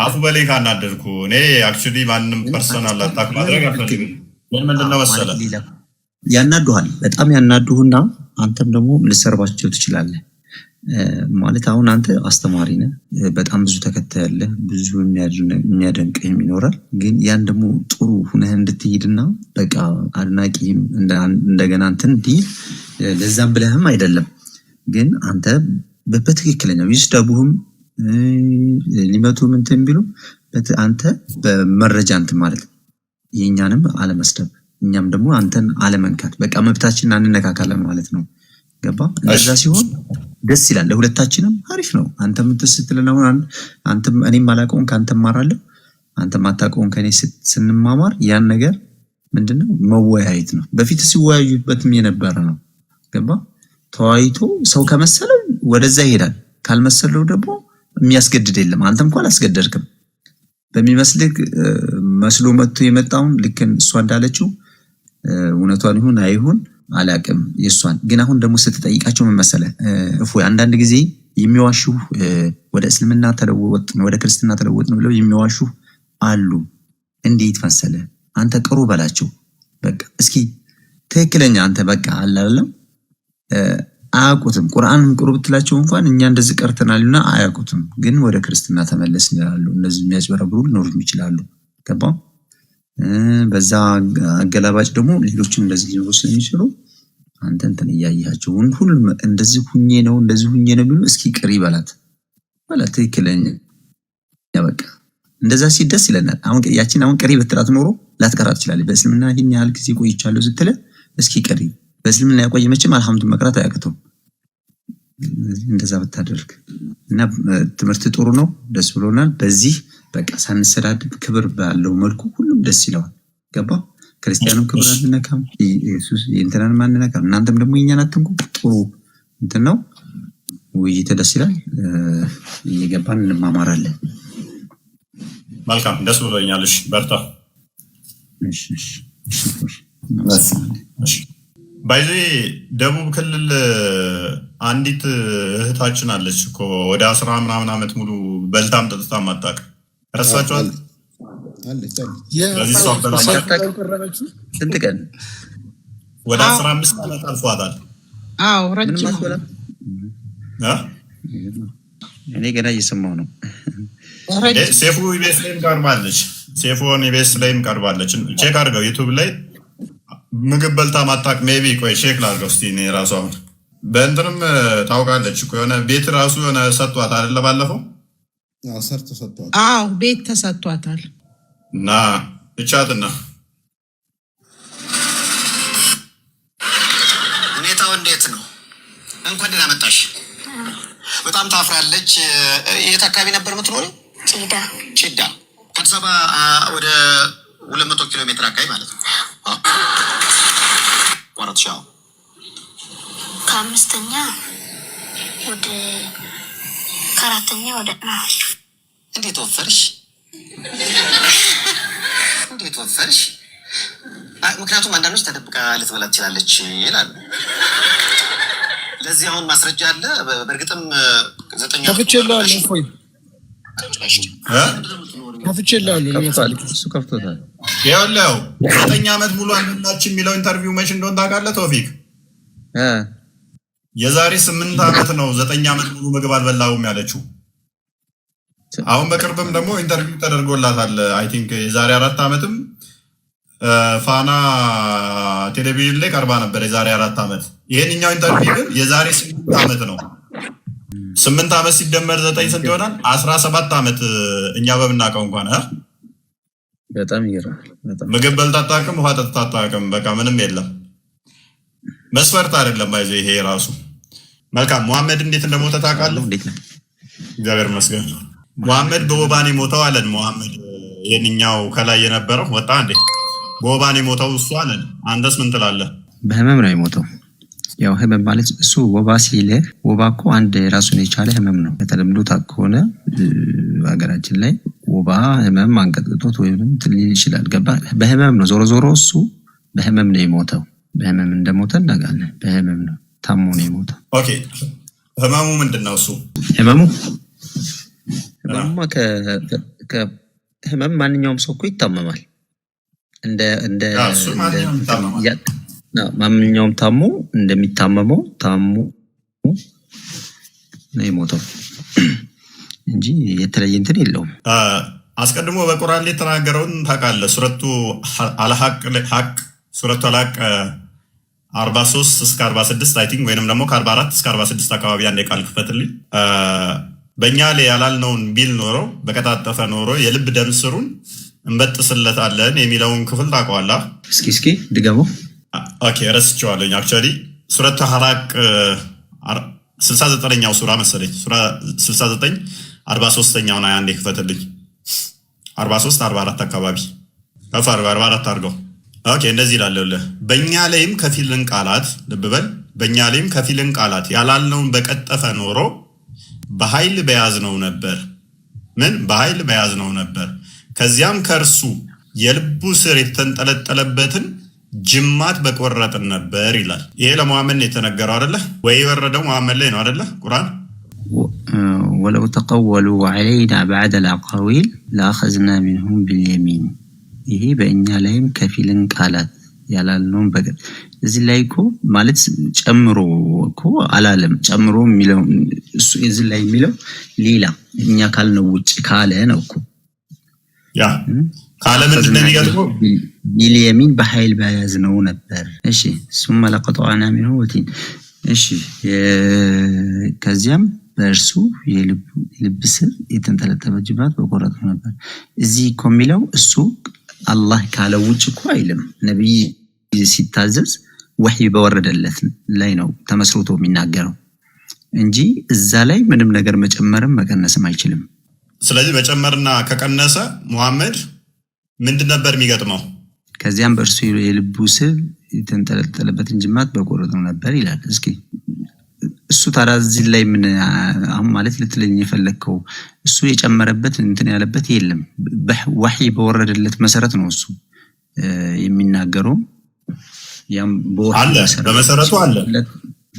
አፉ በለኝ ካናደድኩ። እኔ actually ማንም personal attack ማድረግ አልፈልግም። ግን ምንድነው መሰለህ ያናዱሃል፣ በጣም ያናዱህና አንተም ደግሞ ልሰርባቸው ትችላለህ። ማለት አሁን አንተ አስተማሪ ነህ፣ በጣም ብዙ ተከታይ አለ፣ ብዙ የሚያደንቅህም ይኖራል። ግን ያን ደግሞ ጥሩ ሁነህ እንድትሄድና በቃ አድናቂህም እንደገና እንትን እንዲል ለዛም ብለህም አይደለም። ግን አንተ በትክክለኛው ይስደቡህም ሊመቱህም እንትን ቢሉ አንተ በመረጃ እንትን ማለት የእኛንም አለመስደብ እኛም ደግሞ አንተን አለመንካት፣ በቃ መብታችንን አንነካካለን ማለት ነው። ገባ? እንደዛ ሲሆን ደስ ይላል፣ ለሁለታችንም አሪፍ ነው። አንተም እንትን ስትለን አሁን አንተም እኔም አላውቀውን ከአንተ እማራለሁ፣ አንተም አታውቀውን ከእኔ ስንማማር ያን ነገር ምንድነው መወያየት ነው። በፊት ሲወያዩበትም የነበረ ነው። ገባ? ተወያይቶ ሰው ከመሰለው ወደዛ ይሄዳል፣ ካልመሰለው ደግሞ የሚያስገድድ የለም። አንተም እንኳን አላስገደድክም። በሚመስልህ መስሎ መጥቶ የመጣውን ልክ እሷ እንዳለችው እውነቷን ይሁን አይሁን አላውቅም። የእሷን ግን አሁን ደግሞ ስትጠይቃቸው ምን መሰለህ እፎይ፣ አንዳንድ ጊዜ የሚዋሹ ወደ እስልምና ተለወጥን ወደ ክርስትና ተለወጥን ብለው የሚዋሹ አሉ። እንዴት መሰለህ አንተ ቅሩ በላቸው። በቃ እስኪ ትክክለኛ አንተ በቃ አለ አይደለም አያውቁትም። ቁርአንም ቅሩ ብትላቸው እንኳን እኛ እንደዚህ ቀርተናልና አያውቁትም። ግን ወደ ክርስትና ተመለስን ይላሉ። እነዚህ የሚያጭበረብሩ ሊኖሩም ይችላሉ። ገባ? በዛ አገላባጭ ደግሞ ሌሎችም እንደዚህ ሊኖሩ ስለሚችሉ አንተ እንትን እያያቸው ሁሉም እንደዚህ ሁኜ ነው እንደዚህ ሁኜ ነው ቢሉ እስኪ ቅሪ በላት በላት ትክክለኛ በቃ እንደዛ ሲል ደስ ይለናል። አሁን ያችን አሁን ቅሪ ብትላት ኖሮ ላትቀራ ትችላለች። በእስልምና ይህን ያህል ጊዜ ቆይቻለሁ ስትል እስኪ ቅሪ፣ በእስልምና ያቆየ መቼም አልሐምዱ መቅራት አያቅተውም። እንደዛ ብታደርግ እና ትምህርት ጥሩ ነው፣ ደስ ብሎናል። በዚህ በቃ ሳንሰዳድብ ክብር ባለው መልኩ ሁሉም ደስ ይለዋል። ገባ? ክርስቲያኑም ክብር አንነካም፣ ኢየሱስ እንትናንም አንነካም፣ እናንተም ደግሞ የእኛን አትንኩ። ጥሩ እንትን ነው፣ ውይይት ደስ ይላል። እየገባን እንማማራለን። መልካም፣ ደስ ብሎኛል። እሺ በርታ። እሺ፣ እሺ፣ እሺ። By the way ደቡብ ክልል አንዲት እህታችን አለች እኮ ወደ 10 ምናምን ዓመት ሙሉ በልታም ጠጥታም አታውቅም። ረሳችኋት? ስለዚህ እሷ ስንት ቀን? ወደ 15 ዓመት አልፏታል። አዎ ረጅም። እኔ ገና እየሰማሁ ነው። ሴፉ ኢቢኤስ ላይም ቀርባለች። ሴፉን ኢቢኤስ ላይም ቀርባለች። Check አድርገው YouTube ላይ ምግብ በልታ ማታውቅ maybe። ቆይ check ላድርገው እስኪ። እኔ ራሱ አሁን በእንትንም ታውቃለች እኮ የሆነ ቤት ራሱ የሆነ ሰጥቷት አይደለ? ባለፈው ሰርቶ ሰጥቷት። አዎ ቤት ተሰጥቷታል። እና እቻትና ሁኔታው እንዴት ነው? እንኳን ደህና መጣሽ። በጣም ታፍራለች። የት አካባቢ ነበር የምትኖሪው? ጭዳ። ጭዳ ከአዲስ አበባ ወደ 200 ኪሎ ሜትር አካባቢ ማለት ነው። ቆረጥሽ? አዎ። ከአምስተኛ ወደ ከአራተኛ ወደ እንዴት ወፈርሽ? እንዴት ወፈርሽ? ምክንያቱም አንዳንዶች ተደብቃ ልትበላ ትችላለች ይላሉ። ለዚህ አሁን ማስረጃ አለ። በእርግጥም 9 ከፍቼልሃለሁ። እፎይ ከፍቼልሃለሁ። እሱ ከፍቶታል። ይኸውልህ 9 ዓመት ሙሉ አልበላችም የሚለው interview መች እንደሆነ ታውቃለህ ቶፊክ? የዛሬ 8 ዓመት ነው 9 ዓመት ሙሉ ምግብ አልበላሁም ያለችው። አሁን በቅርብም ደግሞ interview ተደርጎላታል። I think የዛሬ 4 ዓመትም ፋና ቴሌቪዥን ላይ ቀርባ ነበር። የዛሬ 4 ዓመት። ይሄንኛው interview ግን የዛሬ 8 ዓመት ነው። 8 ዓመት ሲደመር 9 ስንት ይሆናል? 17 ዓመት እኛ በምናውቀው እንኳን በጣም ይገርማል። በጣም ምግብ በልታ አታውቅም፣ ውሃ ጠጥታ አታውቅም። በቃ ምንም የለም። መስፈርት አይደለም። ባይዘ ይሄ ራሱ መልካም። ሙሐመድ እንዴት እንደሞተ ታውቃለህ? እንዴት ነው? እግዚአብሔር ይመስገን። ሙሐመድ በወባ ነው የሞተው አለን። ሙሐመድ ይሄንኛው ከላይ የነበረው ወጣ እንዴ? በወባ ነው የሞተው እሱ አለን። አንተስ ምን ትላለህ? በህመም ነው የሞተው። ያው ህመም ማለት እሱ ወባ ሲልህ ወባ እኮ አንድ ራሱን የቻለ ህመም ነው። በተለምዶ ታውቅ ከሆነ ሀገራችን ላይ ወባ ህመም አንቀጥቅጦት ወይም ሊል ይችላል። ገባ? በህመም ነው ዞሮ ዞሮ እሱ በህመም ነው የሞተው። በህመም እንደሞተ እናውቃለን። በህመም ነው ታሞ ነው የሞተው። Okay፣ ህመሙ ምንድን ነው እሱ? ህመሙማ ህመም ማንኛውም ሰው እኮ ይታመማል። እንደ እንደ እሱ ማንኛውም ይታመማል። ማንኛውም ታሞ እንደሚታመመው ታሞ ነው የሞተው እንጂ የተለየ እንትን የለውም። አስቀድሞ በቁርአን ላይ የተናገረውን ታውቃለህ። ሱረቱ አልሐቅ፣ ሱረቱ አልሐቅ 43 እስከ 46 I think፣ ወይንም ደግሞ ከ44 እስከ 46 አካባቢ አንድ ቃል ክፈትልኝ። በእኛ ላይ ያላልነውን ቢል ኖሮ፣ በቀጣጠፈ ኖሮ የልብ ደም ስሩን እንበጥስለታለን የሚለውን ክፍል ታውቀዋለህ? እስኪ እስኪ ድገመው። Okay፣ ረስቼዋለሁኝ። Actually ሱረቱ ሐራቅ 69ኛው ሱራ መሰለኝ። ሱራ 69 43ኛውን አንዴ ክፈትልኝ። 43 44 አካባቢ ከፍ አድርገው፣ 44 አድርገው። Okay፣ እንደዚህ ይላል። በእኛ ላይም ከፊልን ቃላት፣ ልብ በል፣ በእኛ ላይም ከፊልን ቃላት ያላልነውን በቀጠፈ ኖሮ በኃይል በያዝነው ነበር። ምን? በኃይል በያዝነው ነበር። ከዚያም ከእርሱ የልቡ ስር የተንጠለጠለበትን ጅማት በቆረጥን ነበር ይላል። ይሄ ለመሐመድ ነው የተነገረው አይደለ ወይ? የወረደው መሐመድ ላይ ነው አይደለ? ቁርአን። ولو تقولوا علينا بعض الأقاويل لأخذنا منهم باليمين። ይሄ በእኛ ላይም ከፊልን ቃላት ያላልነውን በገ እዚህ ላይ እኮ ማለት ጨምሮ እኮ አላለም። ጨምሮ የሚለው እሱ እዚህ ላይ የሚለው ሌላ እኛ ካልነው ውጭ ካለ ነው እኮ። ያ ካለ ምንድን ነው የሚገጥመው? باليمين በኃይል በያዝነው ነበር። እሺ፣ ثم لقطعنا منه الوتين። እሺ፣ ከዚያም በእርሱ የልብ ስር የተንጠለጠለ ጅማት በቆረጥነው ነበር። እዚህ እኮ የሚለው እሱ አላህ ካለው ውጭ እኮ አይልም። ነቢይ ሲታዘዝ ወሕይ በወረደለት ላይ ነው ተመስርቶ የሚናገረው እንጂ እዛ ላይ ምንም ነገር መጨመርም መቀነስም አይችልም። ስለዚህ መጨመርና ከቀነሰ ሙሐመድ ምንድን ነበር የሚገጥመው? ከዚያም በእርሱ የልቡ ስር የተንጠለጠለበትን ጅማት በቆረጥነው ነበር ይላል። እስኪ እሱ ታዲያ እዚህ ላይ ምን አሁን ማለት ልትለኝ የፈለግከው? እሱ የጨመረበት እንትን ያለበት የለም። ወሕይ በወረደለት መሰረት ነው እሱ የሚናገረው። ያም በወሕይ አለ። መሰረት በመሰረቱ አለ፣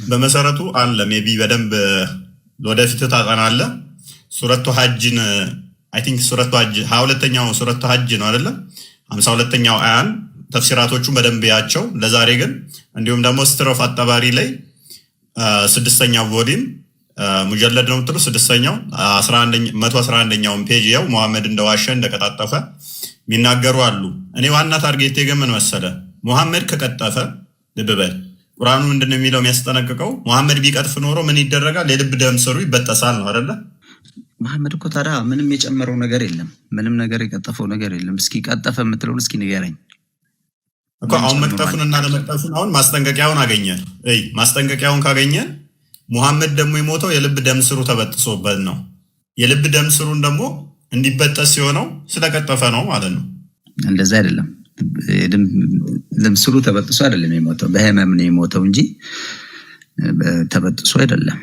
በመሰረቱ አለ። Maybe በደንብ ወደፊት ታጠናለህ። ሱረቱ ሀጅን I think ሱረቱ ሀጅ 22ኛው ሱረቱ ሀጅ ነው አይደለም? 52ኛው አያን ተፍሲራቶቹን በደንብ ያቸው። ለዛሬ ግን እንዲሁም ደግሞ ስትሮፍ አጠባሪ ላይ ስድስተኛው volume፣ ሙጀለድ ነው የምትሉ፣ ስድስተኛው 111ኛውን page ያው መሐመድ እንደዋሸ እንደቀጣጠፈ የሚናገሩ አሉ። እኔ ዋና target ኤ ግን ምን መሰለ? ሙሐመድ ከቀጠፈ፣ ልብ በል፣ ቁርአኑ ምንድን ነው የሚለው? የሚያስጠነቅቀው ሙሐመድ ቢቀጥፍ ኖሮ ምን ይደረጋል? የልብ ደም ስሩ ይበጠሳል ነው አይደለ? መሐመድ እኮ ታዲያ ምንም የጨመረው ነገር የለም። ምንም ነገር የቀጠፈው ነገር የለም። እስኪ ቀጠፈ የምትለውን እስኪ ንገረኝ። እኮ ምን አሁን ጨምሯል? መቅጠፉንና ለመቅጠፉን አሁን ማስጠንቀቂያውን አገኘን። እይ፣ ማስጠንቀቂያውን ካገኘን ሙሐመድ ደግሞ የሞተው የልብ ደም ስሩ ተበጥሶበት ነው። የልብ ደም ስሩን ደግሞ እንዲበጠስ ሲሆነው ስለቀጠፈ ነው ማለት ነው። እንደዛ አይደለም። ደም ስሩ ተበጥሶ አይደለም የሞተው፣ በህመም ነው የሞተው እንጂ ተበጥሶ አይደለም።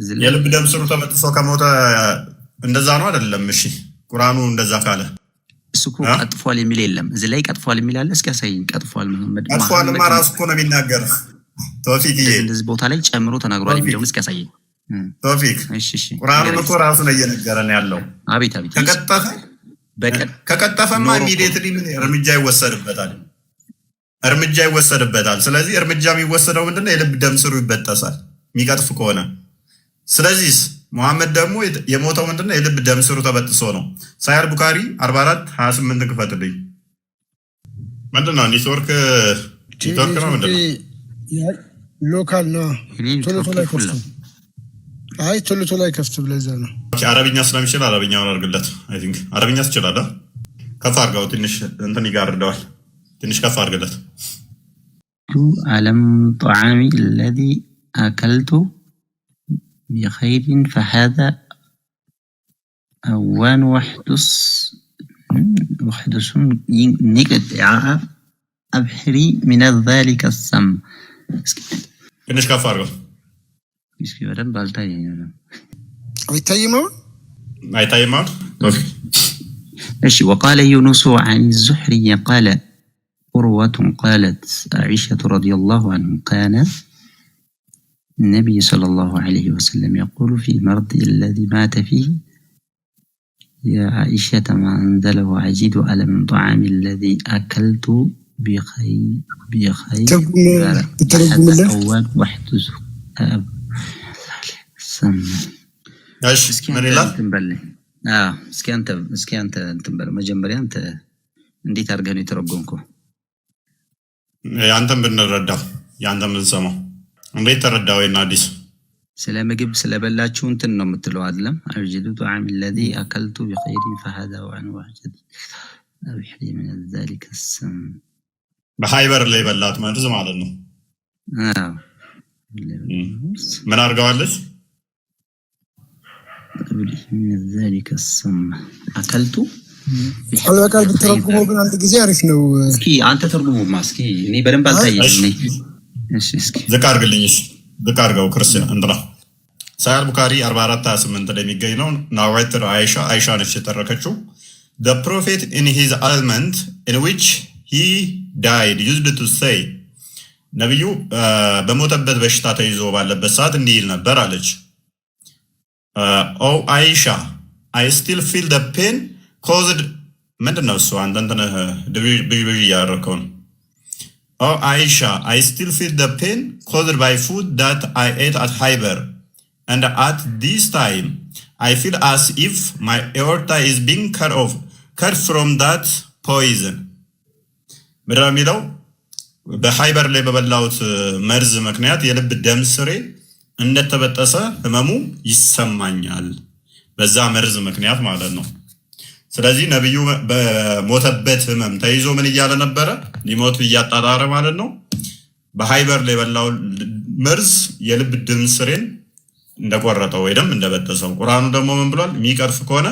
እዚህ ላይ የልብ ደም ስሩ ተበጥሶ ከሞተ እንደዛ ነው አይደለም? እሺ፣ ቁርአኑ እንደዛ ካለ እሱ እኮ እ? ቀጥፏል የሚል የለም። እዚህ ላይ ቀጥፏል የሚል አለ? እስኪ ያሳይኝ። ቀጥፏል መሐመድ ቀጥፏልማ መሐመድ ራሱ እኮ ነው የሚናገር። ቶፊቅዬ። እንደዚህ እንደዚህ ቦታ ላይ ጨምሮ ተናግሯል ቶፊቅ። የሚለውን እስኪ ያሳየኝ። ቶፊቅ። እሺ፣ ቁርአኑን ንገረኝ። እኮ ራሱ ነው እየነገረን ያለው። አቤት አቤት። ከቀጠፈ በቀጥ ከቀጠፈማ ኖሮ እኮ immediately ምን እርምጃ ይወሰድበታል? እርምጃ ይወሰድበታል። ስለዚህ እርምጃ የሚወሰደው ምንድነው? የልብ ደም ስሩ ይበጠሳል የሚቀጥፍ ከሆነ። ስለዚህ ሙሐመድ ደግሞ የሞተው ምንድነው? የልብ ደም ስሩ ተበጥሶ ነው። ሳሂህ አል ቡካሪ 44 28 ክፈትልኝ። ምንድነው? ኔትወርክ ኔትወርክ ነው ምንድነው? Local ነው። የኔ ቶሎ ቶሎ ኔትወርክ full ነው። አይከፍትም። አይ፣ ቶሎ ቶሎ አይከፍትም። ለዛ ነው። Okay፣ አረብኛ ስለሚችል አረብኛውን አድርግለት። I think አረብኛ ትችላለህ። ከፍ አድርገው፣ ትንሽ እንትን ይጋርደዋል። ትንሽ ከፍ አድርግለት። ألم طعامي الذي أكلت بخير فهذا أوان وحدث نقطع أبحري من ذلك السم። ትንሽ ከፍ አድርገው። እስኪ በደንብ አልታየኝም። አይታይም አሁን። አይታይም አሁን? Okay። እሺ፣ وقال يونس عن الزهري قال عروة قالت عائشة رضي الله عنه كان النبي صلى الله عليه وسلم يقول في المرض الذي مات فيه يا عائشة ما أنزله أجد ألم الطعام الذي أكلت بخيبر ብተረጉምልን። أول سم። እሺ። እስኪ ምን አንተ ይላል? እንትን በልኝ። አዎ፣ እስኪ አንተ እንትን በል። መጀመሪያ አንተ እንዴት አድርገህ ነው የተረጎምከው? ያንተን ብንረዳው፣ ያንተን ብንሰማው እንዴት ተረዳው? ይና አዲስ። ስለ ምግብ ስለበላችሁ እንትን ነው የምትለው አይደለም? أجد طعام الذي أكلت بخيبر فهذا أول أبلي من ذلك السم። በሃይበር ላይ በላት መርዝ ማለት ነው። አዎ። ምን አድርገዋለች? أبلي من ذلك السم أكلت ቃል በቃል ብትረጉመው ግን አንድ ጊዜ አሪፍ ነው። እስኪ አንተ ተርጉሙማ እስኪ፣ እኔ በደንብ አልታየኝም። እኔ እሺ እስኪ። ዝቅ አድርግልኝ። እሺ ዝቅ አድርገው ክርስቲያን። እንትና ሳሂህ ቡካሪ 4428 ላይ የሚገኝ ነው። Narrated አይሻ፣ አይሻ ነች የተረከችው። The prophet in his ailment in which he died used to say፣ ነቢዩ በሞተበት በሽታ ተይዞ ባለበት ሰዓት እንዲህ ይል ነበር አለች። "Oh አይሻ፣ I still feel the pain caused" ምንድን ነው እሱ? አንተ እንትን ብዥ ብዥ እያደረከው ነው። "Oh አይሻ፣ I still feel the pain caused by food that I ate at Khaybar, and at this time I feel as if my aorta is being cut off, cut from that poison." ምንድን ነው የሚለው? በሃይበር ላይ በበላሁት መርዝ ምክንያት የልብ ደም ስሬ እንደተበጠሰ ህመሙ ይሰማኛል። በዛ መርዝ ምክንያት ማለት ነው። ስለዚህ ነቢዩ በሞተበት ህመም ተይዞ ምን እያለ ነበረ? ሊሞት እያጣጣረ ማለት ነው። በሃይበር ላይ የበላው መርዝ የልብ ደም ስሬን እንደቆረጠው ወይም እንደበጠሰው። ቁርአኑ ደግሞ ምን ብሏል? የሚቀጥፍ ከሆነ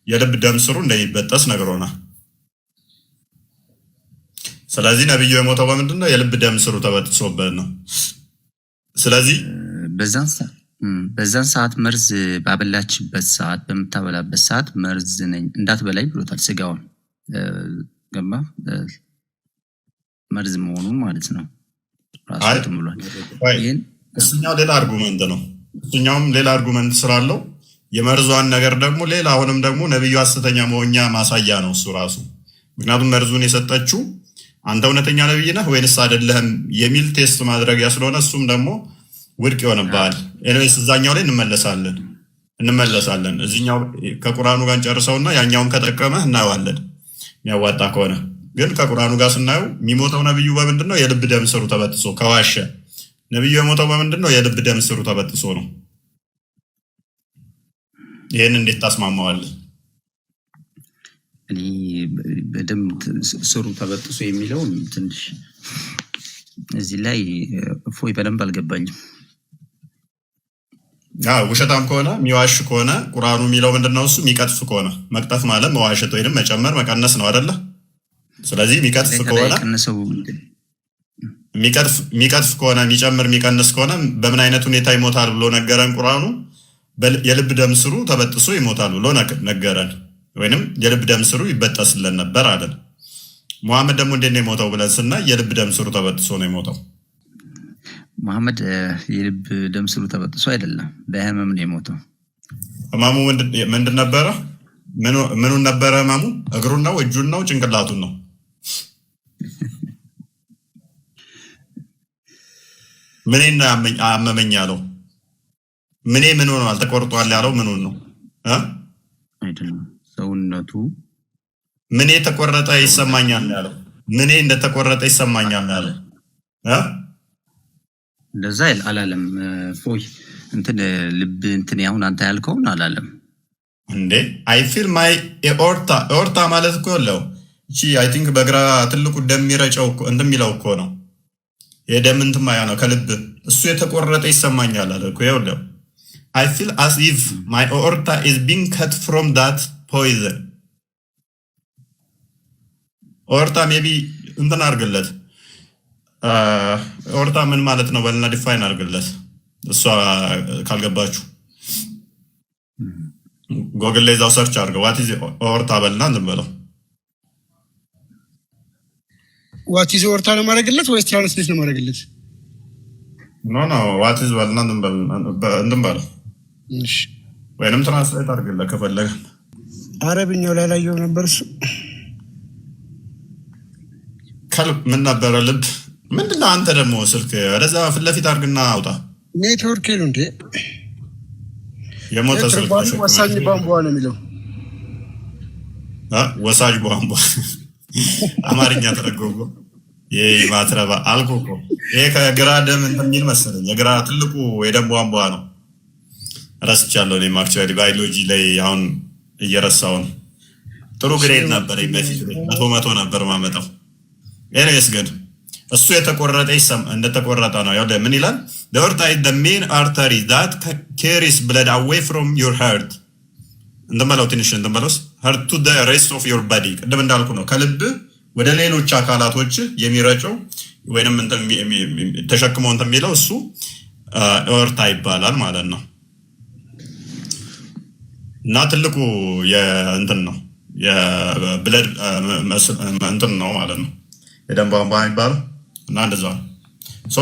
የልብ ደም ስሩ እንደሚበጠስ ነግሮናል። ስለዚህ ነቢዩ የሞተው በምንድን ነው? የልብ ደም ስሩ ተበጥሶበት ነው። ስለዚህ በዛን ሰዓት መርዝ ባበላችበት ሰዓት፣ በምታበላበት ሰዓት መርዝ ነኝ እንዳትበላይ ብሎታል። ስጋውን ገባ፣ መርዝ መሆኑን ማለት ነው። ራሱ እንትን ብሏል። ይህን እሱኛው ሌላ argument ነው። እሱኛውም ሌላ argument ስላለው የመርዟን ነገር ደግሞ ሌላ አሁንም ደግሞ ነቢዩ ሐሰተኛ መሆኛ ማሳያ ነው እሱ ራሱ። ምክንያቱም መርዙን የሰጠችው አንተ እውነተኛ ነቢይ ነህ ወይንስ አይደለህም የሚል test ማድረጊያ ስለሆነ እሱም ደግሞ ውድቅ ይሆንብሃል። Anyways እዛኛው ላይ እንመለሳለን። እዚኛው ከቁርአኑ ጋር እንጨርሰውና ያኛውን ከጠቀመህ እናየዋለን የሚያዋጣ ከሆነ። ግን ከቁርአኑ ጋር ስናየው የሚሞተው ነቢዩ በምንድን ነው? የልብ ደም ስሩ ተበጥሶ። ከዋሸ ነቢዩ የሞተው በምንድን ነው? የልብ ደም ስሩ ተበጥሶ ነው። ይህን እንዴት ታስማማዋለህ? እኔ በደንብ ስሩ ተበጥሶ የሚለውን ትንሽ እዚህ ላይ እፎይ በደንብ አልገባኝም። ውሸታም ከሆነ፣ የሚዋሽ ከሆነ ቁርአኑ የሚለው ምንድን ነው? እሱ የሚቀጥፍ ከሆነ፣ መቅጠፍ ማለት መዋሸት ወይም መጨመር መቀነስ ነው አይደለ? ስለዚህ የሚቀጥፍ ከሆነ፣ የሚቀጥፍ ከሆነ፣ የሚጨምር የሚቀንስ ከሆነ በምን አይነት ሁኔታ ይሞታል ብሎ ነገረን ቁርአኑ? የልብ ደም ስሩ ተበጥሶ ይሞታል ብሎ ነገረን። ወይንም የልብ ደም ስሩ ይበጠስለን ነበር አለን። ሙሐመድ ደግሞ እንዴት ነው የሞተው ብለን ስናይ የልብ ደም ስሩ ተበጥሶ ነው የሞተው። መሐመድ የልብ ደም ስሩ ተበጥሶ አይደለም፣ በህመም ነው የሞተው። ህመሙ ምንድን ነበረ? ምኑን ነበረ ህመሙ? እግሩን ነው? እጁን ነው? ጭንቅላቱን ነው? ምኔ ነው አመመኝ ያለው? ምኔ ምን ሆኗል? ተቆርጧል ያለው ምኑን ነው? አይደለም፣ ሰውነቱ። ምኔ ተቆረጠ ይሰማኛል ያለው? ምኔ እንደተቆረጠ ይሰማኛል ያለው? እንደዛ አላለም። ፎይ እንትን ልብ እንትን አሁን አንተ ያልከውን አላለም። እንዴ፣ "I feel my aorta"፣ aorta ማለት እኮ ያለው እቺ I think በግራ ትልቁ ደም የሚረጨው እንትን የሚለው እኮ ነው። የደም እንትን ማያ ነው ከልብ፣ እሱ የተቆረጠ ይሰማኛል አለ እኮ። ይኸውልህ፣ "I feel as if my aorta is being cut from that poison"። Aorta maybe እንትን አድርግለት፣ aorta ምን ማለት ነው በልና define አድርግለት። እሷ ካልገባችሁ ጎግል ላይ እዛው search አድርገው "what is aorta" በልና እንትን በለው። "What is aorta" ነው ማድረግለት ወይስ translate ነው ማድረግለት? No, "what is" በልና እንትን በለው ወይንም translate አድርግለት ከፈለገ። አረብኛው ላይ ላየው ነበር እሱ። ከልብ ምን ነበረ ልብ ምንድን ነው? አንተ ደግሞ ስልክ ወደዛ ፊት ለፊት አድርግና አውጣ። ኔትወርክ ነው እንዴ? የሞተ ስልክ ትርጓሜ ወሳኝ ቧንቧ ነው የሚለው። ወሳጅ ቧንቧ አማርኛ ተረጎጎ። ይሄ ማትረባ አልኩህ እኮ፣ ይሄ ከግራ ደም እንትን የሚል መሰለኝ። የግራ ትልቁ የደም ቧንቧ ነው። ረስቻለሁ። እኔም actually ባዮሎጂ ላይ አሁን እየረሳው ነው። ጥሩ grade ነበረኝ በፊት፣ 100 100 ነበር ማመጣው። Anyways ግን እሱ የተቆረጠ እንደተቆረጠ ነው። ያው ምን ይላል? The aorta is the main artery that carries blood away from your heart፣ እንትን በለው፣ ትንሽ እንትን በለውስ፣ heart to the rest of your body። ቅድም እንዳልኩ ነው፣ ከልብ ወደ ሌሎች አካላቶች የሚረጨው ወይንም ተሸክሞ እንትን የሚለው እሱ aorta ይባላል ማለት ነው። እና ትልቁ የእንትን ነው፣ የ blood እንትን ነው ማለት ነው፣ የደም ቧንቧ የሚባለው። እና እንደዛ ነው።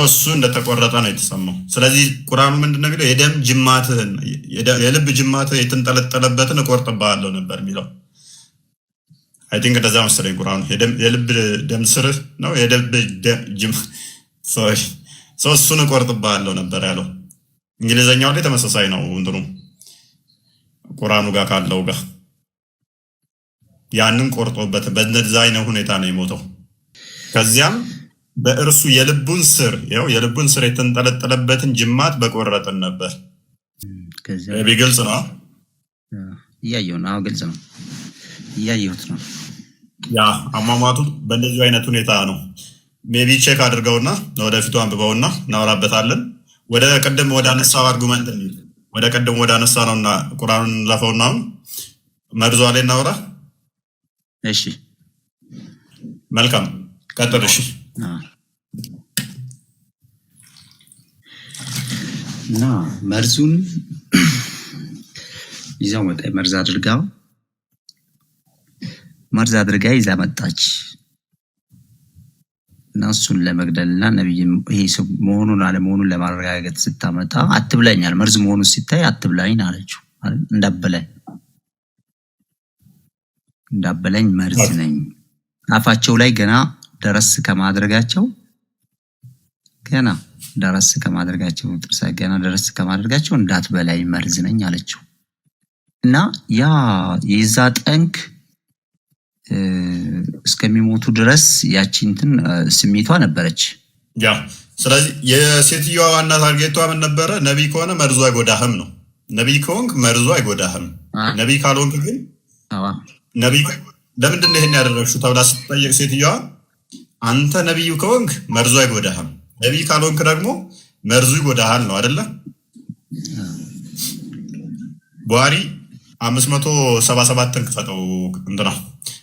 እሱ እንደተቆረጠ ነው የተሰማው። ስለዚህ ቁርአኑ ምንድን ነው የሚለው? የደም ጅማትህን፣ የልብ ጅማትህ የተንጠለጠለበትን እቆርጥብሃለሁ ነበር የሚለው። I think እንደዛ መሰለኝ ቁርአኑ። የልብ ደም ስርህ ነው፣ የልብ፣ sorry፣ እሱን እቆርጥብሃለሁ ነበር ያለው። እንግሊዘኛው ላይ ተመሳሳይ ነው እንትኑ ቁርአኑ ጋር ካለው ጋር። ያንን ቆርጦበት በእንደዛ አይነት ሁኔታ ነው የሞተው። ከዚያም በእርሱ የልቡን ስር፣ ይኸው የልቡን ስር የተንጠለጠለበትን ጅማት በቆረጥን ነበር። ግልጽ ነው። እያየሁ ነው። አዎ ግልጽ ነው። እያየሁት ነው። ያ አሟሟቱ በእንደዚሁ አይነት ሁኔታ ነው። Maybe check አድርገውና ወደፊቱ አንብበውና እናወራበታለን። ወደ ቅድም ወደ አነሳው argument እንሂድ። ወደ ቅድም ወደ አነሳ ነውና ቁርአኑን እንለፈውና አሁን መርዟ ላይ እናውራ። እሺ። መልካም፣ ቀጥል። እሺ። እና መርዙን ይዛው መጣ። መርዝ አድርጋ ይዛ መጣች። እና እሱን ለመግደል እና ነቢይ ይሄ ሰው መሆኑን አለመሆኑን ለማረጋገጥ ስታመጣ አትብላኛል፣ መርዝ መሆኑን ሲታይ አትብላኝ አለችው። እንዳበላኝ እንዳበላኝ መርዝ ነኝ። አፋቸው ላይ ገና ደረስ ከማድረጋቸው፣ ጥርሳ ገና ደረስ ከማድረጋቸው እንዳትበላኝ መርዝ ነኝ አለችው። እና ያ የዛ ጠንክ እስከሚሞቱ ድረስ ያቺ እንትን ስሜቷ ነበረች። Yeah፣ ስለዚህ የሴትዮዋ ዋና target ቷ ምን ነበረ? ነቢይ ከሆነ መርዙ አይጎዳህም ነው። ነቢይ ከሆንክ መርዙ አይጎዳህም። ነቢይ ካልሆንክ ግን፣ ነቢይ ለምንድን ነው ይህን ያደረግሽው ተብላ ስትጠየቅ ሴትዮዋ አንተ ነቢዩ ከሆንክ መርዙ አይጎዳህም፣ ነቢይ ካልሆንክ ደግሞ መርዙ ይጎዳሃል ነው፣ አይደለ? ቡሃሪ 577ን ክፈተው፣ እንትና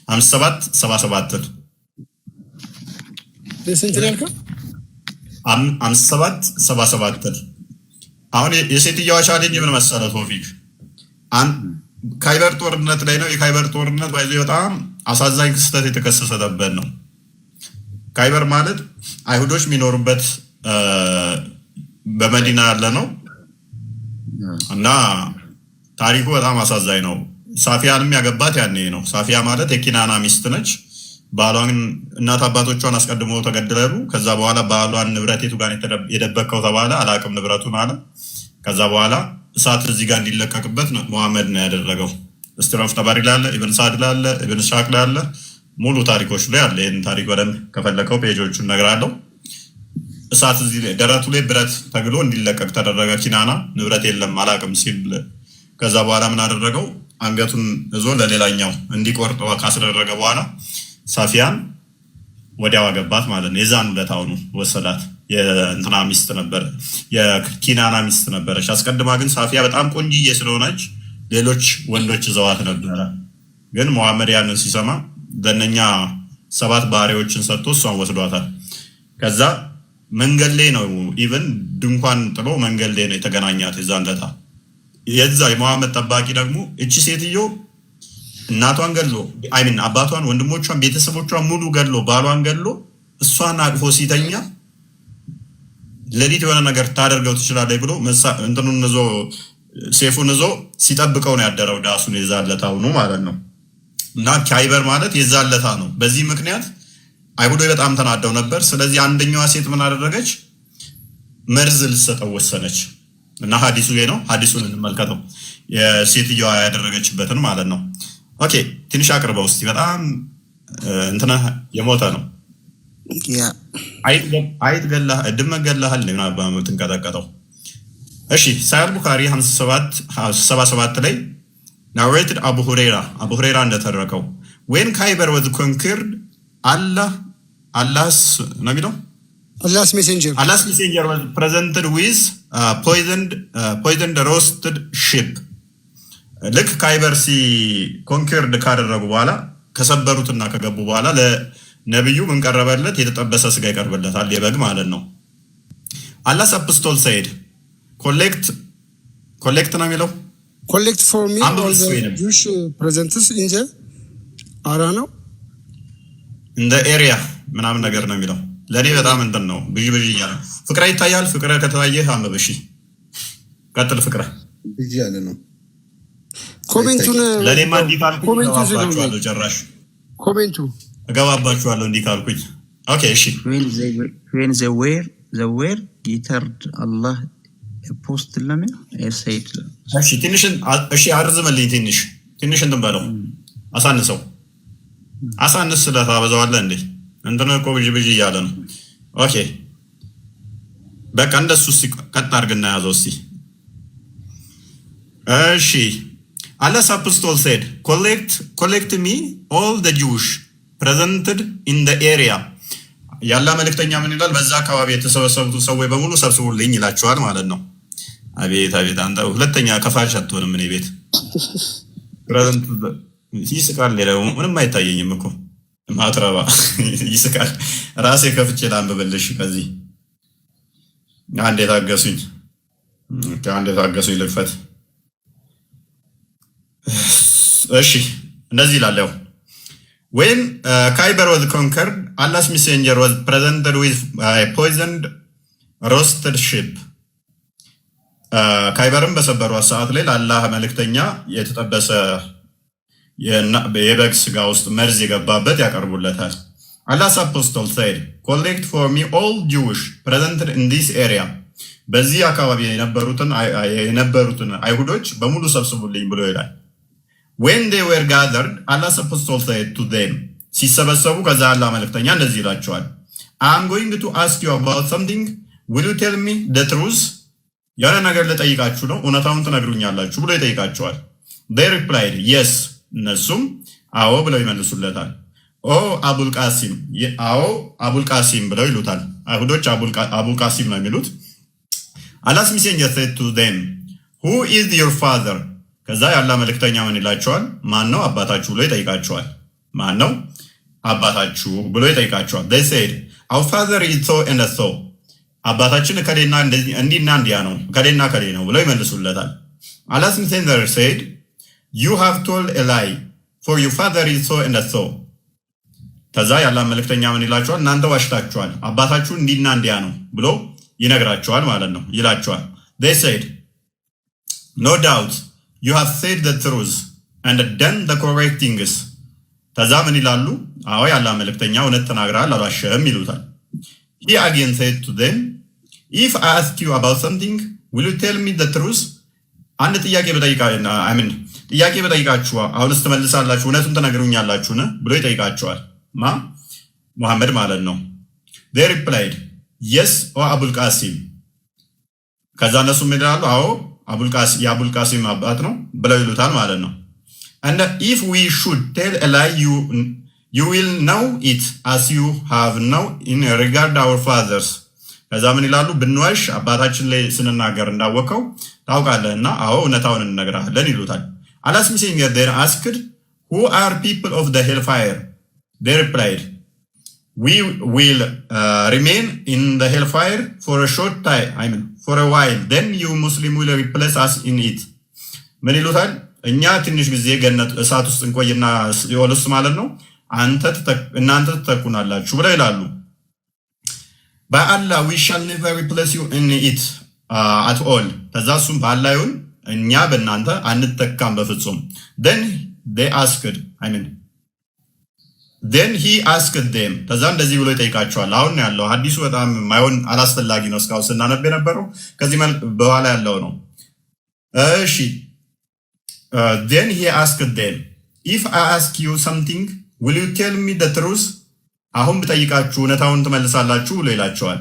5777ን። ስንት ነው ያልከው? 5777ን። አሁን የሴትየዋ challenge ምን መሰለ ቶፊክ? ካይበር ጦርነት ላይ ነው። የካይበር ጦርነት ባይዞ በጣም አሳዛኝ ክስተት የተከሰተበት ነው። ካይበር ማለት አይሁዶች የሚኖሩበት በመዲና ያለ ነው እና ታሪኩ በጣም አሳዛኝ ነው። ሳፊያንም ያገባት ያኔ ነው። ሳፊያ ማለት የኪናና ሚስት ነች። ባሏን፣ እናት አባቶቿን አስቀድሞ ተገድለሉ። ከዛ በኋላ ባሏን ንብረት የቱ ጋር የደበቅከው ተባለ። አላቅም ንብረቱን አለ። ከዛ በኋላ እሳት እዚህ ጋር እንዲለቀቅበት መሐመድ ነው ያደረገው። History of ጠበሪ ላለ፣ ኢብን ሳድ ላለ፣ ኢብን ኢስሐቅ ላለ ሙሉ ታሪኮች ላይ አለ። ይህን ታሪክ በደንብ ከፈለከው page ኦቹን እነግርሃለሁ። እሳት እዚህ ላይ ደረቱ ላይ ብረት ተግሎ እንዲለቀቅ ተደረገ። ኪናና ንብረት የለም አላቅም ሲል ከዛ በኋላ ምን አደረገው? አንገቱን እዞ ለሌላኛው እንዲቆርጠው ካስደረገ በኋላ ሳፊያን ወዲያው አገባት ማለት ነው። የዛን ዕለት ወሰዳት። የእንትና ሚስት ነበር፣ የኪናና ሚስት ነበረች። አስቀድማ ግን ሳፊያ በጣም ቆንጅዬ ስለሆነች ሌሎች ወንዶች ይዘዋት ነበረ። ግን መሐመድ ያንን ሲሰማ ለእነኛ ሰባት ባሪያዎችን ሰጥቶ እሷን ወስዷታል። ከዛ መንገድ ላይ ነው፣ even ድንኳን ጥሎ መንገድ ላይ ነው የተገናኛት የዛን ዕለት። የዛ የመሐመድ ጠባቂ ደግሞ እቺ ሴትዮ እናቷን ገድሎ፣ I mean አባቷን፣ ወንድሞቿን፣ ቤተሰቦቿን ሙሉ ገድሎ፣ ባሏን ገድሎ እሷን አቅፎ ሲተኛ ሌሊት የሆነ ነገር ታደርገው ትችላለች ብሎ እንትኑን ይዞ፣ ሴፉን ይዞ ሲጠብቀው ነው ያደረው። ዳሱን የዛለት አሁኑ ማለት ነው። እና ካይበር ማለት የዛለታ ነው። በዚህ ምክንያት አይሁዶች በጣም ተናደው ነበር። ስለዚህ አንደኛዋ ሴት ምን አደረገች? መርዝ ልትሰጠው ወሰነች። እና ሀዲሱ ይሄ ነው። ሀዲሱን እንመልከተው፣ የሴትየዋ ያደረገችበትን ማለት ነው። Okay፣ ትንሽ አቅርበው እስቲ። በጣም እንትና የሞተ ነው። አይጥ ገላህ፣ ድመት ገላሃል ምናምን የምትንቀጠቀጠው። እሺ፣ ሳሂህ ቡኻሪ 77 ላይ narrated አቡ ሁሬራ፣ አቡ ሁሬራ እንደተረከው when Khaybar was conquered አላህ Allah's ነው የሚለው። Allah's messenger. Allah's messenger was presented with poisoned roasted sheep። ልክ ካይበር ሲ conquered ካደረጉ በኋላ፣ ከሰበሩትና ከገቡ በኋላ ለነቢዩ ምን ቀረበለት? የተጠበሰ ስጋ ይቀርብለታል፣ የበግ ማለት ነው። Allah's apostle said collect፣ collect ነው የሚለው። Collect for me all the Jewish presents in the area ነው። In the area ምናምን ነገር ነው የሚለው። ለእኔ በጣም እንትን ነው፣ ብዥ ብዥ እያለ። ፍቅረ ይታያል። ፍቅረ ከታየህ አንብብ። እሺ ቀጥል ፍቅረ። ብዥ ያለ ነው። Comment ኡን ለእኔማ እንዲህ ካልኩኝ እገባባችኋለሁ። ጭራሽ Comment ኡ እገባባችኋለሁ እንዲህ ካልኩኝ። Okay እሺ። When they were gathered, Allah apostle ለምን said እሺ ትንሽ፣ እሺ አርዝምልኝ፣ ትንሽ ትንሽ እንትን በለው፣ አሳንሰው፣ አሳንስ። ስለታበዛዋለህ እንዴ? እንትን እኮ ብዥ ብዥ እያለ ነው። Okay በቃ እንደሱ እስኪ ቀጥ አድርግና ያዘው እስኪ። እሺ፣ Allah's apostle said, "Collect me all the Jewish presented in the area." የአላህ መልእክተኛ ምን ይላል? በዛ አካባቢ የተሰበሰቡትን ሰዎች በሙሉ ሰብስቡልኝ ይላቸዋል ማለት ነው። አቤት አቤት፣ አንተ ሁለተኛ ከፋሽ አትሆንም እኔ ቤት። Present ይስቃል። ሌላ ምንም አይታየኝም እኮ ማትረባ ይስቃል። ራሴ ከፍቼ ላንብብልሽ። ከዚህ አንዴ ታገሱኝ፣ አንዴ ታገሱኝ ልክፈት። እሺ እንደዚህ ይላል ያው when Khaybar was conquered, Allah's messenger was presented with poisoned roasted sheep። ካይበርን በሰበሯት ሰዓት ላይ ለአላህ መልእክተኛ የተጠበሰ የበግ ስጋ ውስጥ መርዝ የገባበት ያቀርቡለታል። Allah's apostle said, "Collect for me all Jewish presented in this area." በዚህ አካባቢ የነበሩትን አይሁዶች በሙሉ ሰብስቡልኝ ብሎ ይላል። When they were gathered, Allah's apostle said to them፣ ሲሰበሰቡ ከዛ አላህ መልእክተኛ እንደዚህ ይላቸዋል፣ "I'm going to ask you about something. Will you tell me the truth?" የሆነ ነገር ልጠይቃችሁ ነው፣ እውነታውን ትነግሩኛላችሁ ብሎ ይጠይቃቸዋል። They replied, "Yes." እነሱም አዎ ብለው ይመልሱለታል። Oh አቡልቃሲም፣ አዎ አቡልቃሲም ብለው ይሉታል። አይሁዶች አቡልቃሲም ነው የሚሉት። Allah's messenger said to them, "Who is your father?" ከዛ የአላህ መልእክተኛ ምን ይላቸዋል? ማን ነው አባታችሁ ብሎ ይጠይቃቸዋል። ማን ነው አባታችሁ ብሎ ይጠይቃቸዋል። They said, "Our father is so and so." አባታችን እከሌና እንዲና እንዲያ ነው፣ እከሌና እከሌ ነው ብለው ይመልሱለታል። Allah's messenger said, "You have told a lie, for your father is so and so." ከዛ የአላህ መልእክተኛ ምን ይላቸዋል? እናንተ ዋሽታችኋል፣ አባታችሁ እንዲና እንዲያ ነው ብሎ ይነግራቸዋል ማለት ነው፣ ይላቸዋል። They said, "No doubt you have said the truth and done the correct things." ከዛ ምን ይላሉ? አዎ የአላህ መልእክተኛ እውነት ተናግረሃል፣ አልዋሸህም ይሉታል። He again said to them, "If I ask you about something, will you tell me the truth?" አንድ ጥያቄ ብጠይቃ I mean ጥያቄ ብጠይቃችሁ አሁንስ ትመልሳላችሁ፣ እውነቱን ትነግሩኛላችሁን ብሎ ይጠይቃቸዋል። ማ? ሙሐመድ ማለት ነው። They replied, "Yes, O አቡልቃሲም።" ከዛ እነሱ ምን ይላሉ? አዎ የአቡልቃሲም አባት ነው ብለው ይሉታል ማለት ነው። "And if we should tell a lie, you will know it as you have known in regard our fathers." ከዛ ምን ይላሉ? ብንዋሽ አባታችን ላይ ስንናገር እንዳወቀው ታውቃለህ እና አዎ እውነታውን እንነግርሃለን ይሉታል። Allah's messenger then asked, "Who are people of the hellfire?" They replied, "We will remain in the hellfire for a short time, I mean for a while, then you Muslim will replace us in it." ምን ይሉታል? እኛ ትንሽ ጊዜ ገነት እሳት ውስጥ እንቆይና ሲኦል ውስጥ ማለት ነው፣ እናንተ ትተኩናላችሁ ብለው ይላሉ። "By Allah, we shall never replace you in it at all." ከዛ እሱም በአላህ ይሁን እኛ በእናንተ አንተካም በፍጹም። Then they asked, I mean Then he asked them፣ ከዛ እንደዚህ ብሎ ይጠይቃቸዋል። አሁን ነው ያለው ሀዲሱ በጣም ማይሆን አላስፈላጊ ነው። እስካሁን ስናነብ የነበረው ከዚህ በኋላ ያለው ነው። እሺ፣ then he asked them, "If I ask you something, will you tell me the truth?" አሁን ብጠይቃችሁ እውነታውን ትመልሳላችሁ ብሎ ይላቸዋል።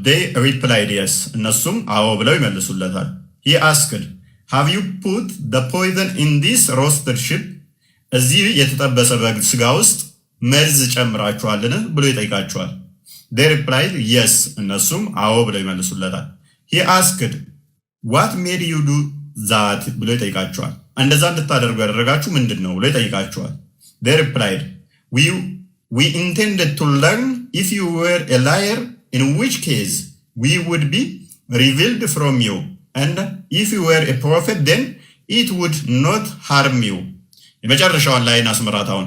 They replied, "Yes." እነሱም አዎ ብለው ይመልሱለታል። He asked, "Have you put the poison in this roasted sheep?" እዚህ የተጠበሰ በግ ስጋ ውስጥ መርዝ ጨምራችኋልን ብሎ ይጠይቃቸዋል። They replied, "Yes." እነሱም አዎ ብለው ይመልሱለታል። He asked, "What made you do that?" ብሎ ይጠይቃቸዋል። እንደዛ እንድታደርጉ ያደረጋችሁ ምንድን ነው ብሎ ይጠይቃቸዋል። They replied, "We intended to learn if you were a liar, in which case we would be relieved from you, and if you were a prophet, then it would not harm you." የመጨረሻዋን line አስምራት። አሁን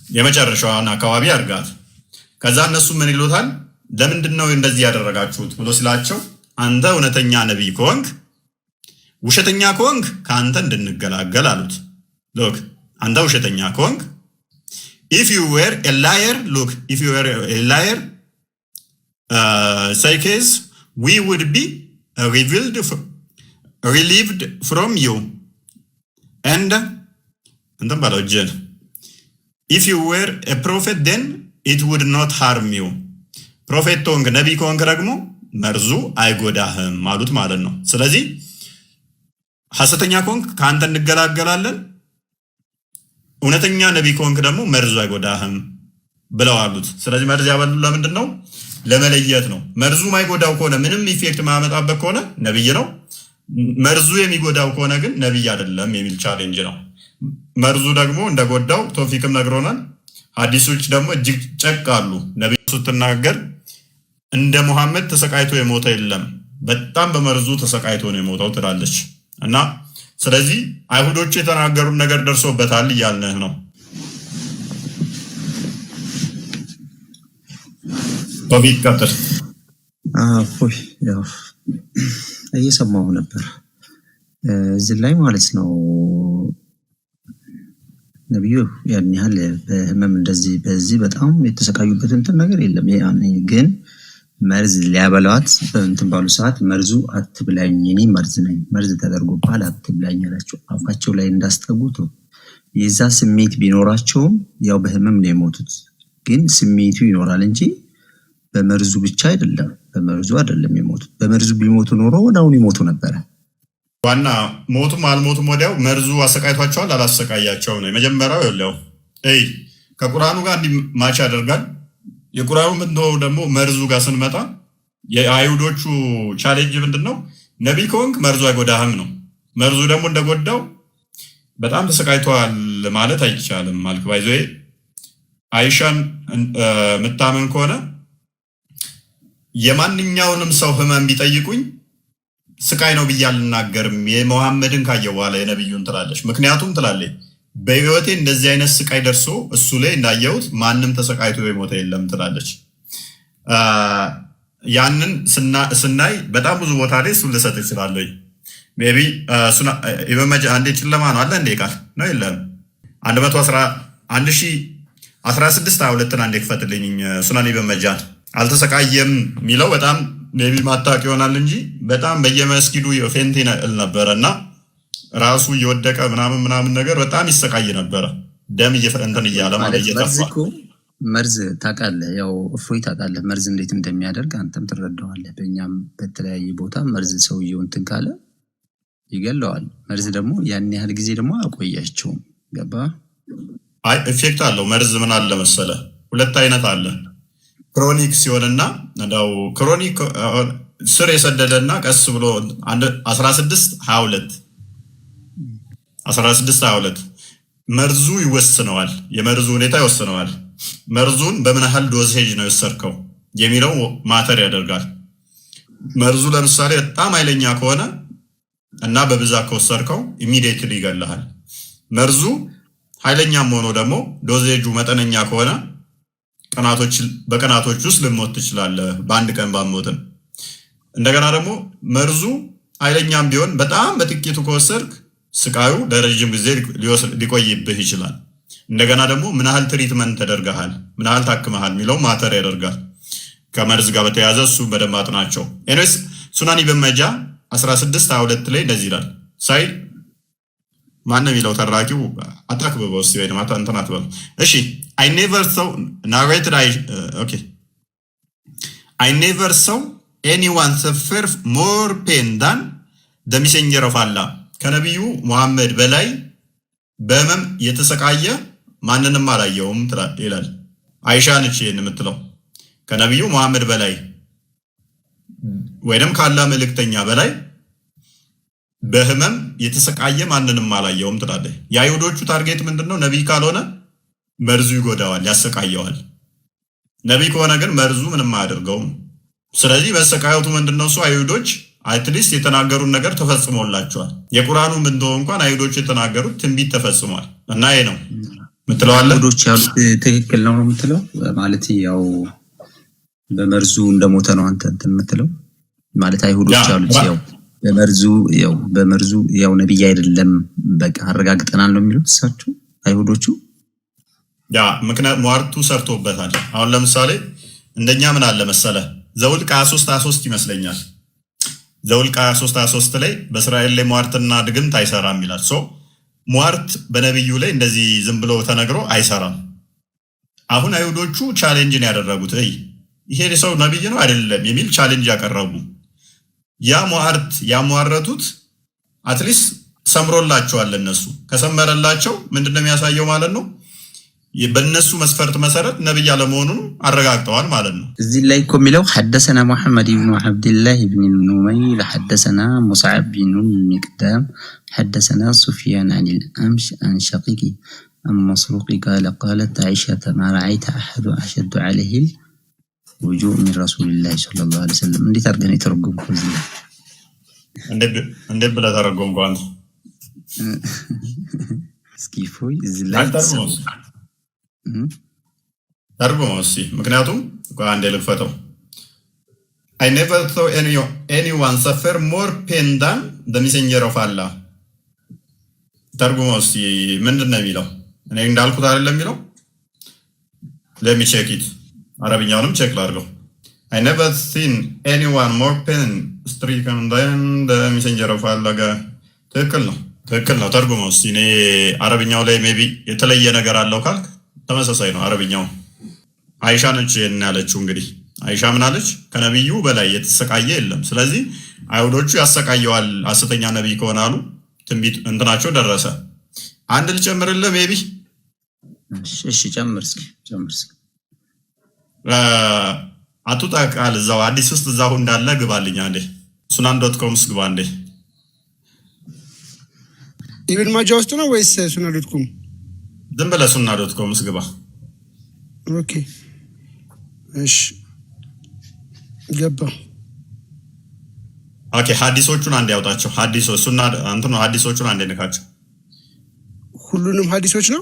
የመጨረሻዋን አካባቢ አድርጋት። ከዛ እነሱ ምን ይሉታል? ለምንድን ነው እንደዚህ ያደረጋችሁት ብሎ ሲላቸው አንተ እውነተኛ ነቢይ ከሆንክ፣ ውሸተኛ ከሆንክ ከአንተ እንድንገላገል አሉት። Look፣ አንተ ውሸተኛ ከሆንክ፣ if you were a liar, look, if you were a liar say case we would be relieved from you and እንትን በለው እጅን፣ if you were a prophet, then it would not harm you። Prophet ከሆንክ፣ ነቢይ ከሆንክ ደግሞ መርዙ አይጎዳህም አሉት ማለት ነው። ስለዚህ ሐሰተኛ ከሆንክ ከአንተ እንገላገላለን፣ እውነተኛ ነቢይ ከሆንክ ደግሞ መርዙ አይጎዳህም ብለው አሉት። ስለዚህ መርዝ ያበሉ ለምንድን ነው? ለመለየት ነው። መርዙ ማይጎዳው ከሆነ፣ ምንም effect ማያመጣበት ከሆነ ነቢይ ነው። መርዙ የሚጎዳው ከሆነ ግን ነቢይ አይደለም የሚል challenge ነው። መርዙ ደግሞ እንደጎዳው ቶፊክም ነግሮናል። ሀዲሶች ደግሞ እጅግ ጨቅ አሉ። ነቢዩ ስትናገር እንደ ሙሐመድ ተሰቃይቶ የሞተ የለም፣ በጣም በመርዙ ተሰቃይቶ ነው የሞተው ትላለች። እና ስለዚህ አይሁዶቹ የተናገሩት ነገር ደርሶበታል እያልንህ ነው። ቶፊክ ቀጥል። እፎይ፣ ያው እየሰማሁ ነበር እዚህ ላይ ማለት ነው። ነቢዩ ያን ያህል በህመም እንደዚህ በዚህ በጣም የተሰቃዩበት እንትን ነገር የለም። ያኔ ግን መርዝ ሊያበሏት በእንትን ባሉ ሰዓት መርዙ አትብላኝ፣ እኔ መርዝ ነኝ፣ መርዝ ተደርጎብሃል አትብላኝ አላቸው። አፋቸው ላይ እንዳስጠጉት የዛ ስሜት ቢኖራቸውም ያው በህመም ነው የሞቱት። ግን ስሜቱ ይኖራል እንጂ በመርዙ ብቻ አይደለም፣ በመርዙ አይደለም የሞቱት። በመርዙ ቢሞቱ ኖሮ ወዲያውኑ ይሞቱ ነበረ። ዋና ሞቱም አልሞቱም ወዲያው መርዙ አሰቃይቷቸዋል አላሰቃያቸውም ነው የመጀመሪያው። ይኸውልህ እይ፣ ከቁርአኑ ጋር እንዲህ match ያደርጋል። የቁርአኑ ምንድነው ደግሞ መርዙ ጋር ስንመጣ የአይሁዶቹ challenge ምንድን ነው? ነቢይ ከሆንክ መርዙ አይጎዳህም ነው። መርዙ ደግሞ እንደጎዳው በጣም ተሰቃይተዋል ማለት አይቻልም። አልክ by the way፣ አይሻን የምታመን ከሆነ የማንኛውንም ሰው ህመም ቢጠይቁኝ ስቃይ ነው ብዬ አልናገርም፣ የመሐመድን ካየው በኋላ የነቢዩን ትላለች። ምክንያቱም ትላለች በህይወቴ እንደዚህ አይነት ስቃይ ደርሶ እሱ ላይ እንዳየሁት ማንም ተሰቃይቶ የሞተ የለም ትላለች። ያንን ስናይ በጣም ብዙ ቦታ ላይ እሱን ልሰጥ እችላለሁ። Maybe አንዴ ጨለማ ነው አለ እንዴ ቃል ነው የለም፣ 101622ን አንዴ ክፈትልኝ። ሱናን ኢብን መጃን አልተሰቃየም የሚለው በጣም maybe ማታውቅ ይሆናል እንጂ በጣም በየመስጊዱ faint ይል ነበረ እና ራሱ እየወደቀ ምናምን ምናምን ነገር በጣም ይሰቃይ ነበረ። ደም እንትን እያለ ማለት መርዝ እየጠፋ። እኮ መርዝ ታውቃለህ፣ ያው እፎይ ታውቃለህ፣ መርዝ እንዴት እንደሚያደርግ አንተም ትረዳዋለህ። በእኛም በተለያየ ቦታ መርዝ ሰውየው እንትን ካለ ይገለዋል። መርዝ ደግሞ ያን ያህል ጊዜ ደግሞ አያቆያቸውም። ገባ? አይ፣ effect አለው። መርዝ ምን አለ መሰለ፣ ሁለት አይነት አለ። Chronic ሲሆንና እንደው chronic ስር የሰደደና ቀስ ብሎ 1622፣ 1622 መርዙ ይወስነዋል። የመርዙ ሁኔታ ይወስነዋል። መርዙን በምን ያህል dosage ነው የወሰድከው የሚለው matter ያደርጋል። መርዙ ለምሳሌ በጣም ኃይለኛ ከሆነ እና በብዛት ከወሰድከው immediately ይገልሃል። መርዙ ኃይለኛም ሆኖ ደግሞ dosage ኡ መጠነኛ ከሆነ በቀናቶች ውስጥ ልትሞት ትችላለህ፣ በአንድ ቀን ባትሞትም። እንደገና ደግሞ መርዙ ኃይለኛም ቢሆን በጣም በጥቂቱ ከወሰድክ ስቃዩ ለረጅም ጊዜ ሊቆይብህ ይችላል። እንደገና ደግሞ ምን ያህል treatment ተደርገሃል፣ ምን ያህል ታክመሃል የሚለው matter ያደርጋል። ከመርዝ ጋር በተያያዘ እሱ በደንብ አጥናቸው። Anyways፣ ሱናን ኢብን ማጃ 1622 ላይ እንደዚህ ይላል። ሳይ ማን ነው የሚለው ተራኪው? አታክብበው እስኪ ወይ እንትን አትበለው። እሺ፣ I never saw narrated okay, "I never saw anyone suffer more pain than the messenger of Allah." ከነቢዩ ሙሐመድ በላይ በህመም የተሰቃየ ማንንም አላየውም ይላል። አይሻ ነች ይህን የምትለው። ከነቢዩ ሙሐመድ በላይ ወይንም ከአላህ መልእክተኛ በላይ በህመም የተሰቃየ ማንንም አላየውም ትላለች። የአይሁዶቹ target ምንድን ነው? ነቢይ ካልሆነ መርዙ ይጎዳዋል፣ ያሰቃየዋል። ነቢይ ከሆነ ግን መርዙ ምንም አያደርገውም። ስለዚህ መሰቃየቱ ምንድን ነው? እሱ አይሁዶች at least የተናገሩት ነገር ተፈጽሞላቸዋል። የቁርአኑ ብንተው እንኳን አይሁዶች የተናገሩት ትንቢት ተፈጽሟል። እና ይሄ ነው ምትለዋለህ። አይሁዶች ያሉት ትክክል ነው ነው የምትለው? ማለት ያው በመርዙ እንደሞተ ነው አንተ እንትን የምትለው? ማለት አይሁዶች ያሉት ያው በመርዙ ያው ነቢይ አይደለም፣ በቃ አረጋግጠናል ነው የሚሉት እሳቸው አይሁዶቹ። ያ ምክንያት ሟርቱ ሰርቶበታል። አሁን ለምሳሌ እንደኛ ምን አለ መሰለ፣ ዘኁልቅ 23 23 ይመስለኛል። ዘኁልቅ 23 23 ላይ በእስራኤል ላይ ሟርትና ድግምት አይሰራም ይላል። So ሟርት በነቢዩ ላይ እንደዚህ ዝም ብሎ ተነግሮ አይሰራም። አሁን አይሁዶቹ ቻሌንጅን ያደረጉት እይ ይሄ ሰው ነቢይ ነው አይደለም የሚል challenge ያቀረቡ፣ ያ ሟርት ያሟረቱት at least ሰምሮላቸዋል። እነሱ ከሰመረላቸው ምንድን ነው የሚያሳየው ማለት ነው? በእነሱ መስፈርት መሰረት ነቢይ አለመሆኑን አረጋግጠዋል ማለት ነው። እዚህ ላይ እኮ የሚለው حدثنا محمد بن عبد الله بن نمير حدثنا مصعب بن مقدام حدثنا سفيان عن الأعمش عن شقيق عن مسروق قال قالت عائشة ما رأيت أحد أشد عليه الوجع من رسول الله صلى الله عليه وسلم። እንዴት አድርገህ ነው የተረጎምከው እዚህ ላይ? እንዴት ብለህ ተረጎምከው አንተ? እስኪ ፎይ እዚህ ላይ ተርጉመው እስኪ። ምክንያቱም አንዴ ልክፈተው። "I never saw anyone suffer more pain than the messenger of Allah." ተርጉመው እስኪ፣ ምንድን ነው የሚለው? እኔ እንዳልኩት አይደለም የሚለው። Let me check it። አረብኛውንም check ላድርገው። "I never seen anyone more pain stricken than the messenger of Allah." ትክክል ነው፣ ትክክል ነው። ተርጉመው እስኪ። እኔ አረብኛው ላይ maybe የተለየ ነገር አለው ካልክ ተመሳሳይ ነው አረብኛው። አይሻ ነች ይህን ያለችው። እንግዲህ አይሻ ምን አለች? ከነቢዩ በላይ የተሰቃየ የለም። ስለዚህ አይሁዶቹ ያሰቃየዋል ሐሰተኛ ነቢይ ከሆነ አሉ። ትንቢት እንትናቸው ደረሰ። አንድ ልጨምርልህ maybe። እሺ፣ ጨምር እስኪ፣ ጨምር እስኪ። አቱጣ ቃል እዛው አዲስ ውስጥ እዛው እንዳለ ግባልኝ አንዴ። ሱናን.com ውስጥ ግባ አንዴ። ኢብን ማጃ ውስጥ ነው ወይስ ሱና.com? ዝም ብለህ ሱና.com ውስጥ ግባ። Okay፣ እሺ፣ ገባ። Okay፣ ሀዲሶቹን አንዴ ያውጣቸው። ሀዲሶ ሱና እንትኑ ሀዲሶቹን አንዴ ንካቸው። ሁሉንም ሀዲሶች ነው?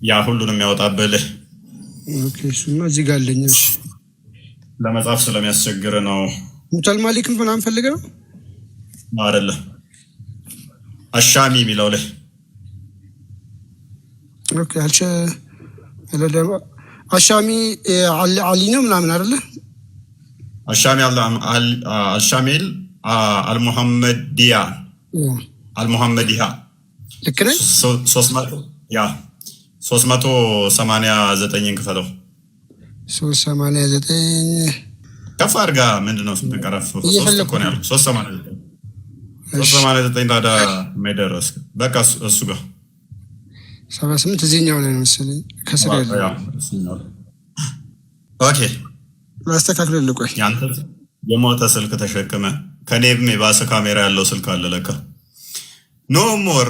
ያ ሁሉንም ያወጣብልህ። Okay፣ እሱማ እዚህ ጋር አለኝ። እሺ። ለመጻፍ ስለሚያስቸግር ነው። ሙተል ማሊክም ምናምን ፈልገህ ነው? አይደለም፣ አሻሚ የሚለው ላይ። Okay፣ አልቸ አሻሚ አሊ ነው ምናምን አይደለ? አሻሚ አልሻሚል አልሙሐመዲያ አልሙሐመዲያ። ልክ ነኝ? ያ 389ን ክፈተው። 389። ከፍ አድርጋ፣ ምንድን ነው ስትቀረፍ? ሶስት እኮ ነው ያልኩህ። 389፣ 389። ታዲያ መደረስ በቃ እሱ ጋር። 78 እዚህኛው ላይ ነው መሰለኝ ከስር ያለው። Okay። ላስተካክልልህ፣ ቆይ። ያንተ የሞተ ስልክ ተሸክመ ከኔም የባሰ ካሜራ ያለው ስልክ አለ ለካ። No more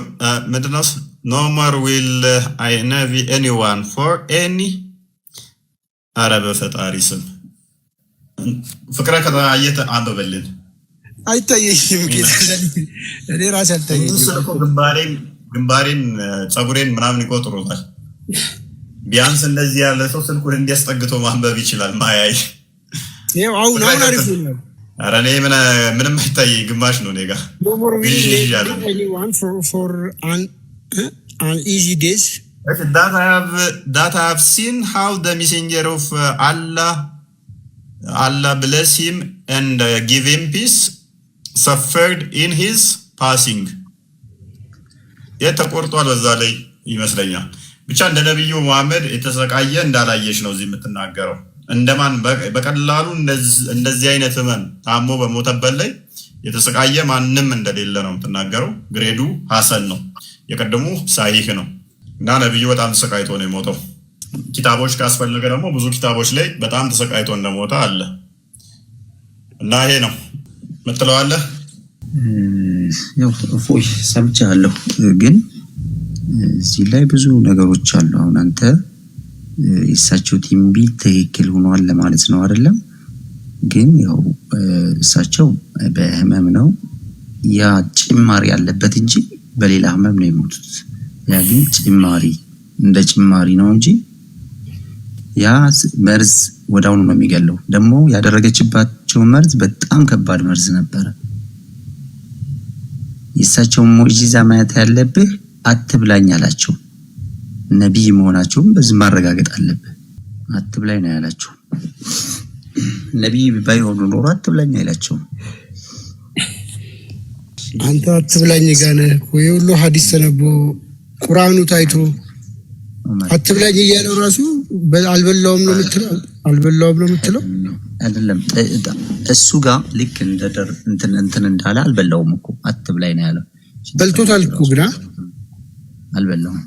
ምንድነው? "No more will I envy anyone for any" አረ በፈጣሪ ስም ፍቅረ ከታየ አንብበልን። አይታየኝም ጌታ፣ እኔ ራሴ አልታየኝም። ግንባሬን ግንባሬን ፀጉሬን ምናምን ይቆጥሩታል። ቢያንስ እንደዚህ ያለ ሰው ስልኩን እንዲያስጠግቶ ማንበብ ይችላል። ማያይ ይኸው አሁን አሁን አሪፍ ነው። ኧረ እኔ ምንም አይታየኝ፣ ግማሽ ነው እኔ ጋ። No more will ብዥ ያለ። anyone for an easy death. That I have seen how the messenger of Allah, Allah bless him and give him peace, suffered in his passing. ተቆርጧል በዛ ላይ ይመስለኛል። ብቻ እንደ ነቢዩ መሐመድ የተሰቃየ እንዳላየች ነው እዚህ የምትናገረው። እንደማን በቀላሉ እንደዚህ አይነት ህመም ታሞ በሞተበት ላይ የተሰቃየ ማንም እንደሌለ ነው የምትናገረው። Grade ኡ ሀሰን ነው፣ የቀድሙ ሳሂህ ነው። እና ነቢዩ በጣም ተሰቃይቶ ነው የሞተው። ኪታቦች ካስፈለገ ደግሞ ብዙ ኪታቦች ላይ በጣም ተሰቃይቶ እንደሞተ አለ። እና ይሄ ነው ምትለዋለህ። ያው እፎይ ሰምቻለሁ፣ ግን እዚህ ላይ ብዙ ነገሮች አሉ። አሁን አንተ የእሳቸው ትንቢት ትክክል ሆኗል ለማለት ነው አይደለም? ግን ያው እሳቸው በህመም ነው፣ ያ ጭማሪ ያለበት እንጂ በሌላ ህመም ነው የሞቱት። ያ ግን ጭማሪ እንደ ጭማሪ ነው እንጂ ያ መርዝ ወዲያውኑ ነው የሚገለው። ደግሞ ያደረገችባቸው መርዝ በጣም ከባድ መርዝ ነበረ። የእሳቸውን ሙዕጂዛ ማየት ያለብህ አትብላኝ አላቸው። ነቢይ መሆናቸውን በዚህ ማረጋገጥ አለብህ። አትብላኝ ነው ያላቸው። ነቢይ ባይሆኑ ኖሮ አትብላኝ አይላቸውም። አንተ አትብላኝ ጋር ነህ እኮ። የሁሉ ሀዲስ ተነቦ ቁርአኑ ታይቶ አትብላኝ እያለው ራሱ አልበላውም ነው የምትለው? አልበላውም ነው የምትለው? አይደለም፣ እሱ ጋር ልክ እንትን እንትን እንዳለ አልበላውም እኮ፣ አትብላኝ ነው ያለው። በልቶታል እኮ ግና። አልበላውም።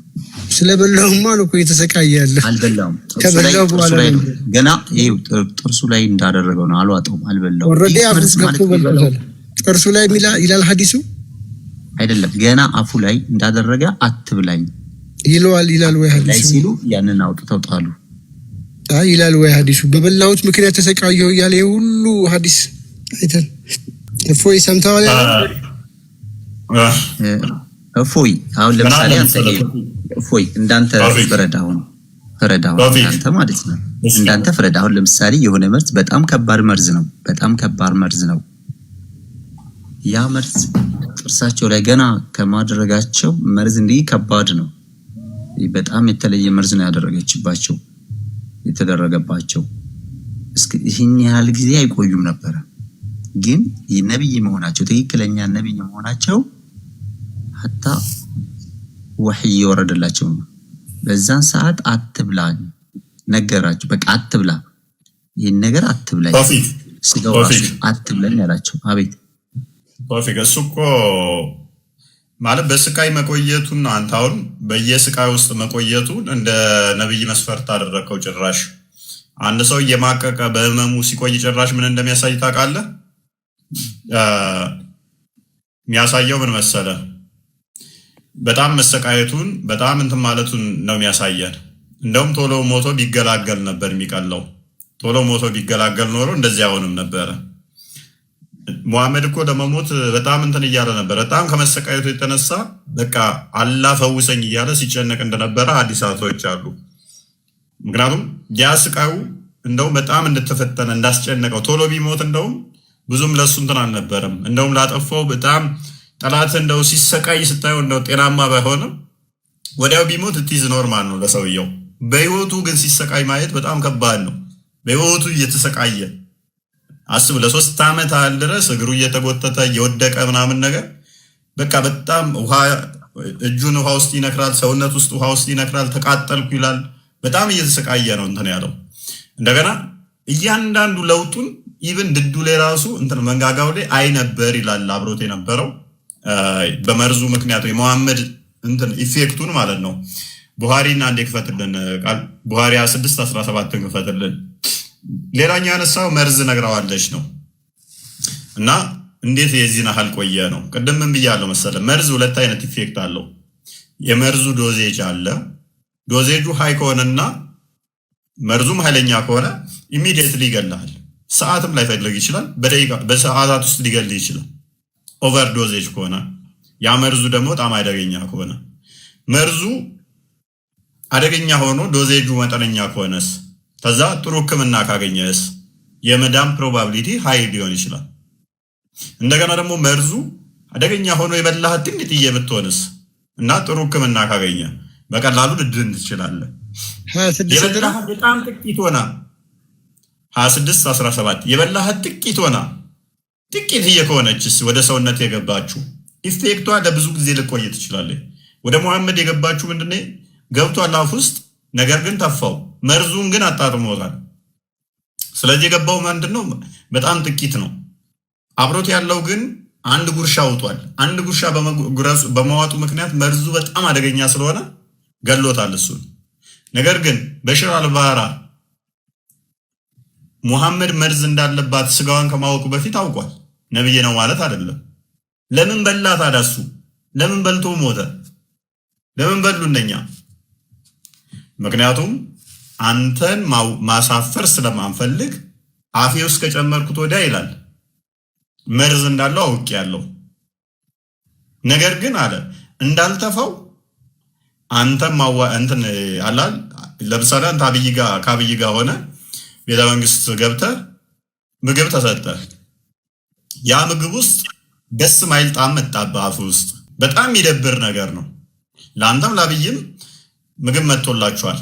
ስለበላውማ ነው እኮ እየተሰቃየ ያለ። አልበላውም። ጥርሱ ላይ ከበላው ጥርሱ በኋላ ላይ ነው ነው። ገና ይኸው ጥርሱ ላይ እንዳደረገው ነው። አልዋጠውም፣ አልበላውም። Already ይህ አፍ መርዝ ውስጥ ማለት ገብቶ የሚበላው በልቶታል። ጥርሱ ላይ ይላል ሀዲሱ። አይደለም፣ ገና አፉ ላይ እንዳደረገ አትብላኝ ይለዋል ይላል ወይ ላይ ሀዲሱ? ሲሉ ያንን አውጥተው ጣሉ። አይ ይላል ወይ ሀዲሱ? በበላሁት ምክንያት ተሰቃየሁ እያለ ይሄ ሁሉ ሀዲስ አይተን እፎይ ሰምተዋል ያለው? እፎይ አሁን ምን ለምሳሌ አለ አንተ መሰለህ? እፎይ እንዳንተ ቶፊቅ። ፍረድ፣ አሁን ፍረድ፣ አሁን ቶፊቅ። እንዳንተ ማለት ነው። እሺ። እንዳንተ ፍረድ። አሁን ለምሳሌ የሆነ መርዝ፣ በጣም ከባድ መርዝ ነው፣ በጣም ከባድ መርዝ ነው። ያ መርዝ ጥርሳቸው ላይ ገና ከማድረጋቸው መርዝ እንዲህ ከባድ ነው። በጣም የተለየ መርዝ ነው ያደረገችባቸው የተደረገባቸው። እስከ ይህን ያህል ጊዜ አይቆዩም ነበረ። ግን ነብይ መሆናቸው፣ ትክክለኛ ነብይ መሆናቸው ሀታ ወሕይ እየወረደላቸው ነው። በዛን ሰዓት አትብላ ነገራቸው። በቃ አትብላ፣ ይህን ነገር አትብላኝ፣ ቶፊቅ። ስጋው ራሱ ቶፊቅ። አትብላኝ ያላቸው። አቤት። ቶፊቅ፣ እሱ እኮ ማለት በስቃይ መቆየቱን አንተ አሁን በየስቃይ ውስጥ መቆየቱን እንደ ነብይ መስፈርት አደረግከው። ጭራሽ አንድ ሰው እየማቀቀ በህመሙ ሲቆይ ጭራሽ ምን እንደሚያሳይ ታውቃለህ? የሚያሳየው ምን መሰለ? በጣም መሰቃየቱን፣ በጣም እንትን ማለቱን ነው የሚያሳየን። እንደውም ቶሎ ሞቶ ቢገላገል ነበር የሚቀለው። ቶሎ ሞቶ ቢገላገል ኖሮ እንደዚህ አይሆንም ነበረ። ሙሐመድ እኮ ለመሞት በጣም እንትን እያለ ነበር። በጣም ከመሰቃየቱ የተነሳ በቃ አላህ ፈውሰኝ እያለ ሲጨነቅ እንደነበረ ሀዲሳቶች አሉ። ምክንያቱም ያ ስቃዩ እንደውም በጣም እንደተፈተነ እንዳስጨነቀው፣ ቶሎ ቢሞት እንደውም ብዙም ለእሱ እንትን አልነበረም። እንደውም ላጠፋው በጣም ጠላት እንደው ሲሰቃይ ስታየው እንደው ጤናማ ባይሆንም ወዲያው ቢሞት it's normal ነው ለሰውየው። በህይወቱ ግን ሲሰቃይ ማየት በጣም ከባድ ነው። በህይወቱ እየተሰቃየ አስብ። ለ3 ዓመት ያህል ድረስ እግሩ እየተጎተተ እየወደቀ ምናምን ነገር በቃ በጣም ውሃ እጁን ውሃ ውስጥ ይነክራል፣ ሰውነት ውስጥ ውሃ ውስጥ ይነክራል፣ ተቃጠልኩ ይላል። በጣም እየተሰቃየ ነው እንትን ያለው። እንደገና እያንዳንዱ ለውጡን even ድዱ ላይ ራሱ እንትን መንጋጋው ላይ አይ ነበር ይላል አብሮት የነበረው በመርዙ ምክንያት የመሐመድ እንትን effect ኡን ማለት ነው። ቡሃሪን አንዴ ክፈትልን ቃል፣ ቡሃሪ 6 17ን ክፈትልን። ሌላኛው ያነሳው መርዝ ነግረዋለች ነው እና እንዴት የዚህን ያህል ቆየ ነው። ቅድም ምን ብያለሁ መሰለ? መርዝ ሁለት አይነት effect አለው። የመርዙ dosage አለ። Dosage ኡ high ከሆነና መርዙም ኃይለኛ ከሆነ immediately ይገልሃል። ሰዓትም ላይፈልግ ይችላል። በደቂቃ በሰዓታት ውስጥ ሊገልህ ይችላል። Over dosage ከሆነ፣ ያ መርዙ ደግሞ በጣም አደገኛ ከሆነ። መርዙ አደገኛ ሆኖ dosage ኡ መጠነኛ ከሆነስ፣ ከዛ ጥሩ ሕክምና ካገኘስ የመዳን probability high ሊሆን ይችላል። እንደገና ደግሞ መርዙ አደገኛ ሆኖ የበላህ ትንሽዬ ብትሆንስ እና ጥሩ ሕክምና ካገኘ በቀላሉ ልድን ትችላለህ። 26 ነው። የበላህ በጣም ጥቂት ሆና፣ 26 17፣ የበላህ ጥቂት ሆና፣ ጥቂትዬ ከሆነችስ ወደ ሰውነት የገባችው effect ቷ ለብዙ ጊዜ ልቆይ ትችላለች። ወደ ሙሐመድ የገባችው ምንድን ገብቷል አፍ ውስጥ፣ ነገር ግን ተፋው፣ መርዙን ግን አጣጥሞታል። ስለዚህ የገባው ምንድን ነው? በጣም ጥቂት ነው። አብሮት ያለው ግን አንድ ጉርሻ አውጧል። አንድ ጉርሻ በመዋጡ ምክንያት መርዙ በጣም አደገኛ ስለሆነ ገሎታል እሱን። ነገር ግን በሽር አልባራ ሙሐመድ መርዝ እንዳለባት ስጋዋን ከማወቁ በፊት አውቋል። ነብይ ነው ማለት አይደለም። ለምን በላ ታዲያ? እሱ ለምን በልቶ ሞተ? ለምን በሉ እነኛ? ምክንያቱም አንተን ማሳፈር ስለማንፈልግ አፌ ውስጥ ከጨመርኩት ወዲያ ይላል መርዝ እንዳለው አውቄያለሁ። ነገር ግን አለ እንዳልተፋው አንተም እንትን አላል። ለምሳሌ አንተ አብይ ጋር ከአብይ ጋር ሆነ ቤተ መንግስት ገብተህ ምግብ ተሰጠ። ያ ምግብ ውስጥ ደስ ማይል ጣዕም መጣብህ አፍ ውስጥ፣ በጣም የሚደብር ነገር ነው። ለአንተም ለአብይም ምግብ መጥቶላችኋል።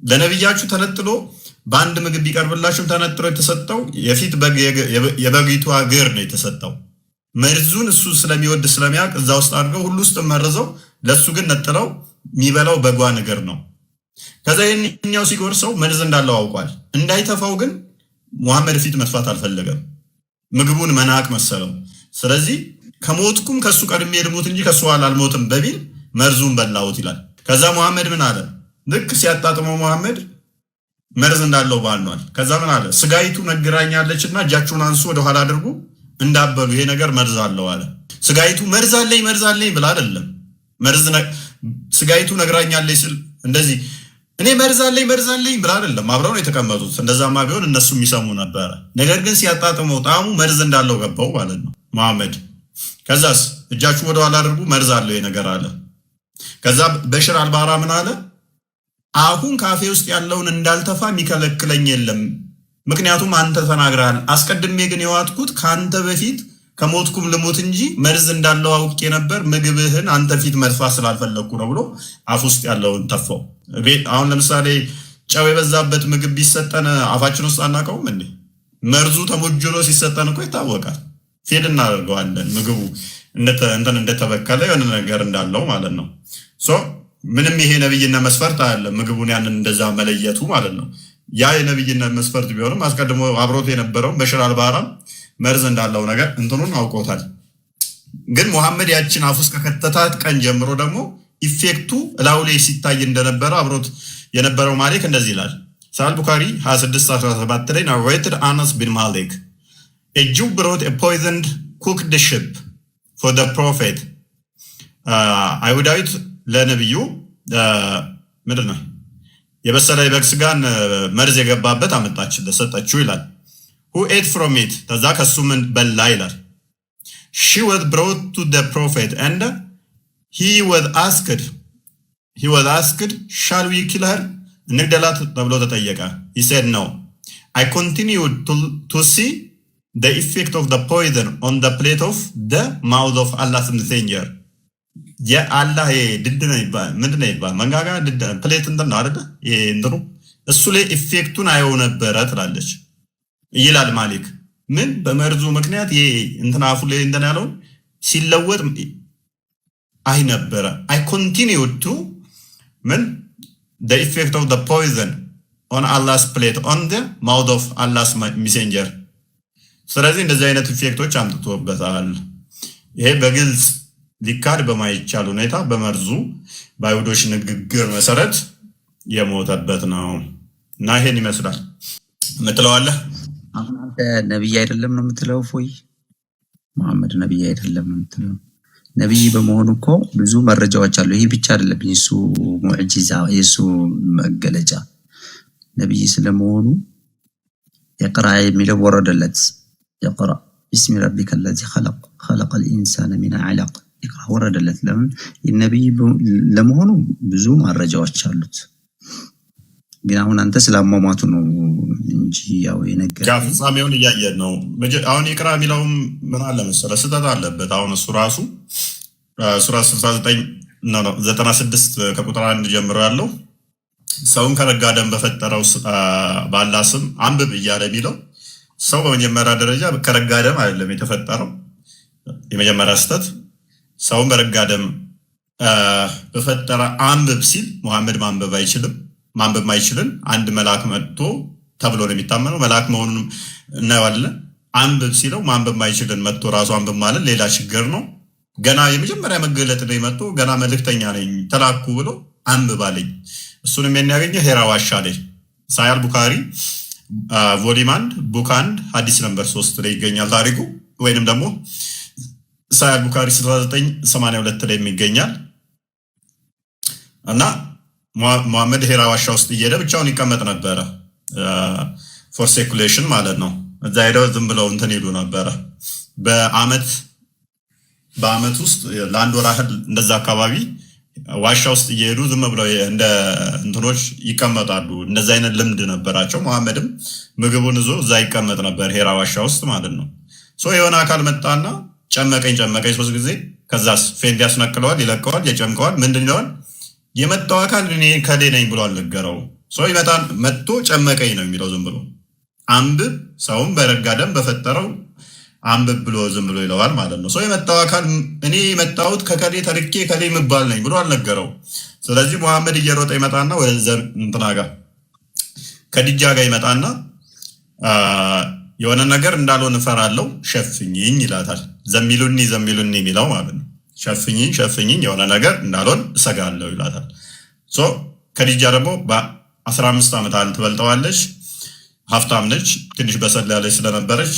ለነቢያችሁ ተነጥሎ በአንድ ምግብ ቢቀርብላችሁም ተነጥሎ የተሰጠው የፊት የበጊቷ እግር ነው የተሰጠው። መርዙን እሱ ስለሚወድ ስለሚያውቅ እዛ ውስጥ አድርገው ሁሉ ውስጥ መርዘው ለእሱ ግን ነጥለው የሚበላው በጓን እግር ነው። ከዛ ይህኛው ሲጎርሰው መርዝ እንዳለው አውቋል። እንዳይተፋው ግን ሙሐመድ ፊት መጥፋት አልፈለገም። ምግቡን መናቅ መሰለው። ስለዚህ ከሞትኩም ከእሱ ቀድሜ ልሙት እንጂ ከእሱ ኋላ አልሞትም በሚል መርዙን በላሁት ይላል። ከዛ ሙሐመድ ምን አለ? ልክ ሲያጣጥመው ሙሐመድ መርዝ እንዳለው ባኗል። ከዛ ምን አለ? ስጋይቱ ነግራኛለች እና እጃችሁን አንሱ፣ ወደኋላ አድርጉ፣ እንዳበሉ፣ ይሄ ነገር መርዝ አለው አለ። ስጋይቱ መርዝ አለኝ መርዝ አለኝ ብላ አይደለም። መርዝ ስጋይቱ ነግራኛለች ስል እንደዚህ እኔ መርዝ አለኝ መርዝ አለኝ ብላ አይደለም። አብረው ነው የተቀመጡት። እንደዛማ ቢሆን እነሱ የሚሰሙ ነበረ። ነገር ግን ሲያጣጥመው ጣዕሙ መርዝ እንዳለው ገባው ማለት ነው መሐመድ። ከዛስ እጃችሁ ወደኋላ አድርጉ፣ መርዝ አለው ይሄ ነገር አለ። ከዛ በሽር አልባራ ምን አለ? አሁን ካፌ ውስጥ ያለውን እንዳልተፋ የሚከለክለኝ የለም፣ ምክንያቱም አንተ ተናግረሃል። አስቀድሜ ግን የዋጥኩት ከአንተ በፊት ከሞትኩም ልሙት እንጂ መርዝ እንዳለው አውቄ ነበር፣ ምግብህን አንተ ፊት መድፋት ስላልፈለግኩ ነው ብሎ አፍ ውስጥ ያለውን ተፋው። አሁን ለምሳሌ ጨው የበዛበት ምግብ ቢሰጠን አፋችን ውስጥ አናውቀውም እንዴ? መርዙ ተሞጅሎ ሲሰጠን እኮ ይታወቃል። Feel እናደርገዋለን። ምግቡ እንትን እንደተበከለ፣ የሆነ ነገር እንዳለው ማለት ነው። So ምንም ይሄ ነብይነት መስፈርት አይደለም፣ ምግቡን ያንን እንደዛ መለየቱ ማለት ነው። ያ የነብይነት መስፈርት ቢሆንም አስቀድሞ አብሮት የነበረው በሽር አልባራም መርዝ እንዳለው ነገር እንትኑን አውቆታል። ግን ሙሐመድ ያችን አፍ ውስጥ ከከተታት ቀን ጀምሮ ደግሞ effect ኡ እላዩ ላይ ሲታይ እንደነበረ አብሮት የነበረው ማሊክ እንደዚህ ይላል። ሳሂህ ቡካሪ 2617 ላይ narrated አነስ ቢን ማሊክ፣ "A Jew brought a poisoned cooked sheep for the prophet." አይሁዳዊት ለነቢዩ ምንድን ነው የበሰለ የበግ ስጋን መርዝ የገባበት አመጣችለት፣ ሰጠችው ይላል። "Who ate from it?" ከዛ ከሱ ምን በላ ይላል። "She was brought to the prophet and he was asked, 'Shall we kill her?' እንግደላት ተብሎ ተጠየቀ። He said, 'No. I continued to see the effect of the poison on the plate of the mouth of Allah's messenger." የአላህ ድድ ነው ይባል፣ ምንድን ነው ይባል፣ መንጋጋ ድድ plate እንትን ነው አይደለ? ይሄ እንትኑ እሱ ላይ effect ኡን አየው ነበረ ትላለች ይላል ማሊክ። ምን በመርዙ ምክንያት ይሄ እንትን አፉ ላይ እንትን ያለውን ሲለወጥ አይ ነበረ። "I continued to ምን the effect of the poison on Allah's plate on the mouth of Allah's messenger." ስለዚህ እንደዚህ አይነት effect ኦች አምጥቶበታል። ይሄ በግልጽ ሊካድ በማይቻል ሁኔታ በመርዙ በአይሁዶች ንግግር መሰረት የሞተበት ነው እና ይሄን ይመስላል። ምትለዋለህ? አሁን አንተ ነብይ አይደለም ነው የምትለው? ፎይ መሐመድ ነብይ አይደለም ነው የምትለው? ነብይ በመሆኑ እኮ ብዙ መረጃዎች አሉ። ይሄ ብቻ አይደለም የሱ ሙዕጂዛ፣ የሱ መገለጫ። ነብይ ስለመሆኑ اقرأ የሚለው ወረደለት። اقرأ باسم ربك الذي خلق، خلق الإنسان من علق። اقرأ ወረደለት። ለምን ነብይ ለመሆኑ ብዙ መረጃዎች አሉት። ግን አሁን አንተ ስለ አሟሟቱ ነው እንጂ ያው የነገርከኝ። ፍጻሜውን እያየን ነው። አሁን ይቅራ የሚለውም ምን አለ መሰለህ ስህተት አለበት። አሁን እሱ ራሱ ሱራ 69፣ 96 ከቁጥር 1 ጀምሮ ያለው ሰውን ከረጋ ደም በፈጠረው በአላህ ስም አንብብ እያለ የሚለው ሰው በመጀመሪያ ደረጃ ከረጋ ደም አይደለም የተፈጠረው። የመጀመሪያ ስህተት። ሰውን በረጋ ደም በፈጠረ አንብብ ሲል ሙሐመድ ማንበብ አይችልም። ማንበብ ማይችልን አንድ መልአክ መጥቶ ተብሎ ነው የሚታመነው። መልአክ መሆኑን እናየዋለን። አንብብ ሲለው ማንበብ ማይችልን መጥቶ ራሱ አንብብ ማለት ሌላ ችግር ነው። ገና የመጀመሪያ መገለጥ ላይ መጥቶ ገና መልእክተኛ ነኝ ተላኩ ብሎ አንብብ አለኝ። እሱንም የሚያገኘው ሄራ ዋሻ ላይ ሳሂህ አል ቡካሪ volume 1 book 1 ሀዲስ number 3 ላይ ይገኛል ታሪኩ። ወይንም ደግሞ ሳሂህ አል ቡካሪ 6982 ላይ ይገኛል። እና ሙሐመድ ሄራ ዋሻ ውስጥ እየሄደ ብቻውን ይቀመጥ ነበረ። For seclusion ማለት ነው። እዛ ሄደው ዝም ብለው እንትን ይሉ ነበረ። በአመት ውስጥ ለአንድ ወር ያህል እንደዛ አካባቢ ዋሻ ውስጥ እየሄዱ ዝም ብለው እንደ እንትኖች ይቀመጣሉ። እንደዛ አይነት ልምድ ነበራቸው። መሐመድም ምግቡን ይዞ እዛ ይቀመጥ ነበር፣ ሄራ ዋሻ ውስጥ ማለት ነው። So የሆነ አካል መጣና ጨመቀኝ ጨመቀኝ ሶስት ጊዜ። ከዛስ faint ያስነቅለዋል፣ ይለቀዋል፣ ይጨምቀዋል። ምንድን ይለዋል? የመጣው አካል እኔ ከሌ ነኝ ብሎ አልነገረው። ሰው ይመጣ መጥቶ ጨመቀኝ ነው የሚለው ዝም ብሎ። አንብብ፣ ሰውም በረጋ ደም በፈጠረው አንብብ ብሎ ዝም ብሎ ይለዋል ማለት ነው። ሰው የመጣው አካል እኔ የመጣሁት ከከሌ ተልኬ ከሌ የምባል ነኝ ብሎ አልነገረው። ስለዚህ ሙሐመድ እየሮጠ ይመጣና ወደ ዘር እንትና ጋር ከዲጃ ጋር ይመጣና የሆነ ነገር እንዳልሆን እፈራለሁ ሸፍኝኝ ይላታል። ዘሚሉኒ ዘሚሉኒ የሚለው ማለት ነው። ሸፍኝኝ ሸፍኝኝ፣ የሆነ ነገር እንዳልሆን እሰጋለሁ ይላታል። So ከዲጃ ደግሞ በ15 ዓመት ያህል ትበልጠዋለች። ሀብታም ነች። ትንሽ በሰል ያለች ስለነበረች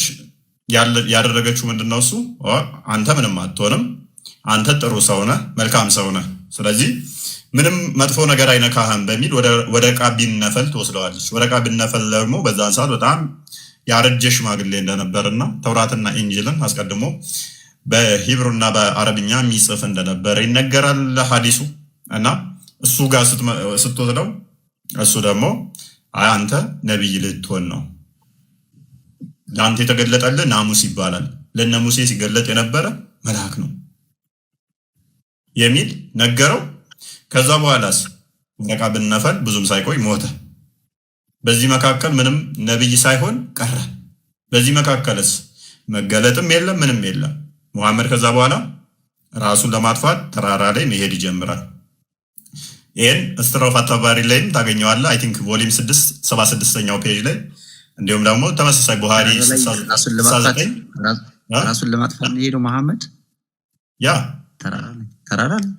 ያደረገችው ምንድን ነው? እሱ አንተ ምንም አትሆንም፣ አንተ ጥሩ ሰው ነህ፣ መልካም ሰው ነህ፣ ስለዚህ ምንም መጥፎ ነገር አይነካህም በሚል ወረቃ ቢን ነፈል ትወስደዋለች። ወረቃ ቢን ነፈል ደግሞ በዛን ሰዓት በጣም ያረጀ ሽማግሌ እንደነበርና ተውራትና ኢንጅልን አስቀድሞ በ Hebrew ና በአረብኛ የሚጽፍ እንደነበረ ይነገራል ሀዲሱ። እና እሱ ጋር ስትወስደው እሱ ደግሞ አይ አንተ ነቢይ ልትሆን ነው፣ ለአንተ የተገለጠልህ ናሙስ ይባላል፣ ለነ ሙሴ ሲገለጥ የነበረ መልአክ ነው የሚል ነገረው። ከዛ በኋላስ ወረቃ ብን ነፈል ብዙም ሳይቆይ ሞተ። በዚህ መካከል ምንም ነቢይ ሳይሆን ቀረ። በዚህ መካከልስ መገለጥም የለም፣ ምንም የለም። ሙሐመድ ከዛ በኋላ ራሱን ለማጥፋት ተራራ ላይ መሄድ ይጀምራል። ይህን ስትራው አታባሪ ላይም ታገኘዋለህ። I think volume 6 76ኛው page ላይ፣ እንዲሁም ደግሞ ተመሳሳይ ቡሃሪ 69። ራሱን ለማጥፋት ነው የሄደው መሐመድ። ያ። ተራራ ላይ ተራራ ላይ።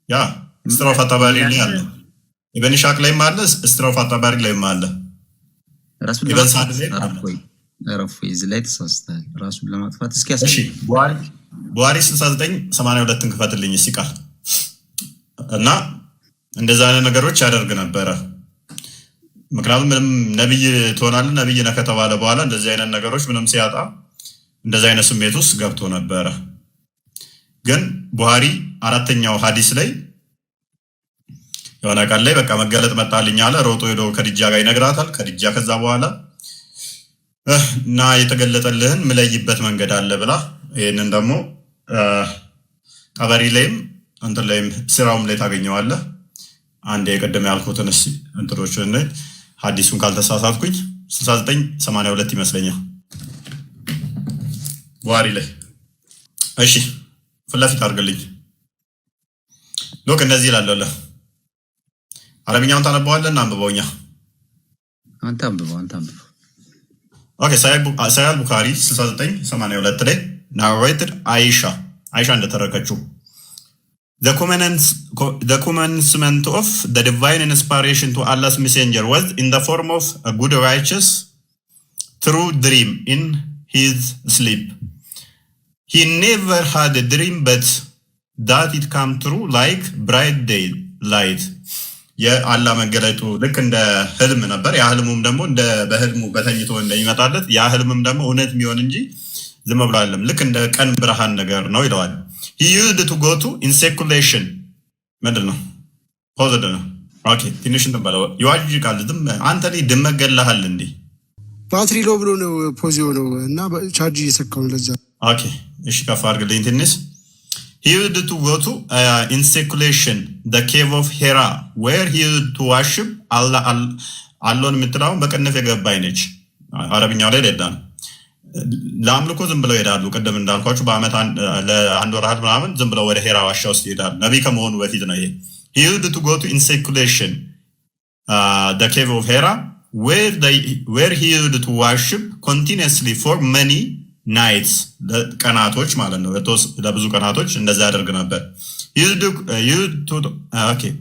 Yeah፣ ስትራው አታባሪ ላይ አለ። ኢብን ኢስሐቅ ላይም አለ። ስትራው አታባሪ ላይም አለ። ራሱን ኢብን ለማጥፋት ሳድ ላይም አለ። እረፍ ወይ እረፍ ወይ፣ እዚህ ላይ ተሳስተሃል። ራሱን ለማጥፋት እስኪ እሺ። ያሳይ። ቡሃሪ 69 82ን ክፈትልኝ ሲቃል። እና እንደዛ አይነት ነገሮች ያደርግ ነበረ። ምክንያቱም ምንም ነቢይ ትሆናለህ፣ ነቢይ ነህ ከተባለ በኋላ እንደዚህ አይነት ነገሮች ምንም ሲያጣ እንደዚህ አይነት ስሜት ውስጥ ገብቶ ነበረ። ግን ቡሃሪ አራተኛው ሀዲስ ላይ የሆነ ቀን ላይ በቃ መገለጥ መጣልኝ አለ። ሮጦ ሄዶ ከድጃ ጋር ይነግራታል። ከድጃ ከዛ በኋላ እና የተገለጠልህን ምለይበት መንገድ አለ ብላ ይህንን ደግሞ ጠበሪ ላይም እንትን ላይም ስራውም ላይ ታገኘዋለህ። አንድ የቅድም ያልኩትን እስኪ እንትኖች ሀዲሱን ካልተሳሳትኩኝ 6982 ይመስለኛል ቡሃሪ ላይ። እሺ፣ ፊት ለፊት አድርግልኝ። Look፣ እንደዚህ ይላል። አረብኛውን ታነበዋለህ እና አንብበውኛ። አንተ አንብበው፣ አንተ አንብበው። Okay፣ ሳሂህ አል ቡካሪ 6982 ላይ narrated አይሻ፣ አይሻ እንደተረከችው "The commencement of the divine inspiration to Allah's messenger was in the form of a good, righteous, true dream in his sleep. He never had a dream but that it came true like bright day light." የአላህ መገለጡ ልክ እንደ ህልም ነበር። ያ ህልሙም ደግሞ እንደ በህልሙ በተኝቶ እንደሚመጣለት ያ ህልምም ደግሞ እውነት የሚሆን እንጂ ዝም ብሎ አይደለም። ልክ እንደ ቀን ብርሃን ነገር ነው ይለዋል። He used to go to in seclusion። ምንድን ነው? Paused ነው። Okay፣ ትንሽ እንትን በለው፣ ይዋዥቃል። ዝም አንተ ላይ ድመት ገለሃል እንዴ? ባትሪ low ብሎ ነው pause የሆነው እና charge እየሰካው ነው። ለዛ። Okay፣ እሺ፣ ከፍ አድርግልኝ ትንሽ። He used to go to in seclusion the cave of Hera where he used to worship Allah alone የምትለውን በቅንፍ የገባኝ ነች። አረብኛው ላይ ሌላ ነው። ለአምልኮ ዝም ብለው ይሄዳሉ። ቅድም እንዳልኳችሁ በዓመት ለአንድ ወር ያህል ምናምን ዝም ብለው ወደ ሄራ ዋሻ ውስጥ ይሄዳሉ። ነቢይ ከመሆኑ በፊት ነው ይሄ። He used to go to in seclusion the cave of Hera where he used to worship continuously for many nights፣ ቀናቶች ማለት ነው። ለብዙ ቀናቶች እንደዛ ያደርግ ነበር። Okay፣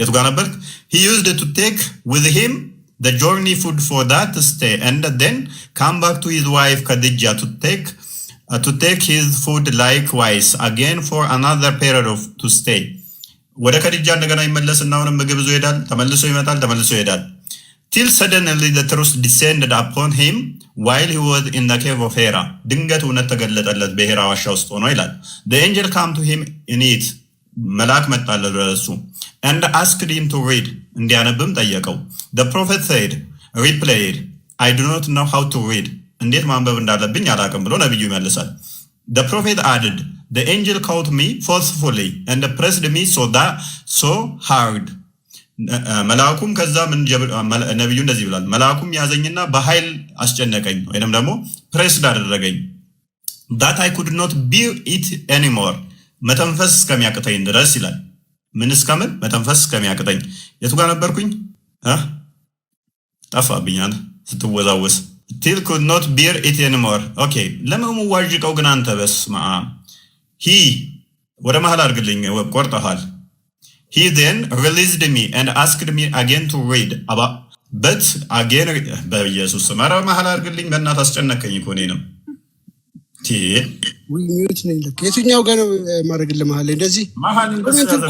የቱ ጋር ነበር? He used to take with him the journey food for that stay and then come back to his wife Khadija to take his food likewise again for another period of to stay። ወደ ከዲጃ እንደገና ይመለስና አሁንም ምግብ ይዞ ይሄዳል። ተመልሶ ይመጣል። ተመልሶ ይሄዳል። Till suddenly the truth descended upon him while he was in the cave of Hera። ድንገት እውነት ተገለጠለት በሄራ ዋሻ ውስጥ ሆኖ ይላል። The angel came to him in it፣ መልአክ መጣለት ወደ እሱ፣ and asked him to read፣ እንዲያነብም ጠየቀው። The prophet said, replied, "I do not know how to read፣ እንዴት ማንበብ እንዳለብኝ አላውቅም" ብሎ ነቢዩ ይመልሳል። The prophet added, "The angel caught me forcefully and pressed me so hard።" መልአኩም ከዛ ምን ነቢዩ እንደዚህ ብሏል። መልአኩም ያዘኝና በኃይል አስጨነቀኝ ወይንም ደግሞ pressed አደረገኝ፣ that I could not bear it anymore፣ መተንፈስ እስከሚያቅተኝ ድረስ ይላል። ምን እስከምን? መተንፈስ እስከሚያቅተኝ። የቱ ጋር ነበርኩኝ? ጠፋብኛል ስትወዛወዝ። Till could not bear it anymore። Okay፣ ለምን ዋዥቀው ግን አንተ? በስመ አብ። He ወደ መሀል አድርግልኝ፣ ቆርጠሃል። He then released me and asked me again to read, but again፣ በኢየሱስ ስም ኧረ መሀል አድርግልኝ፣ በእናትህ አስጨነቀኝ እኮ እኔንም። Mute ነኝ። ለካ የትኛው ጋር ነው ማድረግልህ? መሀል ላይ እንደዚህ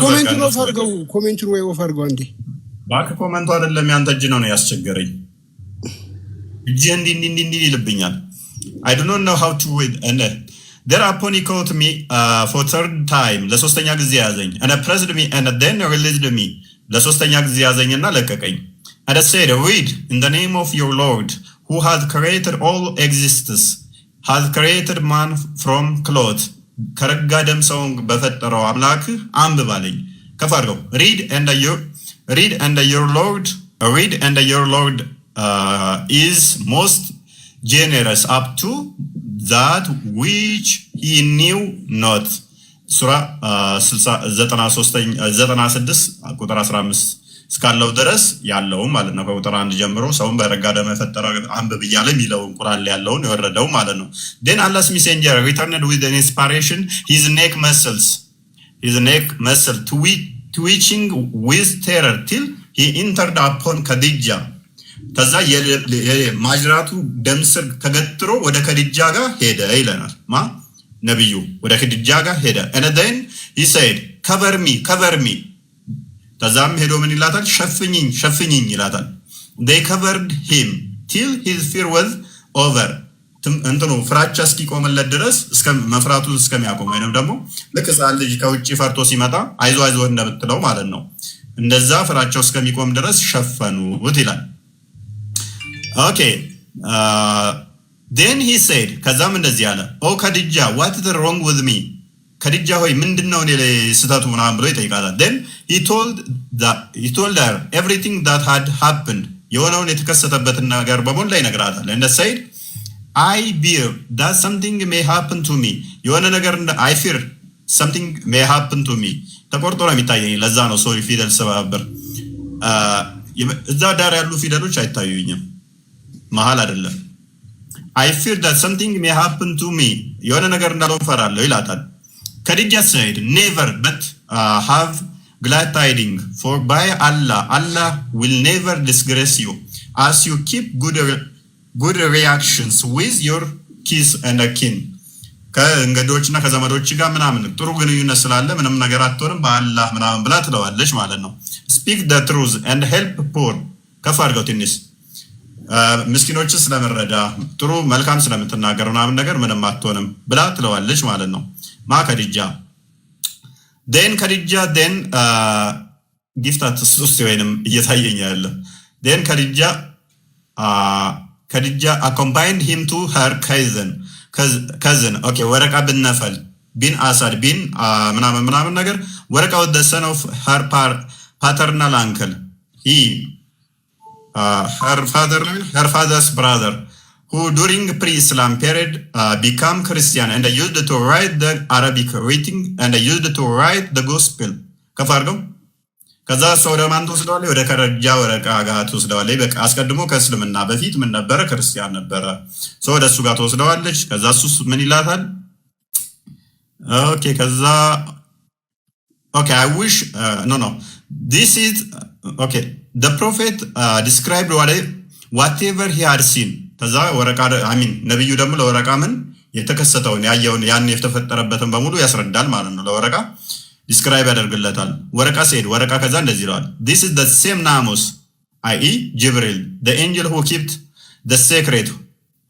comment ኡን off አድርገው፣ comment ኡን ወይ off አድርገው አንዴ። እባክህ፣ comment ኡ አይደለም፣ ያንተ እጅ ነው ያስቸገረኝ። እጅ እንዲህ እንዲህ እንዲህ እንዲህ ይልብኛል። I do not know how to read። And thereupon he caught me for third time፣ ለሶስተኛ ጊዜ ያዘኝ፣ and pressed me and then released me፣ ለሶስተኛ ጊዜ ያዘኝና ለቀቀኝ፣ and said, "Read in the name of your Lord who has created all exists, has created man from clot፣ ከረጋ ደም ሰውን በፈጠረው አምላክህ አንብብ አለኝ። ከፍ አድርገው። Read and your Lord is most generous up to that which he knew not፣ ሱራ 96 ቁጥር 15 እስካለው ድረስ ያለውን ማለት ነው። ከቁጥር 1 ጀምሮ ሰውን በረጋ ደም የፈጠረ አንብብ እያለ የሚለውን ቁርአን ላይ ያለውን የወረደው ማለት ነው። Then Allah's messenger returned with inspiration, his neck muscle twitching with terror, till he entered upon ከዲጃ። ከዛ ማጅራቱ ደም ስር ተገትሮ ወደ ከዲጃ ጋር ሄደ ይለናል። ማ? ነቢዩ ወደ ከዲጃ ጋር ሄደ። And then he said, "Cover me, cover me።" ከዛም ሄዶ ምን ይላታል? ሸፍኝኝ፣ ሸፍኝኝ ይላታል። They covered him till his fear was over፣ እንትኑ ፍራቻ እስኪቆምለት ድረስ፣ እስከ መፍራቱ እስከሚያቆም፣ ወይንም ደግሞ ልክ ሕፃን ልጅ ከውጭ ፈርቶ ሲመጣ አይዞ አይዞ እንደምትለው ማለት ነው። እንደዛ ፍራቻው እስከሚቆም ድረስ ሸፈኑት ይላል። Okay, then he said፣ ከዛም እንደዚህ አለ፣ "Oh ከድጃ, what is wrong with me?" ከድጃ ሆይ ምንድን ነው እኔ ላይ ስህተቱ ምናምን ብሎ ይጠይቃታል። Then he told her everything that had happened፣ የሆነውን የተከሰተበትን ነገር በሞላ ይነግራታል። And said, "I fear that something may happen to me፣ የሆነ ነገር፣ I fear something may happen to me። ተቆርጦ ነው የሚታየኝ። ለዛ ነው፣ sorry፣ ፊደል ሰባብር እዛ ዳር ያሉ ፊደሎች አይታዩኝም፣ መሀል አይደለም። "I fear that something may happen to me፣ የሆነ ነገር እንዳልሆን እፈራለሁ" ይላታል። ከዲጃ said, "Never, but have glad tiding, for by Allah, Allah will never disgrace you as you keep good relations with your kith and kin። ከእንግዶች እና ከዘመዶች ጋር ምናምን ጥሩ ግንኙነት ስላለ ምንም ነገር አትሆንም በአላህ ምናምን ብላ ትለዋለች ማለት ነው። Speak the truth and help poor፣ ከፍ አድርገው ትንሽ፣ ምስኪኖችን ስለምረዳ፣ ጥሩ መልካም ስለምትናገር ምናምን ነገር ምንም አትሆንም ብላ ትለዋለች ማለት ነው። ማ? ከዲጃ። Then ከዲጃ then Gift አትስጡ እስኪ፣ ወይንም እየታየኝ ያለ። Then ከዲጃ accompanied him to her cousin, okay, ወረቃ ብን ነፈል ቢን አሳድ ቢን ምናምን ምናምን ነገር። ወረቃ was the son of her paternal uncle, he her father, her father's brother, who during pre-Islam period became Christian and used to write the Arabic writing and used to write the gospel። ከፍ አድርገው። ከዛ እሷ ወደ ማን ትወስደዋለች? ወደ ከረጃ ወረቃ ጋር ትወስደዋለች። በቃ አስቀድሞ ከእስልምና በፊት ምን ነበረ? ክርስቲያን ነበረ። So ወደ እሱ ጋር ትወስደዋለች። ከዛ እሱስ ምን ይላታል? Okay፣ ከዛ okay, I wish, no, this is okay, the prophet described whatever he had seen። ከዛ ወረቃ፣ I mean ነቢዩ ደግሞ ለወረቃ ምን የተከሰተውን፣ ያየውን፣ ያን የተፈጠረበትን በሙሉ ያስረዳል ማለት ነው። ለወረቃ describe ያደርግለታል። ወረቃ said፣ ወረቃ ከዛ እንደዚህ ይለዋል፣ "This is the same ናሙስ, i.e. ጅብሪል, the angel who kept the secret,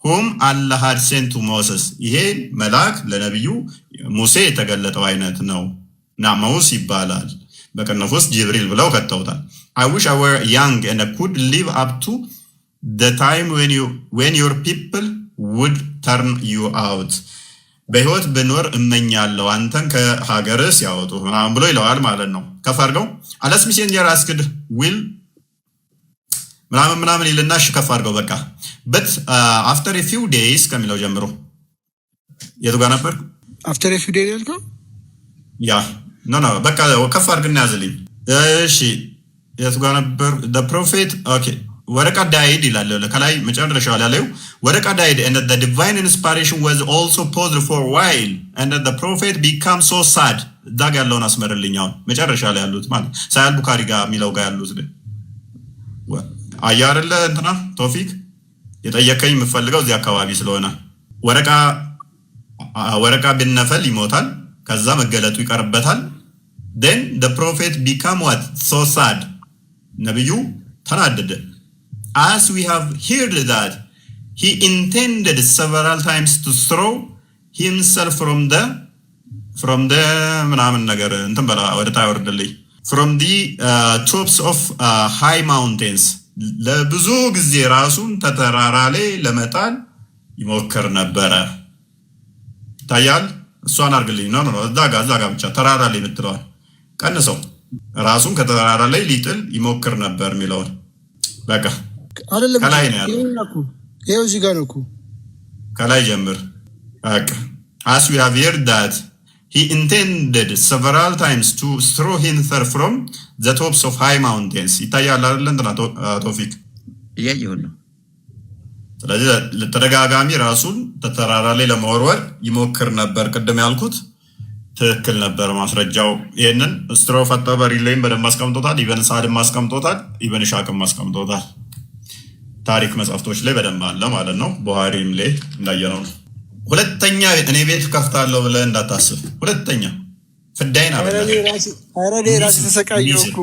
whom Allah had sent to Moses።" ይሄ መልአክ ለነቢዩ ሙሴ የተገለጠው አይነት ነው። ናሙስ ይባላል። በቅንፍ ውስጥ ጅብሪል ብለው ከተውታል። "I wish I were young and could live up to the time when your people would turn you out። በህይወት ብኖር እመኛለሁ አንተን ከሀገርህ ሲያወጡ ምናምን ብሎ ይለዋል ማለት ነው። ከፍ አድርገው። Allah's messenger asked, "Will" ምናምን ምናምን ይልና፣ እሺ ከፍ አድርገው በቃ። "But after few days" ከሚለው ጀምሮ የቱ ጋር ነበር? After few days ያልከው? Yeah, no, በቃ ከፍ አድርግና ያዝልኝ። እሺ፣ የቱ ጋር ነበር? Prophet, okay, ወረቃ died ይላል ከላይ መጨረሻው ላይ ያለው። ወረቃ died and the divine inspiration was also paused for a while and the prophet became so sad። እዛ ጋ ያለውን አስመርልኝ። አሁን መጨረሻ ላይ ያሉት ማለት ሳሂህ ቡካሪ ጋር የሚለው ጋር ያሉት አየህ አይደለ? እንትና ቶፊክ፣ የጠየከኝ የምፈልገው እዚህ አካባቢ ስለሆነ ወረቃ ቢን ነፈል ይሞታል። ከዛ መገለጡ ይቀርበታል። Then the prophet became what? So sad። ነቢዩ ተናደደ። "As we have heard that he intended several times to throw himself from the" ምናምን ነገር እንትን በላ፣ ወደ ታች ወርድልኝ፣ "from the tops of high mountains።" ለብዙ ጊዜ ራሱን ተተራራ ላይ ለመጣል ይሞክር ነበረ። ይታያል። እሷን አድርግልኝ። No, እዛ ጋ ብቻ ተራራ ላይ የምትለዋል ቀንሰው። ራሱን ከተራራ ላይ ሊጥል ይሞክር ነበር የሚለውን በቃ። አይደለም። ከላይ ነው ያለው። ይኸው እዚህ ጋር ነው እኮ። ከላይ ጀምር። በቃ "As we have heard that he intended several times to throw himself from the tops of high mountains። ይታያል አይደለ? እንትና ቶፊክ? እያየሁ ነው። ስለዚህ ተደጋጋሚ ራሱን ተተራራ ላይ ለመወርወር ይሞክር ነበር። ቅድም ያልኩት ትክክል ነበር ማስረጃው። ይህንን history of አጠበሪ ላይም በደንብ አስቀምጦታል። ኢብን ሳድም አስቀምጦታል። ኢብን ኢስሐቅም አስቀምጦታል። ታሪክ መጽሐፍቶች ላይ በደንብ አለ ማለት ነው። ቡሃሪም ላይ እንዳየነው ነው። ሁለተኛ እኔ ቤት ከፍታለሁ ብለህ እንዳታስብ። ሁለተኛ ፍዳይን ኧረ እኔ ራሴ ተሰቃየሁ እኮ፣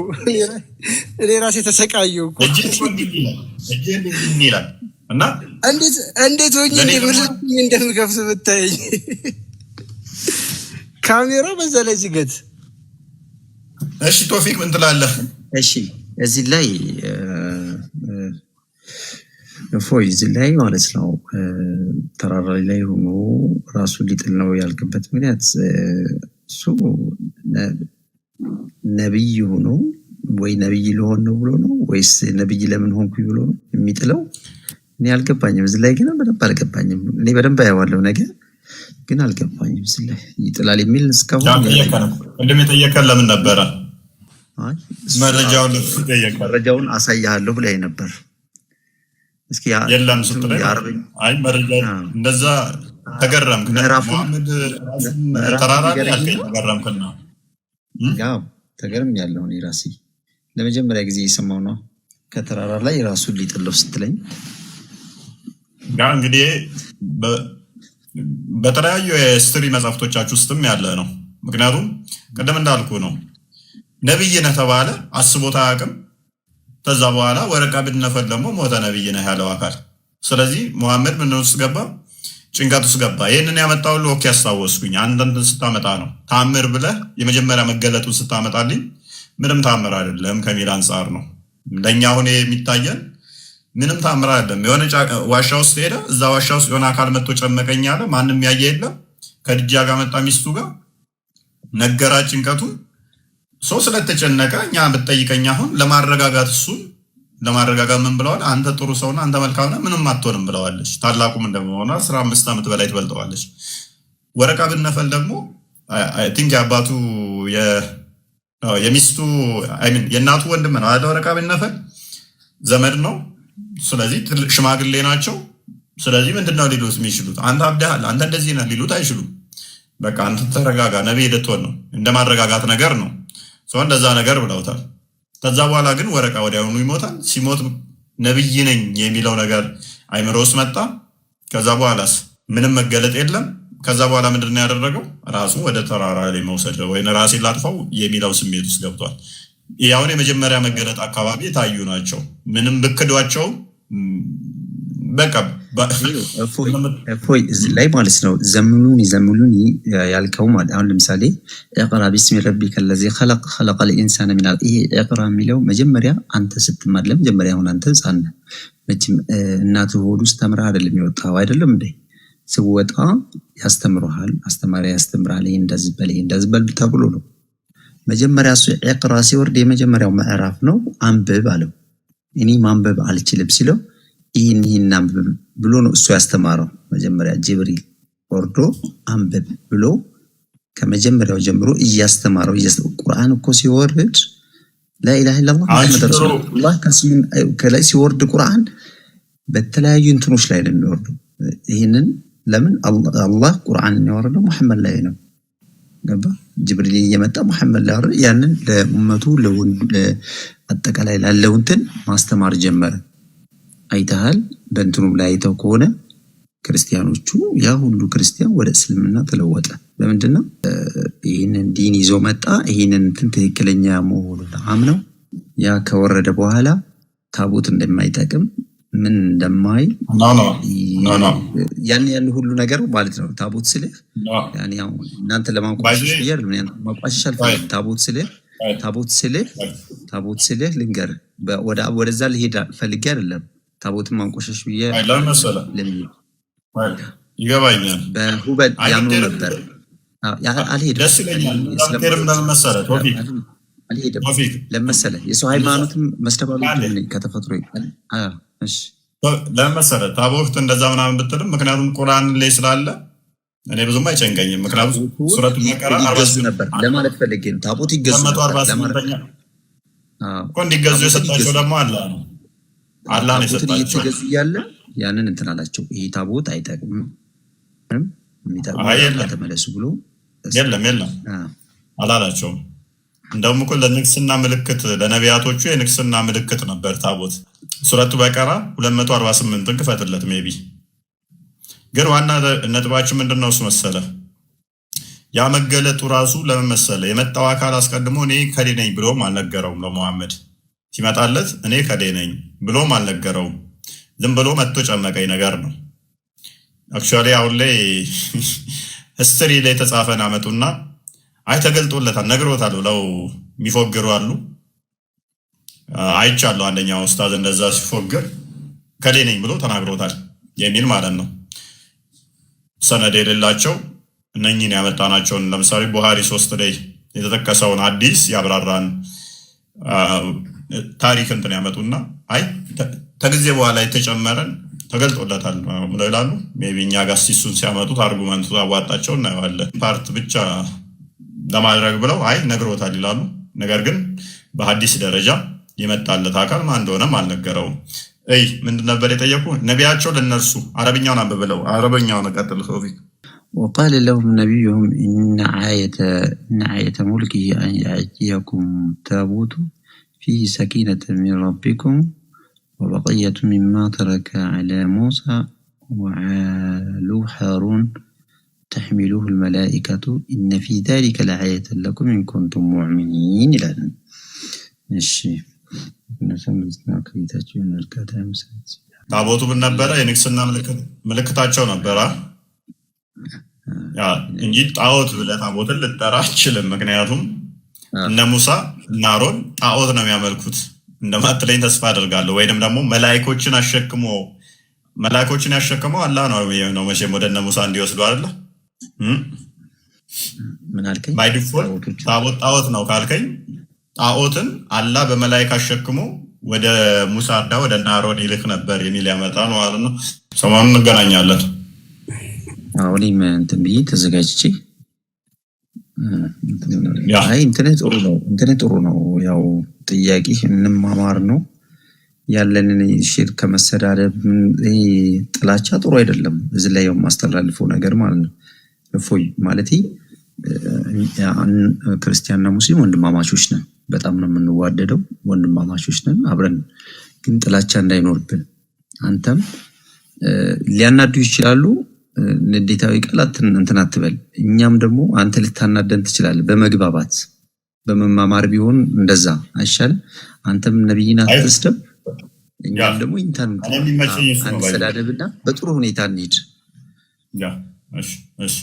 እኔ ራሴ ተሰቃየሁ እኮ። እጅህ እንዲህ ይላል እና እንዴት ሆኜ እንደምከፍት ብታየኝ፣ ካሜራው በዛ ላይ ዝገት። እሺ ቶፊቅ ምን ትላለህ? እሺ፣ እዚህ ላይ እፎይ፣ እዚህ ላይ ማለት ነው፣ ተራራ ላይ ሆኖ ራሱን ሊጥል ነው ያልክበት ምክንያት እሱ ነቢይ ሆኖ ወይ ነቢይ ልሆን ነው ብሎ ነው ወይስ ነቢይ ለምን ሆንኩኝ ብሎ ነው የሚጥለው? እኔ አልገባኝም። እዚህ ላይ ግን በደንብ አልገባኝም። እኔ በደንብ አየዋለሁ ነገር ግን አልገባኝም። እዚህ ላይ ይጥላል የሚል እስካሁን ቅድም የጠየቀን ለምን ነበረ? መረጃውን ጠየቀን። መረጃውን አሳይሃለሁ ብላኝ ነበር። እስኪ የለም ስትለኝ አይ መረጃ እንደዛ ተገረምክ። መሐመድ ተራራ ላይ አልከኝ፣ ተገረምክና። ያው ተገርም ያለው እኔ ራሴ ለመጀመሪያ ጊዜ የሰማው ነው። ከተራራ ላይ ራሱን ሊጥለው ስትለኝ። ያ እንግዲህ በተለያዩ የ history መጽሐፍቶቻችሁ ውስጥም ያለ ነው። ምክንያቱም ቅድም እንዳልኩ ነው፣ ነብይ ነህ ተባለ፣ አስቦት አያውቅም። ከዛ በኋላ ወረቃ ብን ነፈል ደግሞ ሞተ፣ ነብይ ነህ ያለው አካል። ስለዚህ ሙሐመድ ምን ውስጥ ገባ? ጭንቀት ውስጥ ገባ። ይህንን ያመጣው okay፣ ያስታወስኩኝ አንተን ስታመጣ ነው። ታምር ብለህ የመጀመሪያ መገለጡን ስታመጣልኝ ምንም ታምር አይደለም ከሚል አንጻር ነው። ለእኛ አሁን የሚታየን ምንም ታምር አይደለም። የሆነ ዋሻ ውስጥ ሄደ፣ እዛ ዋሻ ውስጥ የሆነ አካል መጥቶ ጨመቀኝ አለ። ማንም ያየ የለም። ከድጃ ጋር መጣ፣ ሚስቱ ጋር ነገራ ጭንቀቱን። ሰው ስለተጨነቀ እኛ ብትጠይቀኝ አሁን ለማረጋጋት፣ እሱን ለማረጋጋት ምን ብለዋል? አንተ ጥሩ ሰውና አንተ መልካም ነህ፣ ምንም አትሆንም ብለዋለች። ታላቁም እንደመሆኗ 15 ዓመት በላይ ትበልጠዋለች። ወረቃ ብን ነውፈል ደግሞ I think የአባቱ የሚስቱ፣ I mean የእናቱ ወንድም ነው አይደል? ወረቃ ብን ነውፈል ዘመድ ነው። ስለዚህ ትልቅ ሽማግሌ ናቸው። ስለዚህ ምንድነው ሊሉት የሚችሉት? አንተ አብደሃል፣ አንተ እንደዚህ ነህ ሊሉት አይችሉም። በቃ አንተ ተረጋጋ፣ ነቢይ ልትሆን ነው፣ እንደ ማረጋጋት ነገር ነው። ሰው እንደዛ ነገር ብለውታል። ከዛ በኋላ ግን ወረቃ ወዲያውኑ ይሞታል። ሲሞት ነብይ ነኝ የሚለው ነገር አይምሮ ውስጥ መጣ። ከዛ በኋላስ ምንም መገለጥ የለም። ከዛ በኋላ ምንድን ነው ያደረገው? ራሱ ወደ ተራራ ላይ መውሰድ ወይ ራሴን ላጥፋው የሚለው ስሜት ውስጥ ገብቷል። ያሁን የመጀመሪያ መገለጥ አካባቢ የታዩ ናቸው። ምንም ብክዷቸውም በቃ እፎይ እዚህ ላይ ማለት ነው ዘምሉኒ ዘምሉኒ ያልከው ማለት አሁን ለምሳሌ اقرأ باسم ربك الذي خلق خلق الإنسان من علق። ይሄ اقرأ የሚለው መጀመሪያ አንተ ስትማር ለመጀመሪያ አሁን አንተ ህፃን ነህ መቼም፣ እናትህ ሆድ ውስጥ ተምረህ አይደለም የወጣኸው፣ አይደለም እንዴ? ስወጣ ያስተምሩሃል፣ አስተማሪ ያስተምርሃል። ይሄ እንደዚህ በል፣ ይሄ እንደዚህ በል ተብሎ ነው። መጀመሪያ እሱ اقرأ ሲወርድ የመጀመሪያው ምዕራፍ ነው፣ አንብብ አለው። እኔ ማንበብ አልችልም ሲለው ይህን ይህን አንብብ ብሎ ነው እሱ ያስተማረው። መጀመሪያ ጅብሪል ወርዶ አንብብ ብሎ ከመጀመሪያው ጀምሮ እያስተማረው። ቁርአን እኮ ሲወርድ لا إله إلا الله محمد رسول الله ከላይ ሲወርድ ቁርአን በተለያዩ እንትኖች ላይ ነው የሚወርዱ። ይህንን ለምን አላህ ቁርአንን ያወረደው ሙሐመድ ላይ ነው። ገባ? ጅብሪል እየመጣ ሙሐመድ ላይ ያወረደ፣ ያንን ለኡመቱ አጠቃላይ ላለው እንትን ማስተማር ጀመረ። አይተሃል። በእንትኑም ላይ አይተው ከሆነ ክርስቲያኖቹ ያ ሁሉ ክርስቲያን ወደ እስልምና ተለወጠ። ለምንድን ነው? ይህንን ዲን ይዞ መጣ። ይህንን እንትን ትክክለኛ መሆኑን አምነው ያ ከወረደ በኋላ ታቦት እንደማይጠቅም ምን እንደማይል ያን ሁሉ ነገር ማለት ነው። ታቦት ስልህ እናንተ ለማንቋሸሽ ብዬ አይደለም፣ ማቋሸሽ አልፈልግም። ታቦት ስልህ ልንገርህ፣ ወደዛ ልሄድ ፈልጌ አይደለም። ታቦትን ማንቆሸሽ ብዬ ይገባኛል። በሁበል ያምኑ ነበር። አልሄድም። ደስ ይለኛል። አልሄድም። ለመሰለህ የሰው ሃይማኖትም መስደብ አልወድም ከተፈጥሮ። ለምን መሰለህ ታቦት እንደዛ ምናምን ብትልም፣ ምክንያቱም ቁርአን ላይ ስላለ እኔ ብዙም አይጨንቀኝም። ምክንያቱም ሱረቱ በቀራ ይገዙ ነበር ለማለት ፈልጌ ነው። ታቦት ይገዙ ነበር እኮ፣ እንዲገዙ የሰጣቸው ደግሞ አላህ ነው። አላህ ነው የሰጣቸው። እየተገዙ እያለ ያንን እንትን አላቸው። ይሄ ታቦት አይጠቅምም፣ የሚጠቅመው ተመለሱ ብሎ። የለም የለም፣ አላላቸውም። እንደውም እኮ ለንግስና ምልክት፣ ለነቢያቶቹ የንግስና ምልክት ነበር ታቦት። ሱረቱ በቀራ 248ን ክፈትለት maybe። ግን ዋና ነጥባችን ምንድን ነው እሱ መሰለ፣ ያ መገለጡ ራሱ ለምን መሰለ፣ የመጣው አካል አስቀድሞ እኔ ከሌ ነኝ ብሎም አልነገረውም። ለመሐመድ ሲመጣለት እኔ ከሌ ነኝ ብሎም አልነገረውም። ዝም ብሎ መጥቶ ጨመቀኝ ነገር ነው። Actually አሁን ላይ history ላይ የተጻፈን አመጡና አይ ተገልጦለታል፣ ነግሮታል ብለው የሚፎግሩ አሉ። አይቻለሁ። አንደኛው ኡስታዝ እንደዛ ሲፎግር ከሌ ነኝ ብሎ ተናግሮታል የሚል ማለት ነው። ሰነድ የሌላቸው እነኝን ያመጣናቸውን፣ ለምሳሌ ቡሃሪ 3 ላይ የተጠቀሰውን ሀዲስ ያብራራን ታሪክ እንትን ያመጡና አይ ከጊዜ በኋላ የተጨመረን ተገልጦለታል ብለው ይላሉ። Maybe እኛ ጋር ሲሱን ሲያመጡት argument ኡ አዋጣቸው እናየዋለን። Part ብቻ ለማድረግ ብለው አይ ነግሮታል ይላሉ። ነገር ግን በሀዲስ ደረጃ የመጣለት አካል ማን እንደሆነም አልነገረውም። እይ ምንድን ነበር የጠየቁ ነቢያቸው ለእነርሱ? አረብኛውን አንብብለው፣ አረብኛውን ቀጥል ቶፊቅ። وقال لهم نبيهم إن آية ملكه أن يأتيكم التابوت فيه سكينة من ربكم وبقية مما ترك آل موسى وآل هارون تحمله الملائكة إن في ذلك لآية لكم إن كنتم مؤمنين ይላል። እሺ ከጌታቸው እርጋታ ታቦቱ ምን ነበረ? የንግስና ምልክታቸው ነበረ እንጂ ጣዖት ብለህ ታቦትን ልጠራ አችልም። ምክንያቱም እነ ሙሳ እና አሮን ጣዖት ነው የሚያመልኩት እንደማትለኝ ተስፋ አደርጋለሁ። ወይንም ደግሞ መላይኮችን አሸክሞ፣ መላይኮችን ያሸክመው አላህ ነው ነው መቼም ወደ እነ ሙሳ እንዲወስዱ አይደለ? ምን አልከኝ? By default ታቦቶቹ ታቦት ጣዖት ነው ካልከኝ ጣዖትን አላህ በመላይክ አሸክሞ ወደ ሙሳ እና ወደ እነ አሮን ይልክ ነበር የሚል ያመጣል ማለት ነው። ሰሞኑን እንገናኛለን። አዎ፣ እኔም እንትን ብዬ ተዘጋጅቼ አይ እንትንህ ጥሩ ነው፣ እንትንህ ጥሩ ነው። ያው ጥያቄ እንማማር ነው ያለንን share ከመሰዳደብ ይሄ ጥላቻ ጥሩ አይደለም። እዚህ ላይ የማስተላልፈው ነገር ማለት ነው። እፎይ ማለት ክርስቲያንና ሙስሊም ወንድማማቾች ነን። በጣም ነው የምንዋደደው፣ ወንድማማቾች ነን። አብረን ግን ጥላቻ እንዳይኖርብን አንተም ሊያናዱ ይችላሉ። ንዴታዊ ቃላት እንትን አትበል። እኛም ደግሞ አንተ ልታናደን ትችላለህ። በመግባባት በመማማር ቢሆን እንደዛ አይሻልም? አንተም ነቢይን አትስደብ፣ እኛም ደግሞ ኢንተን እኔ የሚመቸኝ እሱ ነው። አንሰዳደብና በጥሩ ሁኔታ እንሂድ እሺ።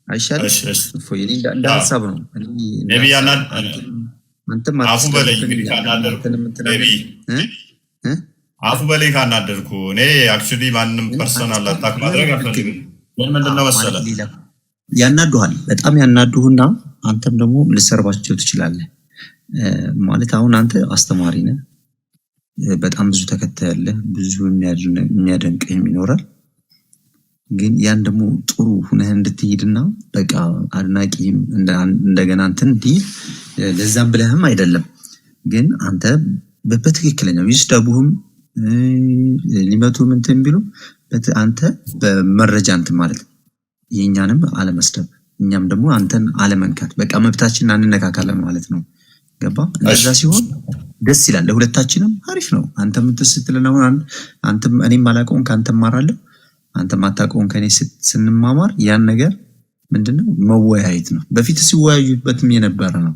አይሻልም? እሺ። እፎይ፣ እኔ እንደ ሀሳብ ነው። እኔ እንደ maybe ሀሳብ አንተም አፉ በለኝ አትስደብብን፣ እንግዲህ እኛም ካናደርኩ አንተንም እንትን maybe እ እ አፉ በለኝ ካናደርኩ። እኔ actually ማንም personal attack ማድረግ አልፈልግም። ግን ምንድነው መሰለህ ሌላ ያናዱሃል፣ በጣም ያናዱህና አንተም ደግሞ ልሰርባቸው ትችላለህ። ማለት አሁን አንተ አስተማሪ ነህ፣ በጣም ብዙ ተከታይ አለ፣ ብዙ የሚያደንቅህም ይኖራል። ግን ያን ደግሞ ጥሩ ሁነህ እንድትሄድና በቃ አድናቂም እንደገና እንትን እንዲል ለዛም ብለህም አይደለም። ግን አንተ በትክክለኛው ይስደቡህም ሊመቱም እንትን ቢሉ አንተ በመረጃ እንትን ማለት ነው። የእኛንም አለመስደብ እኛም ደግሞ አንተን አለመንካት፣ በቃ መብታችንን አንነካካለን ማለት ነው። ገባ? እንደዛ ሲሆን ደስ ይላል፣ ለሁለታችንም አሪፍ ነው። አንተም እንትን ስትለን አሁን አንተም እኔም አላውቀውን ከአንተ እማራለሁ፣ አንተም አታውቀውን ከእኔ ስንማማር ያን ነገር ምንድነው መወያየት ነው። በፊት ሲወያዩበትም የነበረ ነው።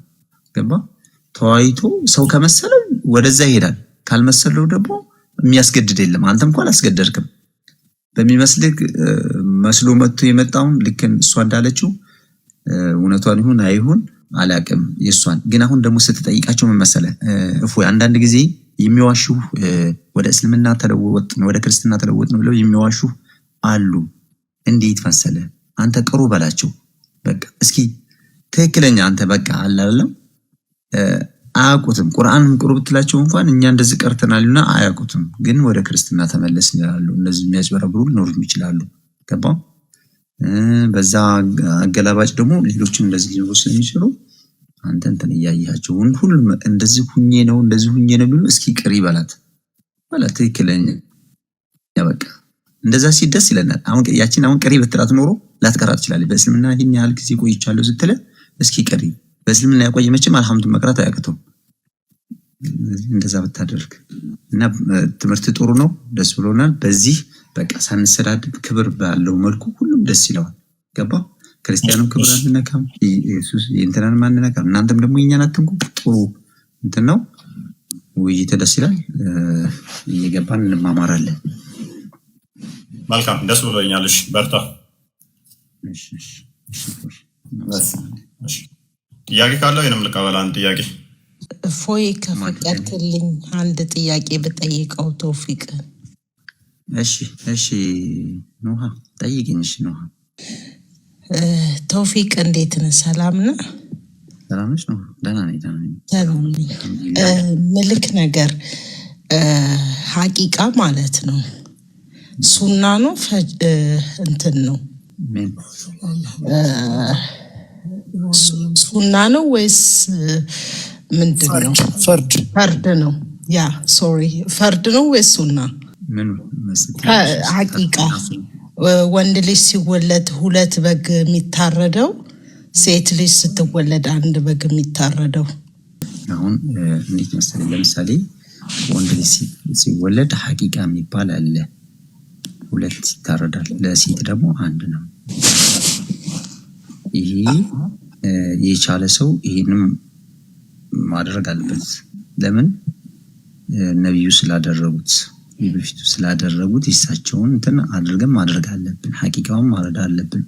ገባ? ተወያይቶ ሰው ከመሰለው ወደዛ ይሄዳል፣ ካልመሰለው ደግሞ የሚያስገድድ የለም። አንተም እንኳን አላስገደድክም። በሚመስልህ መስሎ መጥቶ የመጣውን ልክ እሷ እንዳለችው እውነቷን ይሁን አይሁን አላውቅም። የእሷን ግን አሁን ደግሞ ስትጠይቃቸው ምን መሰለህ እፎይ፣ አንዳንድ ጊዜ የሚዋሹ ወደ እስልምና ተለወጥን ወደ ክርስትና ተለወጥን ብለው የሚዋሹ አሉ። እንዴት መሰለህ አንተ ቅሩ በላቸው። በቃ እስኪ ትክክለኛ አንተ በቃ አለ አይደለም አያውቁትም። ቁርአንም ቅሩ ብትላቸው እንኳን እኛ እንደዚህ ቀርተናልና አያውቁትም። ግን ወደ ክርስትና ተመለስን ይላሉ። እነዚህ የሚያጭበረብሩ ሊኖሩም ይችላሉ። ገባ? በዛ አገላባጭ ደግሞ ሌሎችም እንደዚህ ሊኖሩ ስለሚችሉ አንተ እንትን እያየሃቸው ሁሉም እንደዚህ ሁኜ ነው እንደዚህ ሁኜ ነው ቢሉ እስኪ ቅሪ በላት በላት ትክክለኛ በቃ እንደዛ ሲል ደስ ይለናል። አሁን ያችን አሁን ቅሪ ብትላት ኖሮ ላትቀራ ትችላለች። በእስልምና ይህን ያህል ጊዜ ቆይቻለሁ ስትል እስኪ ቅሪ፣ በእስልምና ያቆየ መቼም አልሐምዱ መቅራት አያቅተውም። እንደዛ ብታደርግ እና ትምህርት ጥሩ ነው፣ ደስ ብሎናል። በዚህ በቃ ሳንሰዳድብ ክብር ባለው መልኩ ሁሉም ደስ ይለዋል። ገባ? ክርስቲያኑም ክብር አንነካም፣ ኢየሱስ እንትናንም አንነካም፣ እናንተም ደግሞ የኛን አትንኩ። ጥሩ እንትን ነው፣ ውይይት ደስ ይላል። እየገባን እንማማራለን። መልካም፣ ደስ ብሎኛል። እሺ በርታ። እሺ። ጥያቄ ካለ ወይንም ልቀበል አንድ ጥያቄ። እፎይ፣ ከፈቀድክልኝ አንድ ጥያቄ ብጠይቀው ተውፊቅ። እሺ፣ ኖሃ ጠይቅኝ። እሺ ኖሃ። ተውፊቅ፣ እንዴት ነህ? ሰላም ነህ? ሰላም ነሽ ኖሃ? ደህና ነኝ፣ ደህና ነኝ። ሰላም ነኝ። ምልክ ነገር ሀቂቃ ማለት ነው ሱና ነው እንትን ነው? ምን? ሱና ነው ወይስ ምንድን ነው? ፈርድ። ፈርድ ነው። Yeah, sorry፣ ፈርድ ነው ወይስ ሱና? ምን? ሀቂቃ ወንድ ልጅ ሲወለድ ሁለት በግ የሚታረደው፣ ሴት ልጅ ስትወለድ አንድ በግ የሚታረደው። አሁን እንዴት መሰለኝ፣ ለምሳሌ ወንድ ልጅ ሲወለድ ሀቂቃ የሚባል አለ፣ ሁለት ይታረዳል። ለሴት ደግሞ አንድ ነው። ይሄ የቻለ ሰው ይሄንም ማድረግ አለበት። ለምን? ነቢዩ ስላደረጉት፣ በፊቱ ስላደረጉት የሳቸውን እንትን አድርገን ማድረግ አለብን። ሀቂቃውን ማረድ አለብን።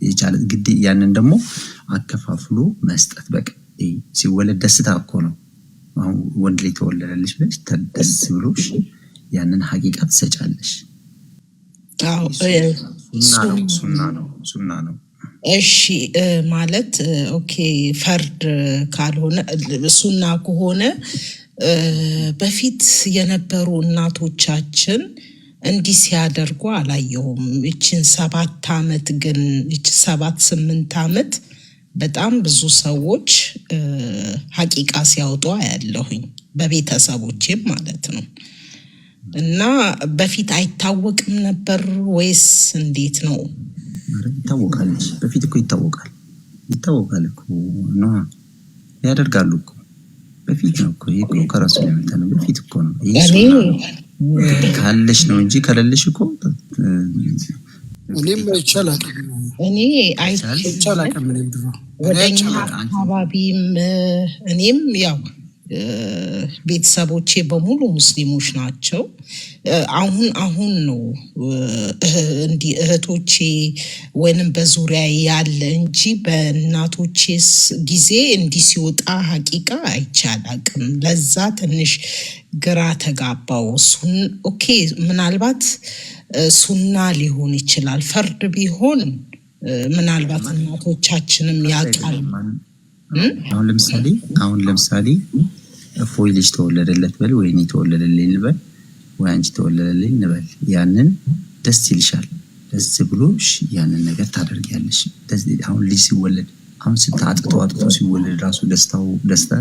የቻለ ግድ ያንን ደግሞ አከፋፍሎ መስጠት በቃ። ሲወለድ ደስታ እኮ ነው። አሁን ወንድ ልጅ ተወለደልሽ ብለሽ ደስ ብሎሽ ያንን ሀቂቃ ትሰጫለሽ። ሱና ነው፣ ሱና ነው። እሺ ማለት okay፣ ፈርድ ካልሆነ ሱና ከሆነ በፊት የነበሩ እናቶቻችን እንዲህ ሲያደርጉ አላየሁም። ይችን 7 ዓመት ግን፣ ይችን 7-8 ዓመት በጣም ብዙ ሰዎች ሀቂቃ ሲያወጡ አያለሁኝ፣ በቤተሰቦቼም ማለት ነው። እና በፊት አይታወቅም ነበር ወይስ እንዴት ነው? ይታወቃል። በፊት እኮ ይታወቃል፣ ይታወቃል እኮ ነው፣ ያደርጋሉ እኮ። በፊት ነው እኮ፣ ይሄ እኮ ከራሱ የመጣ ነው። በፊት እኮ ነው። ይሄ ካለሽ ነው እንጂ ከሌለሽ እኮ እኔም አይቼ አላውቅም። እኔ አይቼ አላውቅም። እኔም ድሮ ወደኛ አካባቢም እኔም ያው ቤተሰቦቼ በሙሉ ሙስሊሞች ናቸው። አሁን አሁን ነው እንዲህ እህቶቼ ወይንም በዙሪያ ያለ እንጂ በእናቶቼ ጊዜ እንዲህ ሲወጣ ሀቂቃ አይቼ አላውቅም። ለዛ ትንሽ ግራ ተጋባው። Okay፣ ምናልባት ሱና ሊሆን ይችላል። ፈርድ ቢሆን ምናልባት እናቶቻችንም ያውቃሉ። አሁን ለምሳሌ እፎይ ልጅ ተወለደለት በል፣ ወይ እኔ ተወለደልኝ ልበል፣ ወይ አንቺ ተወለደልኝ እንበል። ያንን ደስ ይልሻል። ደስ ብሎሽ ያንን ነገር ታደርጊያለሽ። አሁን ልጅ ሲወለድ፣ አሁን ስታጥቶ አጥቶ ሲወለድ ራሱ ደስታው ደስታ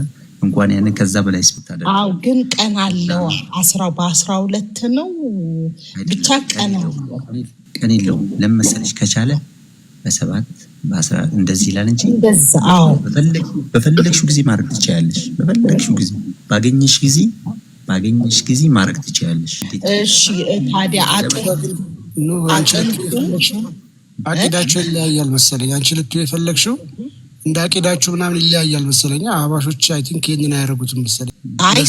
እንኳን ያንን ከዛ በላይ ስታደርግ አው ግን ቀን አለው፣ 10 በ12 ነው ብቻ ቀን አለው። ቀን የለውም። ለምን መሰለሽ? ከቻለ በ7 በ10 እንደዚህ ይላል እንጂ እንደዛ አዎ። በፈለግሽው ጊዜ ማድረግ ትችያለሽ። በፈለግሽው ጊዜ፣ ባገኘሽ ጊዜ ማድረግ ትችያለሽ። እሺ ታዲያ አጥንቱ አቂዳቸው ይለያያል መሰለኝ። አንቺ ልትዩ የፈለግሽው እንደ አቂዳችሁ ምናምን ይለያያል መሰለኝ። አህባሾች I think ይህንን አያደርጉትም መሰለኝ። አይ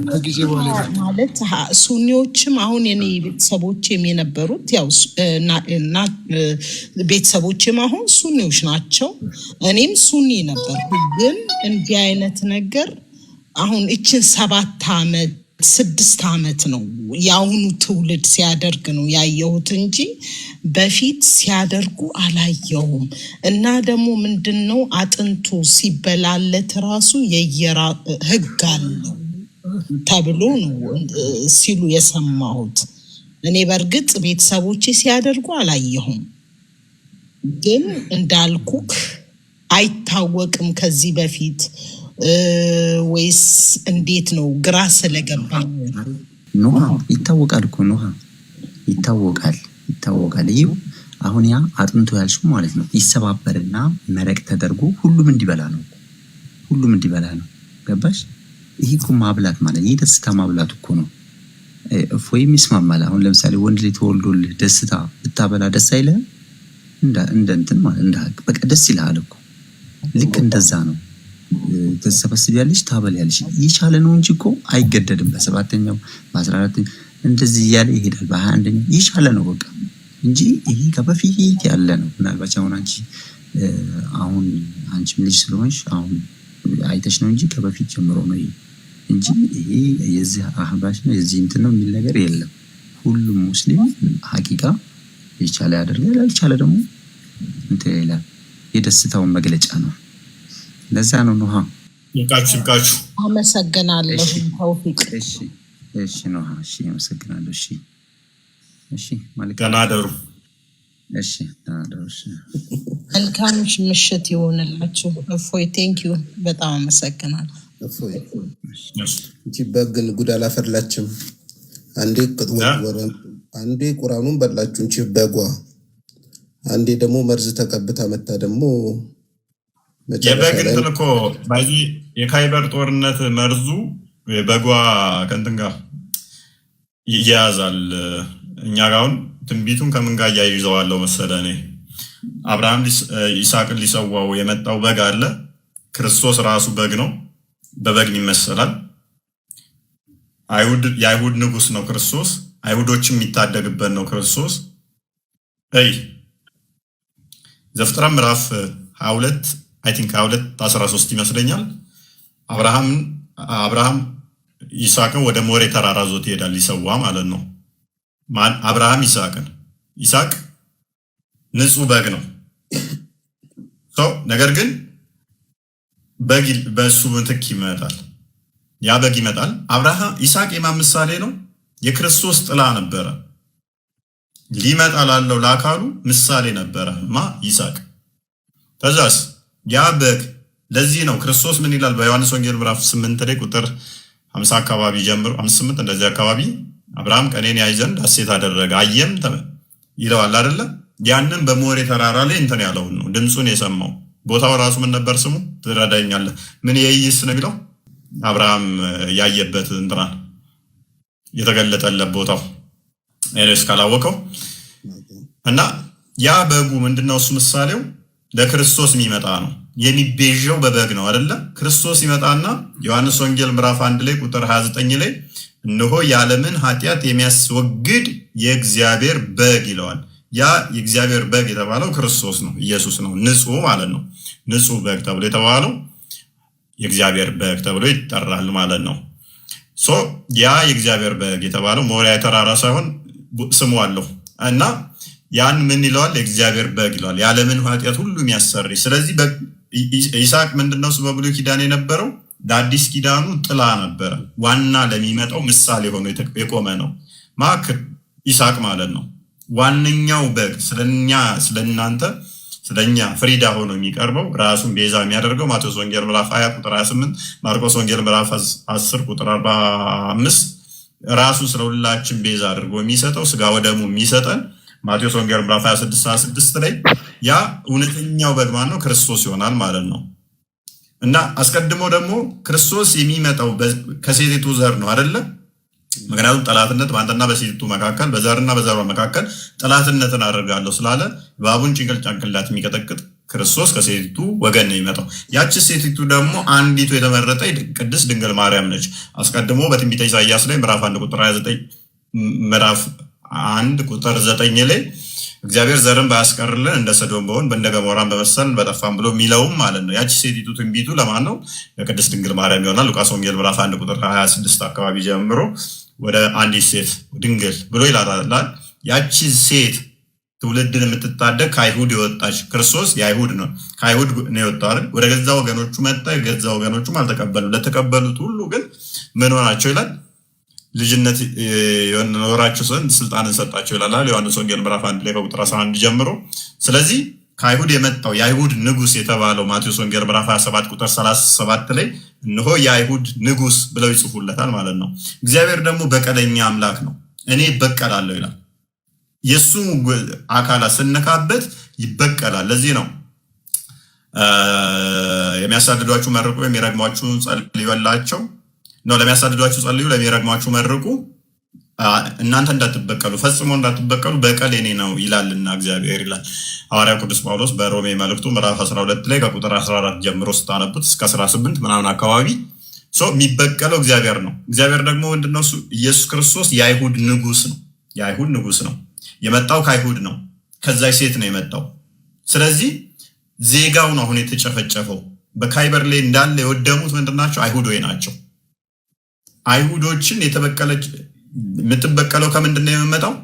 ከጊዜ በኋላ ማለት ሱኒዎችም አሁን የኔ ቤተሰቦቼም የነበሩት ያው ቤተሰቦቼም አሁን ሱኒዎች ናቸው። እኔም ሱኒ ነበርኩ። ግን እንዲህ አይነት ነገር አሁን እችን 7 ዓመት 6 ዓመት ነው የአሁኑ ትውልድ ሲያደርግ ነው ያየሁት እንጂ በፊት ሲያደርጉ አላየሁም። እና ደግሞ ምንድን ነው አጥንቱ ሲበላለት ራሱ የየራ ህግ አለው ተብሎ ነው ሲሉ የሰማሁት። እኔ በእርግጥ ቤተሰቦቼ ሲያደርጉ አላየሁም፣ ግን እንዳልኩክ አይታወቅም ከዚህ በፊት ወይስ እንዴት ነው? ግራ ስለገባኝ። ኖሃ ይታወቃል እኮ፣ ኖሃ ይታወቃል፣ ይታወቃል። ይህ አሁን ያ አጥንቶ ያልሽው ማለት ነው ይሰባበርና መረቅ ተደርጎ ሁሉም እንዲበላ ነው። ሁሉም እንዲበላ ነው። ገባሽ? ይህ እኮ ማብላት ማለት ይህ ደስታ ማብላት እኮ ነው። እፎይም ይስማማል። አሁን ለምሳሌ ወንድ ልጅ ተወልዶልህ ደስታ ብታበላ ደስ አይልህም? እንደ እንትን ማለት እንደ ሀቅ በቃ ደስ ይልሃል እኮ። ልክ እንደዛ ነው። ትሰበስቢያለሽ፣ ታበያለሽ። የቻለ ነው እንጂ እኮ አይገደድም። በሰባተኛው፣ በ14ኛው እንደዚህ እያለ ይሄዳል። በ21ኛው የቻለ ነው በቃ እንጂ ይሄ ከበፊት ያለ ነው። ምናልባት አሁን አንቺ አሁን አንቺም ልጅ ስለሆንሽ አሁን አይተሽ ነው እንጂ ከበፊት ጀምሮ ነው ይሄ እንጂ ይሄ የዚህ አህባሽ ነው የዚህ እንትን ነው የሚል ነገር የለም። ሁሉም ሙስሊም ሀቂቃ የቻለ ያደርጋል፣ ያልቻለ ደግሞ እንትን ይላል። የደስታውን መግለጫ ነው። ለዛ ነው ኖሃ። ይብቃችሁ፣ ይብቃችሁ። አመሰግናለሁ ተውፊቅ። እሺ ኖሃ፣ እሺ አመሰግናለሁ። እሺ መልካም ደህና እደሩ። እሺ ደህና እደሩ። እሺ። መልካም ምሽት ይሆንላችሁ። እፎይ thank you፣ በጣም አመሰግናለሁ። እፎይ እንቺ በግ ግን ጉድ አላፈላችም። አንዴ ቁራኑን በላችሁ እንቺ በጓ፣ አንዴ ደግሞ መርዝ ተቀብታ መታ ደግሞ መጨረሻ የበግ ላይ እንትን እኮ በዚህ የካይበር ጦርነት መርዙ በጓ ከእንትን ጋር ይያያዛል። እኛ ጋር አሁን ትንቢቱን ከምን ጋር እያይዘዋለሁ መሰለ፣ እኔ አብርሃም ይስሐቅን ሊሰዋው የመጣው በግ አለ። ክርስቶስ ራሱ በግ ነው፣ በበግ ይመሰላል። የአይሁድ ንጉስ ነው ክርስቶስ። አይሁዶችም የሚታደግበት ነው ክርስቶስ። እይ ዘፍጥረት ምዕራፍ 22 I think 22 13 ይመስለኛል። አብርሃም ይስሐቅን ወደ ሞሬ ተራራ ዞት ይሄዳል ሊሰዋ ማለት ነው። ማን? አብርሃም ይስሐቅን። ይስሐቅ ንጹህ በግ ነው። So ነገር ግን በግ በእሱ ምትክ ይመጣል። ያ በግ ይመጣል። አብርሃም ይስሐቅ የማን ምሳሌ ነው? የክርስቶስ ጥላ ነበረ። ሊመጣ ላለው ለአካሉ ምሳሌ ነበረ ማ ይስሐቅ። ከዛስ ያ በግ፣ ለዚህ ነው ክርስቶስ ምን ይላል? በዮሐንስ ወንጌል ምዕራፍ 8 ላይ ቁጥር 50 አካባቢ ጀምሮ፣ 58 እንደዚህ አካባቢ፣ አብርሃም ቀኔን ያይ ዘንድ ሐሴት አደረገ አየም ይለዋል አይደለ? ያንን በሞሬ ተራራ ላይ እንትን ያለውን ነው ድምፁን የሰማው። ቦታው ራሱ ምን ነበር ስሙ? ትረዳኛለህ? ምን የይስ ነው የሚለው፣ አብርሃም ያየበት እንትናን የተገለጠለት ቦታው anyways ካላወቀው። እና ያ በጉ ምንድነው? እሱ ምሳሌው ለክርስቶስ የሚመጣ ነው። የሚቤዠው በበግ ነው አይደለ? ክርስቶስ ይመጣና ዮሐንስ ወንጌል ምዕራፍ 1 ላይ ቁጥር 29 ላይ እነሆ የዓለምን ኃጢአት የሚያስወግድ የእግዚአብሔር በግ ይለዋል። ያ የእግዚአብሔር በግ የተባለው ክርስቶስ ነው፣ ኢየሱስ ነው። ንጹህ ማለት ነው። ንጹህ በግ ተብሎ የተባለው የእግዚአብሔር በግ ተብሎ ይጠራል ማለት ነው። So ያ የእግዚአብሔር በግ የተባለው ሞሪያ ተራራ ሳይሆን ስሙ አለው እና ያን ምን ይለዋል? የእግዚአብሔር በግ ይለዋል። የዓለምን ኃጢአት ሁሉ የሚያሰርይ። ስለዚህ ይስሐቅ ምንድነው እሱ በብሉይ ኪዳን የነበረው ለአዲስ ኪዳኑ ጥላ ነበረ። ዋና ለሚመጣው ምሳሌ ሆኖ የቆመ ነው። ማክ ይስሐቅ ማለት ነው። ዋነኛው በግ ስለኛ፣ ስለእናንተ፣ ስለኛ ፍሪዳ ሆኖ የሚቀርበው፣ ራሱን ቤዛ የሚያደርገው፣ ማቴዎስ ወንጌል ምዕራፍ 20 ቁጥር 28፣ ማርቆስ ወንጌል ምዕራፍ 10 ቁጥር 45፣ ራሱን ስለ ሁላችን ቤዛ አድርጎ የሚሰጠው፣ ስጋ ወደሙ የሚሰጠን፣ ማቴዎስ ወንጌል ምዕራፍ 26 26 ላይ ያ እውነተኛው በግ ማን ነው? ክርስቶስ ይሆናል ማለት ነው። እና አስቀድሞ ደግሞ ክርስቶስ የሚመጣው ከሴቲቱ ዘር ነው አይደለ? ምክንያቱም ጠላትነት በአንተና በሴቲቱ መካከል፣ በዘርህና በዘሯ መካከል ጠላትነትን አደርጋለሁ ስላለ እባቡን ጭንቅላት የሚቀጠቅጥ ክርስቶስ ከሴቲቱ ወገን ነው የሚመጣው። ያቺ ሴቲቱ ደግሞ አንዲቱ የተመረጠ ቅድስት ድንግል ማርያም ነች። አስቀድሞ በትንቢተ ኢሳያስ ላይ ምዕራፍ 1 ቁጥር 29፣ ምዕራፍ 1 ቁጥር 9 ላይ እግዚአብሔር ዘርን ባያስቀርልን እንደ ሰዶም በሆን እንደ ገሞራን በመሰልን በጠፋን ብሎ የሚለውም ማለት ነው። ያቺ ሴቲቱ ትንቢቱ ለማን ነው? ለቅድስት ድንግል ማርያም ይሆናል። ሉቃስ ወንጌል ምዕራፍ 1 ቁጥር 26 አካባቢ ጀምሮ ወደ አንዲት ሴት ድንግል ብሎ ይላል። ያቺ ሴት ትውልድን የምትታደግ ከአይሁድ የወጣች፣ ክርስቶስ የአይሁድ ነው፣ ከአይሁድ ነው የወጣው አይደል? ወደ ገዛ ወገኖቹ መጣ፣ የገዛ ወገኖቹም አልተቀበሉ። ለተቀበሉት ሁሉ ግን ምን ሆናቸው ይላል? ልጅነት የኖራቸው ዘንድ ስልጣንን ሰጣቸው ይላል ዮሐንስ ወንጌል ምዕራፍ 1 ላይ ከቁጥር 11 ጀምሮ። ስለዚህ ከአይሁድ የመጣው የአይሁድ ንጉስ የተባለው ማቴዎስ ወንጌል ምዕራፍ 27 ቁጥር 37 ላይ እነሆ የአይሁድ ንጉስ ብለው ይጽፉለታል ማለት ነው። እግዚአብሔር ደግሞ በቀለኛ አምላክ ነው። እኔ እበቀላለሁ ይላል። የእሱ አካላት ስነካበት ይበቀላል። ለዚህ ነው የሚያሳድዷችሁ መርቁ፣ የሚረግሟችሁ ጸልዩላቸው ነው። ለሚያሳድዷችሁ ጸልዩ፣ ለሚረግሟችሁ መርቁ፣ እናንተ እንዳትበቀሉ፣ ፈጽሞ እንዳትበቀሉ፣ በቀል የኔ ነው ይላልና እግዚአብሔር ይላል። ሐዋርያው ቅዱስ ጳውሎስ በሮሜ መልእክቱ ምዕራፍ 12 ላይ ከቁጥር 14 ጀምሮ ስታነቡት እስከ 18 ምናምን አካባቢ የሚበቀለው እግዚአብሔር ነው። እግዚአብሔር ደግሞ ምንድነው? እሱ ኢየሱስ ክርስቶስ የአይሁድ ንጉስ ነው። የአይሁድ ንጉስ ነው። የመጣው ከአይሁድ ነው። ከዛች ሴት ነው የመጣው። ስለዚህ ዜጋው ነው አሁን የተጨፈጨፈው። በካይበር ላይ እንዳለ የወደሙት ምንድን ናቸው? አይሁዶች ናቸው። አይሁዶችን የተበቀለች፣ የምትበቀለው ከምንድን ነው የምመጣው?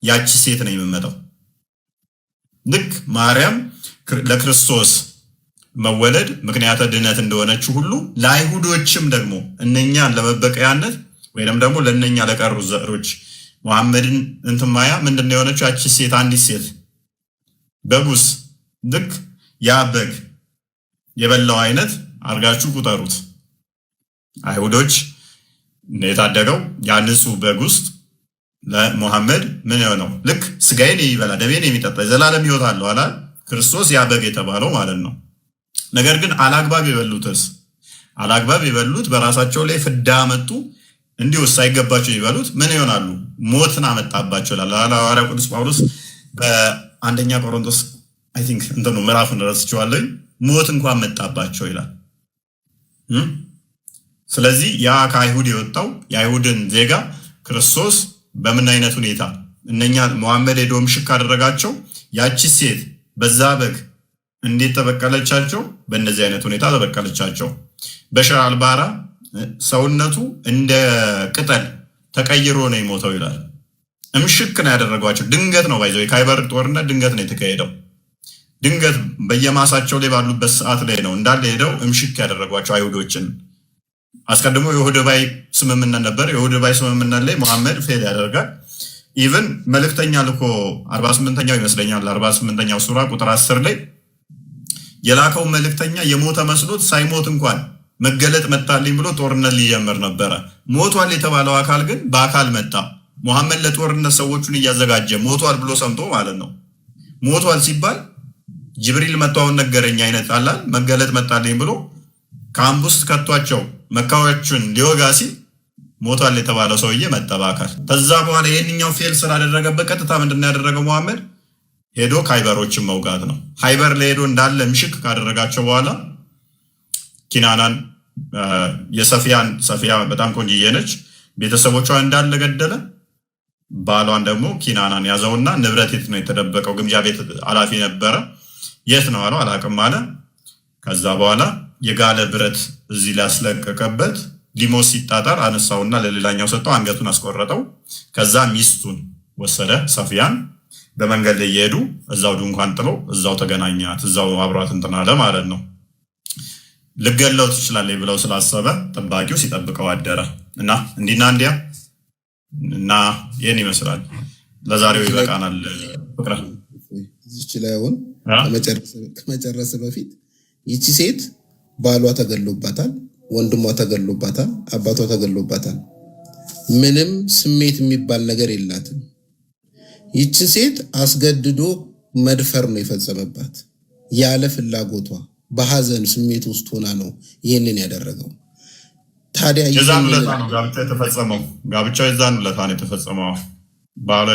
ያቺ ሴት ነው የምመጣው። ልክ ማርያም ለክርስቶስ መወለድ ምክንያተ ድነት እንደሆነችው ሁሉ ለአይሁዶችም ደግሞ እነኛን ለመበቀያነት ወይም ደግሞ ለእነኛ ለቀሩ ዘሮች መሐመድን እንትን ማያ ምንድን ነው የሆነችው? ያቺ ሴት፣ አንዲት ሴት። በጉስ ልክ ያ በግ የበላው አይነት አድርጋችሁ ቁጠሩት። አይሁዶች የታደገው ያ ንጹህ በግ ውስጥ ለሙሐመድ ምን የሆነው፣ ልክ ስጋዬን የሚበላ ደሜን የሚጠጣ የዘላለም ሕይወት አለው አላል ክርስቶስ፣ ያ በግ የተባለው ማለት ነው። ነገር ግን አላግባብ የበሉትስ? አላግባብ የበሉት በራሳቸው ላይ ፍዳ መጡ። እንዲሁ ሳይገባቸው ይበሉት ምን ይሆናሉ? ሞትን አመጣባቸው ይላል ሐዋርያው ቅዱስ ጳውሎስ በአንደኛ ቆሮንቶስ፣ I think እንትኑ ምዕራፉን ረስቼዋለሁ። ሞት እንኳን መጣባቸው ይላል። ስለዚህ ያ ከአይሁድ የወጣው የአይሁድን ዜጋ ክርስቶስ በምን አይነት ሁኔታ እነኛ መሐመድ ሄዶ ምሽክ አደረጋቸው? ያቺ ሴት በዛ በግ እንዴት ተበቀለቻቸው? በእነዚህ አይነት ሁኔታ ተበቀለቻቸው። በሽር አልባራ ሰውነቱ እንደ ቅጠል ተቀይሮ ነው የሞተው ይላል። እምሽክ ነው ያደረጓቸው። ድንገት ነው by the way፣ የካይበር ጦርነት ድንገት ነው የተካሄደው። ድንገት በየማሳቸው ላይ ባሉበት ሰዓት ላይ ነው እንዳለ ሄደው እምሽክ ያደረጓቸው አይሁዶችን። አስቀድሞ የሁደይቢያ ስምምነት ነበር። የሁደይቢያ ስምምነት ላይ መሐመድ fail ያደርጋል። Even መልእክተኛ ልኮ 48ኛው ይመስለኛል፣ 48ኛው ሱራ ቁጥር 10 ላይ የላከው መልእክተኛ የሞተ መስሎት ሳይሞት እንኳን መገለጥ መጣልኝ ብሎ ጦርነት ሊጀምር ነበረ። ሞቷል የተባለው አካል ግን በአካል መጣ። ሙሐመድ ለጦርነት ሰዎቹን እያዘጋጀ ሞቷል ብሎ ሰምቶ ማለት ነው። ሞቷል ሲባል ጅብሪል መጥቶ አሁን ነገረኝ አይነት አላል መገለጥ መጣልኝ ብሎ ካምፕ ውስጥ ከቷቸው መካዎቹን ሊወጋ ሲል ሞቷል የተባለው ሰውዬ መጣ በአካል። ከዛ በኋላ ይህንኛው fail ስላደረገበት ቀጥታ ምንድን ነው ያደረገው መሐመድ? ሄዶ ካይበሮችን መውጋት ነው። ሃይበር ላይ ሄዶ እንዳለ ምሽክ ካደረጋቸው በኋላ ኪናናን የሰፊያን፣ ሰፊያ በጣም ቆንጅዬ ነች። ቤተሰቦቿን እንዳለ ገደለ። ባሏን ደግሞ ኪናናን ያዘውና ንብረት የት ነው የተደበቀው? ግምጃ ቤት ኃላፊ ነበረ። የት ነው አለው። አላቅም አለ። ከዛ በኋላ የጋለ ብረት እዚህ ሊያስለቀቀበት ሊሞት ሲጣጣር አነሳውና ለሌላኛው ሰጠው። አንገቱን አስቆረጠው። ከዛ ሚስቱን ወሰደ ሰፊያን። በመንገድ ላይ እየሄዱ እዛው ድንኳን ጥሎ እዛው ተገናኛት፣ እዛው አብሯት እንትን አለ ማለት ነው። ልገለው ትችላለች ብለው ስላሰበ ጠባቂው ሲጠብቀው አደረ እና እንዲና እንዲያ እና ይህን ይመስላል። ለዛሬው ይበቃናል። ፍቅረ። እዚች ላይ አሁን ከመጨረስ በፊት ይቺ ሴት ባሏ ተገሎባታል፣ ወንድሟ ተገሎባታል፣ አባቷ ተገሎባታል። ምንም ስሜት የሚባል ነገር የላትም። ይችን ሴት አስገድዶ መድፈር ነው የፈጸመባት ያለ ፍላጎቷ፣ በሀዘን ስሜት ውስጥ ሆና ነው ይህንን ያደረገው። ታዲያ የዛን ውለታ ነው ጋብቻ የተፈጸመው። ጋብቻው የዛን ውለታ ነው የተፈጸመው። ባሏ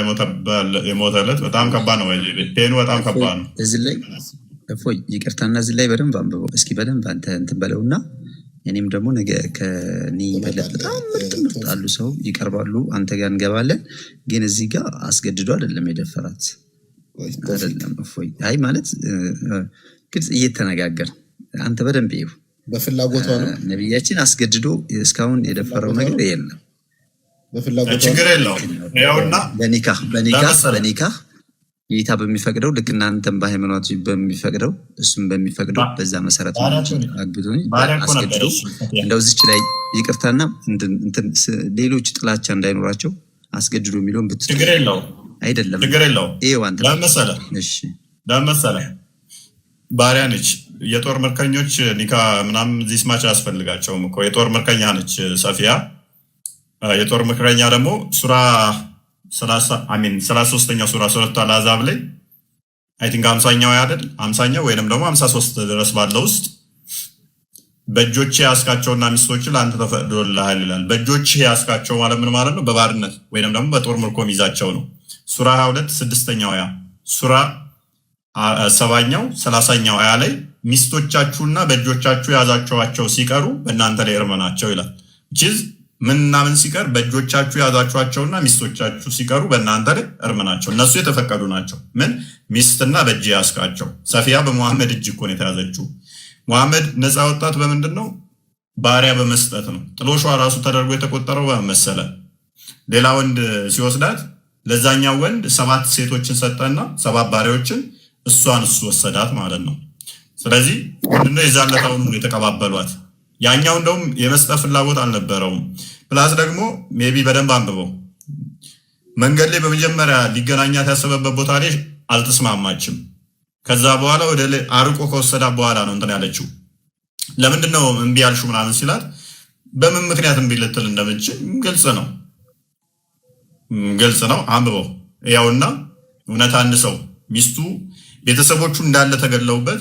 የሞተ ዕለት በጣም ከባድ ነው። Pain ኑ በጣም ከባድ ነው። እዚህ ላይ እፎይ ይቅርታና እዚህ ላይ በደንብ አንብበው እስኪ፣ በደንብ አንተ እንትን በለውና እኔም ደግሞ ነገ ከኔ በለጥ በጣም ምርጥ ምርጥ አሉ ሰው ይቀርባሉ፣ አንተ ጋር እንገባለን። ግን እዚህ ጋር አስገድዶ አይደለም የደፈራት አይደለም። እፎይ አይ ማለት ግልጽ እየተነጋገር አንተ በደንብ ይሁ በፍላጎቷ ነው። ነቢያችን አስገድዶ እስካሁን የደፈረው ነገር የለም። በፍላጎቷ ችግር የለውም። ያውና በኒካህ ጌታ በሚፈቅደው፣ ልክ እናንተም በሃይማኖት በሚፈቅደው እሱም በሚፈቅደው በዛ መሰረት ነው እንጂ አግብቶ አስገድዶ። እንደው እዚች ላይ ይቅርታና ሌሎች ጥላቻ እንዳይኖራቸው አስገድዶ የሚለውን ብት ችግር የለውም። አይደለም። ችግር የለውም። ይኸው አንተ ለምን መሰለህ? እሺ። ለምን መሰለህ? ባሪያ ነች። የጦር ምርኮኞች ኒካ ምናምን this much አያስፈልጋቸውም እኮ። የጦር ምርኮኛ ነች ሰፊያ። የጦር ምርኮኛ ደግሞ ሱራ አሚን 33ኛው ሱራ ሱረቱ አልአሕዛብ ላይ I think 50ኛው አይደል፣ 50ኛው ወይንም ደግሞ 53 ድረስ ባለው ውስጥ በእጆች የያዝካቸውና ሚስቶች ለአንተ ተፈቅዶልሃል ይላል። በእጆች የያዝካቸው ማለት ምን ማለት ነው? በባርነት ወይንም ደግሞ በጦር ምርኮ ሚይዛቸው ነው። ሱራ 22 ስድስተኛው አያ፣ ሱራ 70ኛው 30ኛው አያ ላይ ሚስቶቻችሁና በእጆቻችሁ የያዛችኋቸው ሲቀሩ በእናንተ ላይ እርም ናቸው ይላል። Which ምንና ምን ሲቀር? በእጆቻችሁ የያዛችኋቸውና ሚስቶቻችሁ ሲቀሩ በእናንተ ላይ እርም ናቸው። እነሱ የተፈቀዱ ናቸው። ምን? ሚስትና በእጅ የያዝካቸው። ሰፊያ በሙሐመድ እጅ እኮ ነው የተያዘችው። ሙሐመድ ነፃ ወጣት በምንድን ነው? ባሪያ በመስጠት ነው። ጥሎሿ ራሱ ተደርጎ የተቆጠረው በመሰለ ሌላ ወንድ ሲወስዳት ለዛኛው ወንድ ሰባት ሴቶችን ሰጠና ሰባት ባሪያዎችን እሷን እሱ ወሰዳት ማለት ነው። ስለዚህ ምንድነው የዛን ለታውኑ የተቀባበሏት። ያኛው እንደውም የመስጠት ፍላጎት አልነበረውም። Plus ደግሞ maybe በደንብ አንብበው፣ መንገድ ላይ በመጀመሪያ ሊገናኛት ያሰበበት ቦታ ላይ አልተስማማችም። ከዛ በኋላ ወደ አርቆ ከወሰዳት በኋላ ነው እንትን ያለችው። ለምንድን ነው እምቢ ያልሽው ምናምን ሲላት በምን ምክንያት እምቢ ልትል እንደምችል ግልጽ ነው፣ ግልጽ ነው። አንብበው ያውና እውነት አንድ ሰው ሚስቱ ቤተሰቦቹ እንዳለ ተገለውበት፣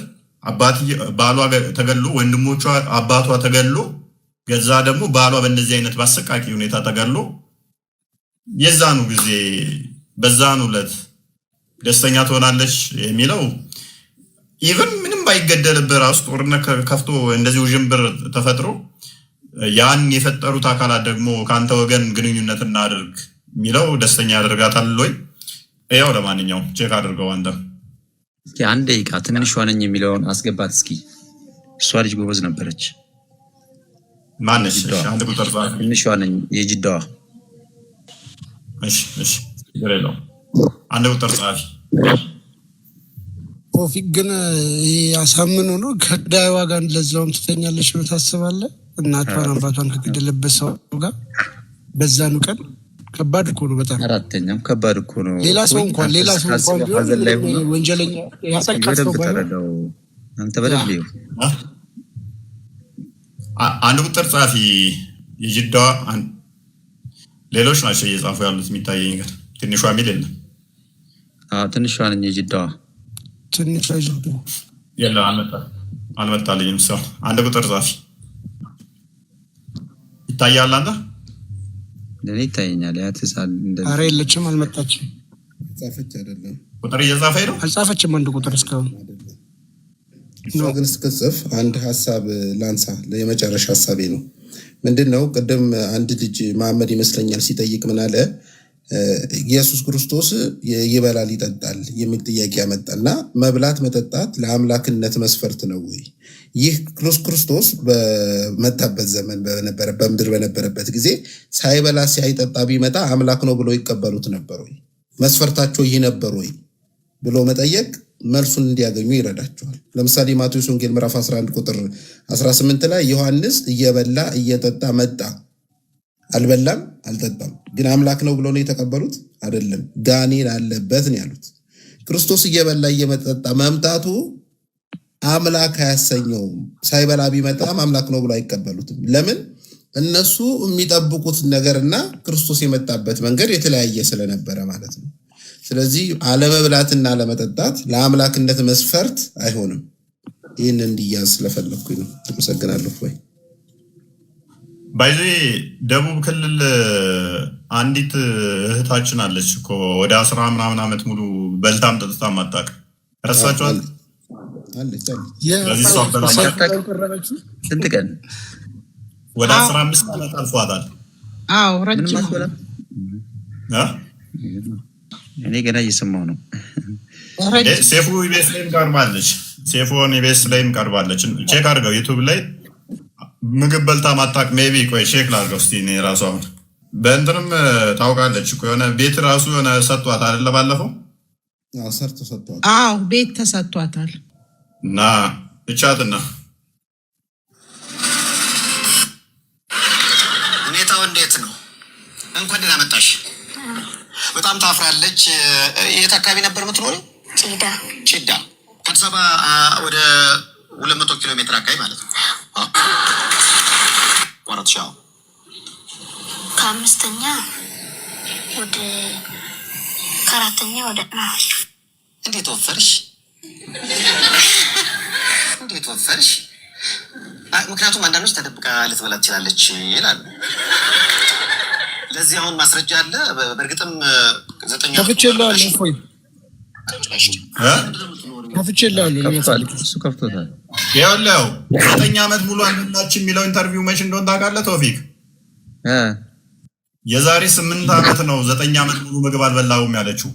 ባሏ ተገሎ፣ ወንድሞቿ፣ አባቷ ተገሎ፣ ገዛ ደግሞ ባሏ በእንደዚህ አይነት በአሰቃቂ ሁኔታ ተገሎ የዛኑ ጊዜ በዛኑ ዕለት ደስተኛ ትሆናለች የሚለው፣ even ምንም ባይገደልብህ ራሱ ጦርነት ከፍቶ እንደዚህ ውዥንብር ተፈጥሮ ያን የፈጠሩት አካላት ደግሞ ከአንተ ወገን ግንኙነት እናድርግ የሚለው ደስተኛ ያደርጋታል ወይ? ያው ለማንኛውም check አድርገው አንተም። እስኪ አንድ ደቂቃ ትንሿ ነኝ የሚለውን አስገባት እስኪ። እሷ ልጅ ጎበዝ ነበረች። ማነች? ጅዳዋ አንድ ቁጥር ጻፊ። ትንሿ ነኝ የጅዳዋ። እሺ እሺ፣ ችግር የለውም። አንድ ቁጥር ጻፊ። ቶፊቅ ግን ይሄ አሳምኖ ነው ከዳይዋ ጋር ለዛውም ትተኛለች ብለህ ታስባለህ? እናቷን አባቷን ከገደለበት ሰው ጋር በዛኑ ቀን ከባድ እኮ ነው በጣም። አራተኛም ከባድ እኮ ነው። ሌላ ሰው ወይ እንኳን አንተ ሌላ ሰው እንኳን ስታስበው ቢሆን ሀዘን ላይ ምንም ሆኖ ወንጀለኛ ያጠቃ ሰው በደንብ ባይሆን ተረዳው። አንተ በደንብ ይኸው አ? አንድ ቁጥር ጻፊ። የጅዳዋ ሌሎች ናቸው እየጻፉ ያሉት የሚታየኝ፣ ግን ትንሿ የሚል የለም። አዎ፣ ትንሿ ነኝ የጅዳዋ። ትንሿ ጅዳ። የለም፣ አልመጣልኝም። ሰው አንድ ቁጥር ጻፊ። ይታያል አንተ? ለእኔ ይታየኛል። ያ ህፃን እንደዚህ አረ የለችም፣ አልመጣችም፣ ጻፈች አይደለም? ቁጥር እየጻፈ ነው። አልጻፈችም አንድ ቁጥር እስካሁን። አይደለም። እሷ ግን እስክትጽፍ አንድ ሀሳብ ላንሳ። የመጨረሻ ሀሳቤ ነው። ምንድን ነው፣ ቅድም አንድ ልጅ መሐመድ ይመስለኛል ሲጠይቅ ምን አለ? ኢየሱስ ክርስቶስ ይበላል ይጠጣል የሚል ጥያቄ ያመጣና መብላት መጠጣት ለአምላክነት መስፈርት ነው ወይ? ይህ ክርስቶስ በመጣበት ዘመን በነበረ በምድር በነበረበት ጊዜ ሳይበላ ሳይጠጣ ቢመጣ አምላክ ነው ብሎ ይቀበሉት ነበር ወይ? መስፈርታቸው ይህ ነበር ወይ ብሎ መጠየቅ መልሱን እንዲያገኙ ይረዳቸዋል። ለምሳሌ ማቴዎስ ወንጌል ምዕራፍ 11 ቁጥር 18 ላይ ዮሐንስ እየበላ እየጠጣ መጣ። አልበላም አልጠጣም፣ ግን አምላክ ነው ብሎ ነው የተቀበሉት? አይደለም፣ ጋኔን አለበት ነው ያሉት። ክርስቶስ እየበላ እየመጠጣ መምጣቱ አምላክ አያሰኘውም። ሳይበላ ቢመጣም አምላክ ነው ብሎ አይቀበሉትም። ለምን? እነሱ የሚጠብቁት ነገርና ክርስቶስ የመጣበት መንገድ የተለያየ ስለነበረ ማለት ነው። ስለዚህ አለመብላትና አለመጠጣት ለአምላክነት መስፈርት አይሆንም። ይህን እንዲያዝ ስለፈለግኩኝ ነው። አመሰግናለሁ። ወይ By the way ደቡብ ክልል አንዲት እህታችን አለች እኮ፣ ወደ 10 ምናምን ዓመት ሙሉ በልታም ጠጥታም አታውቅም። ረሳችኋት? አለች አለች። ስለዚህ እሷ በላ ቀረበችው። ስንት ቀን? ወደ 15 ዓመት አልፏታል። አዎ፣ ምንም ረጅም። አትበላም። እ? እኔ ገና እየሰማሁ ነው። ረጅም። ሴፉ ኢቢኤስ ላይም ቀርባለች። ሴፉን ኢቢኤስ ላይም ቀርባለች። Check አድርገው YouTube ላይ፣ ምግብ በልታ ማታቅ maybe። ቆይ check ላድርገው እስኪ። እኔ ራሱ አሁን በእንትንም ታውቃለች እኮ፣ የሆነ ቤት ራሱ የሆነ ሰጥቷት አይደለ ባለፈው? አዎ፣ ሰርቶ ሰጥቷል። አዎ፣ ቤት ተሰጥቷታል። እና እቻትና ሁኔታው እንዴት ነው? እንኳን ደህና መጣሽ። በጣም ታፍራለች። የት አካባቢ ነበር የምትኖሪው? ጭዳ። ጭዳ፣ ከአዲስ አበባ ወደ 200 ኪሎ ሜትር አካባቢ ማለት ነው። ቆረጥሽ? አዎ። ከአምስተኛ ወደ ከአራተኛ ወደ እንዴት ወፈርሽ? እንዴት ወፈርሽ? አይ፣ ምክንያቱም አንዳንዶች ተደብቃ ልትበላ ትችላለች ይላሉ። ለዚህ አሁን ማስረጃ አለ። በእርግጥም 9 ዓመት ከፍቼልሃለሁ እፎይ፣ እ? ከፍቼልሃለሁ። ከፍቷል፣ እሱ ከፍቶታል። ይኸውልህ 9 ዓመት ሙሉ አልበላችም የሚለው interview መች እንደሆን ታውቃለህ ቶፊክ? እ። የዛሬ 8 ዓመት ነው 9 ዓመት ሙሉ ምግብ አልበላሁም ያለችው።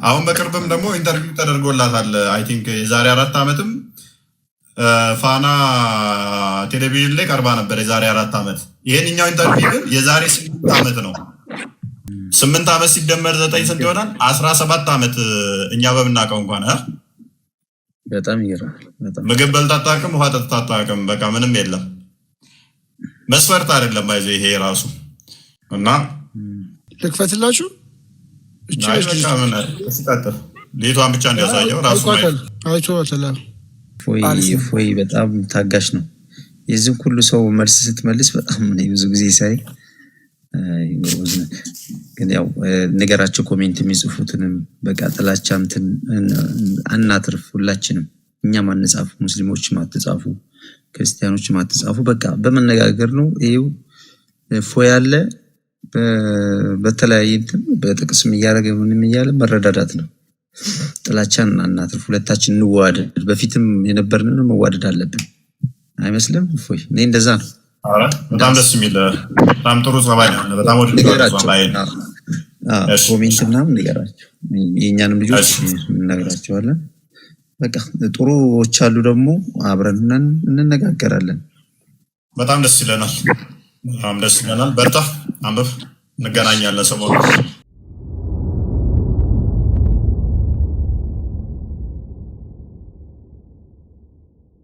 አሁን በቅርብም ደግሞ interview ተደርጎላታል። I think የዛሬ 4 ዓመትም ፋና ቴሌቪዥን ላይ ቀርባ ነበር የዛሬ 4 ዓመት። ይሄንኛው interview ግን የዛሬ 8 ዓመት ነው። 8 ዓመት ሲደመር 9 ስንት ይሆናል? 17 ዓመት እኛ በምናውቀው እንኳን እ? በጣም ይገርማል። በጣም። ምግብ በልታ አታውቅም፣ ውሃ ጠጥታ አታውቅም። በቃ ምንም የለም። መስፈርት አይደለም by the way ይሄ ራሱ እና ልክፈትላችሁ። እቺ አይ ነች። በቃ ምን ሲቀጥል ሌቷን ብቻ እንዲያሳየው ራሱ ማየት። አይቷታል፣ አይቷታል። እፎይ እፎይ በጣም ታጋሽ ነው። የዚህን ሁሉ ሰው መልስ ስትመልስ በጣም እኔ ብዙ ጊዜ ሳይ አይ ጎበዝ ነህ። ግን ያው ንገራቸው comment የሚጽፉትንም፣ በቃ ጥላቻ እንትን አናትርፍ። ሁላችንም እኛም አንጻፍ፣ ሙስሊሞችም አትጻፉ፣ ክርስቲያኖችም አትጻፉ። በቃ በመነጋገር ነው። ይኸው እፎይ ያለ በተለያየ እንትን በጥቅስም እያደረገ ምንም እያለ መረዳዳት ነው። ጥላቻን አናትርፍ። ሁለታችን እንዋደድ። በፊትም የነበርንን መዋደድ አለብን። አይመስልም? እፎይ እኔ እንደዛ ነው። ኧረ በጣም ደስ የሚል፣ በጣም ጥሩ ጸባይ ነው ያለ። በጣም ወድጄዋለሁ ንገራቸው። ጸባይን። Comment ምናምን ንገራቸው። የእኛንም ልጆች እንነግራቸዋለን። በቃ ጥሩዎች አሉ ደግሞ አብረን እንነጋገራለን። በጣም ደስ ይለናል። በጣም ደስ ይለናል። በርታ፣ አንብብ። እንገናኛለን ሰሞኑን።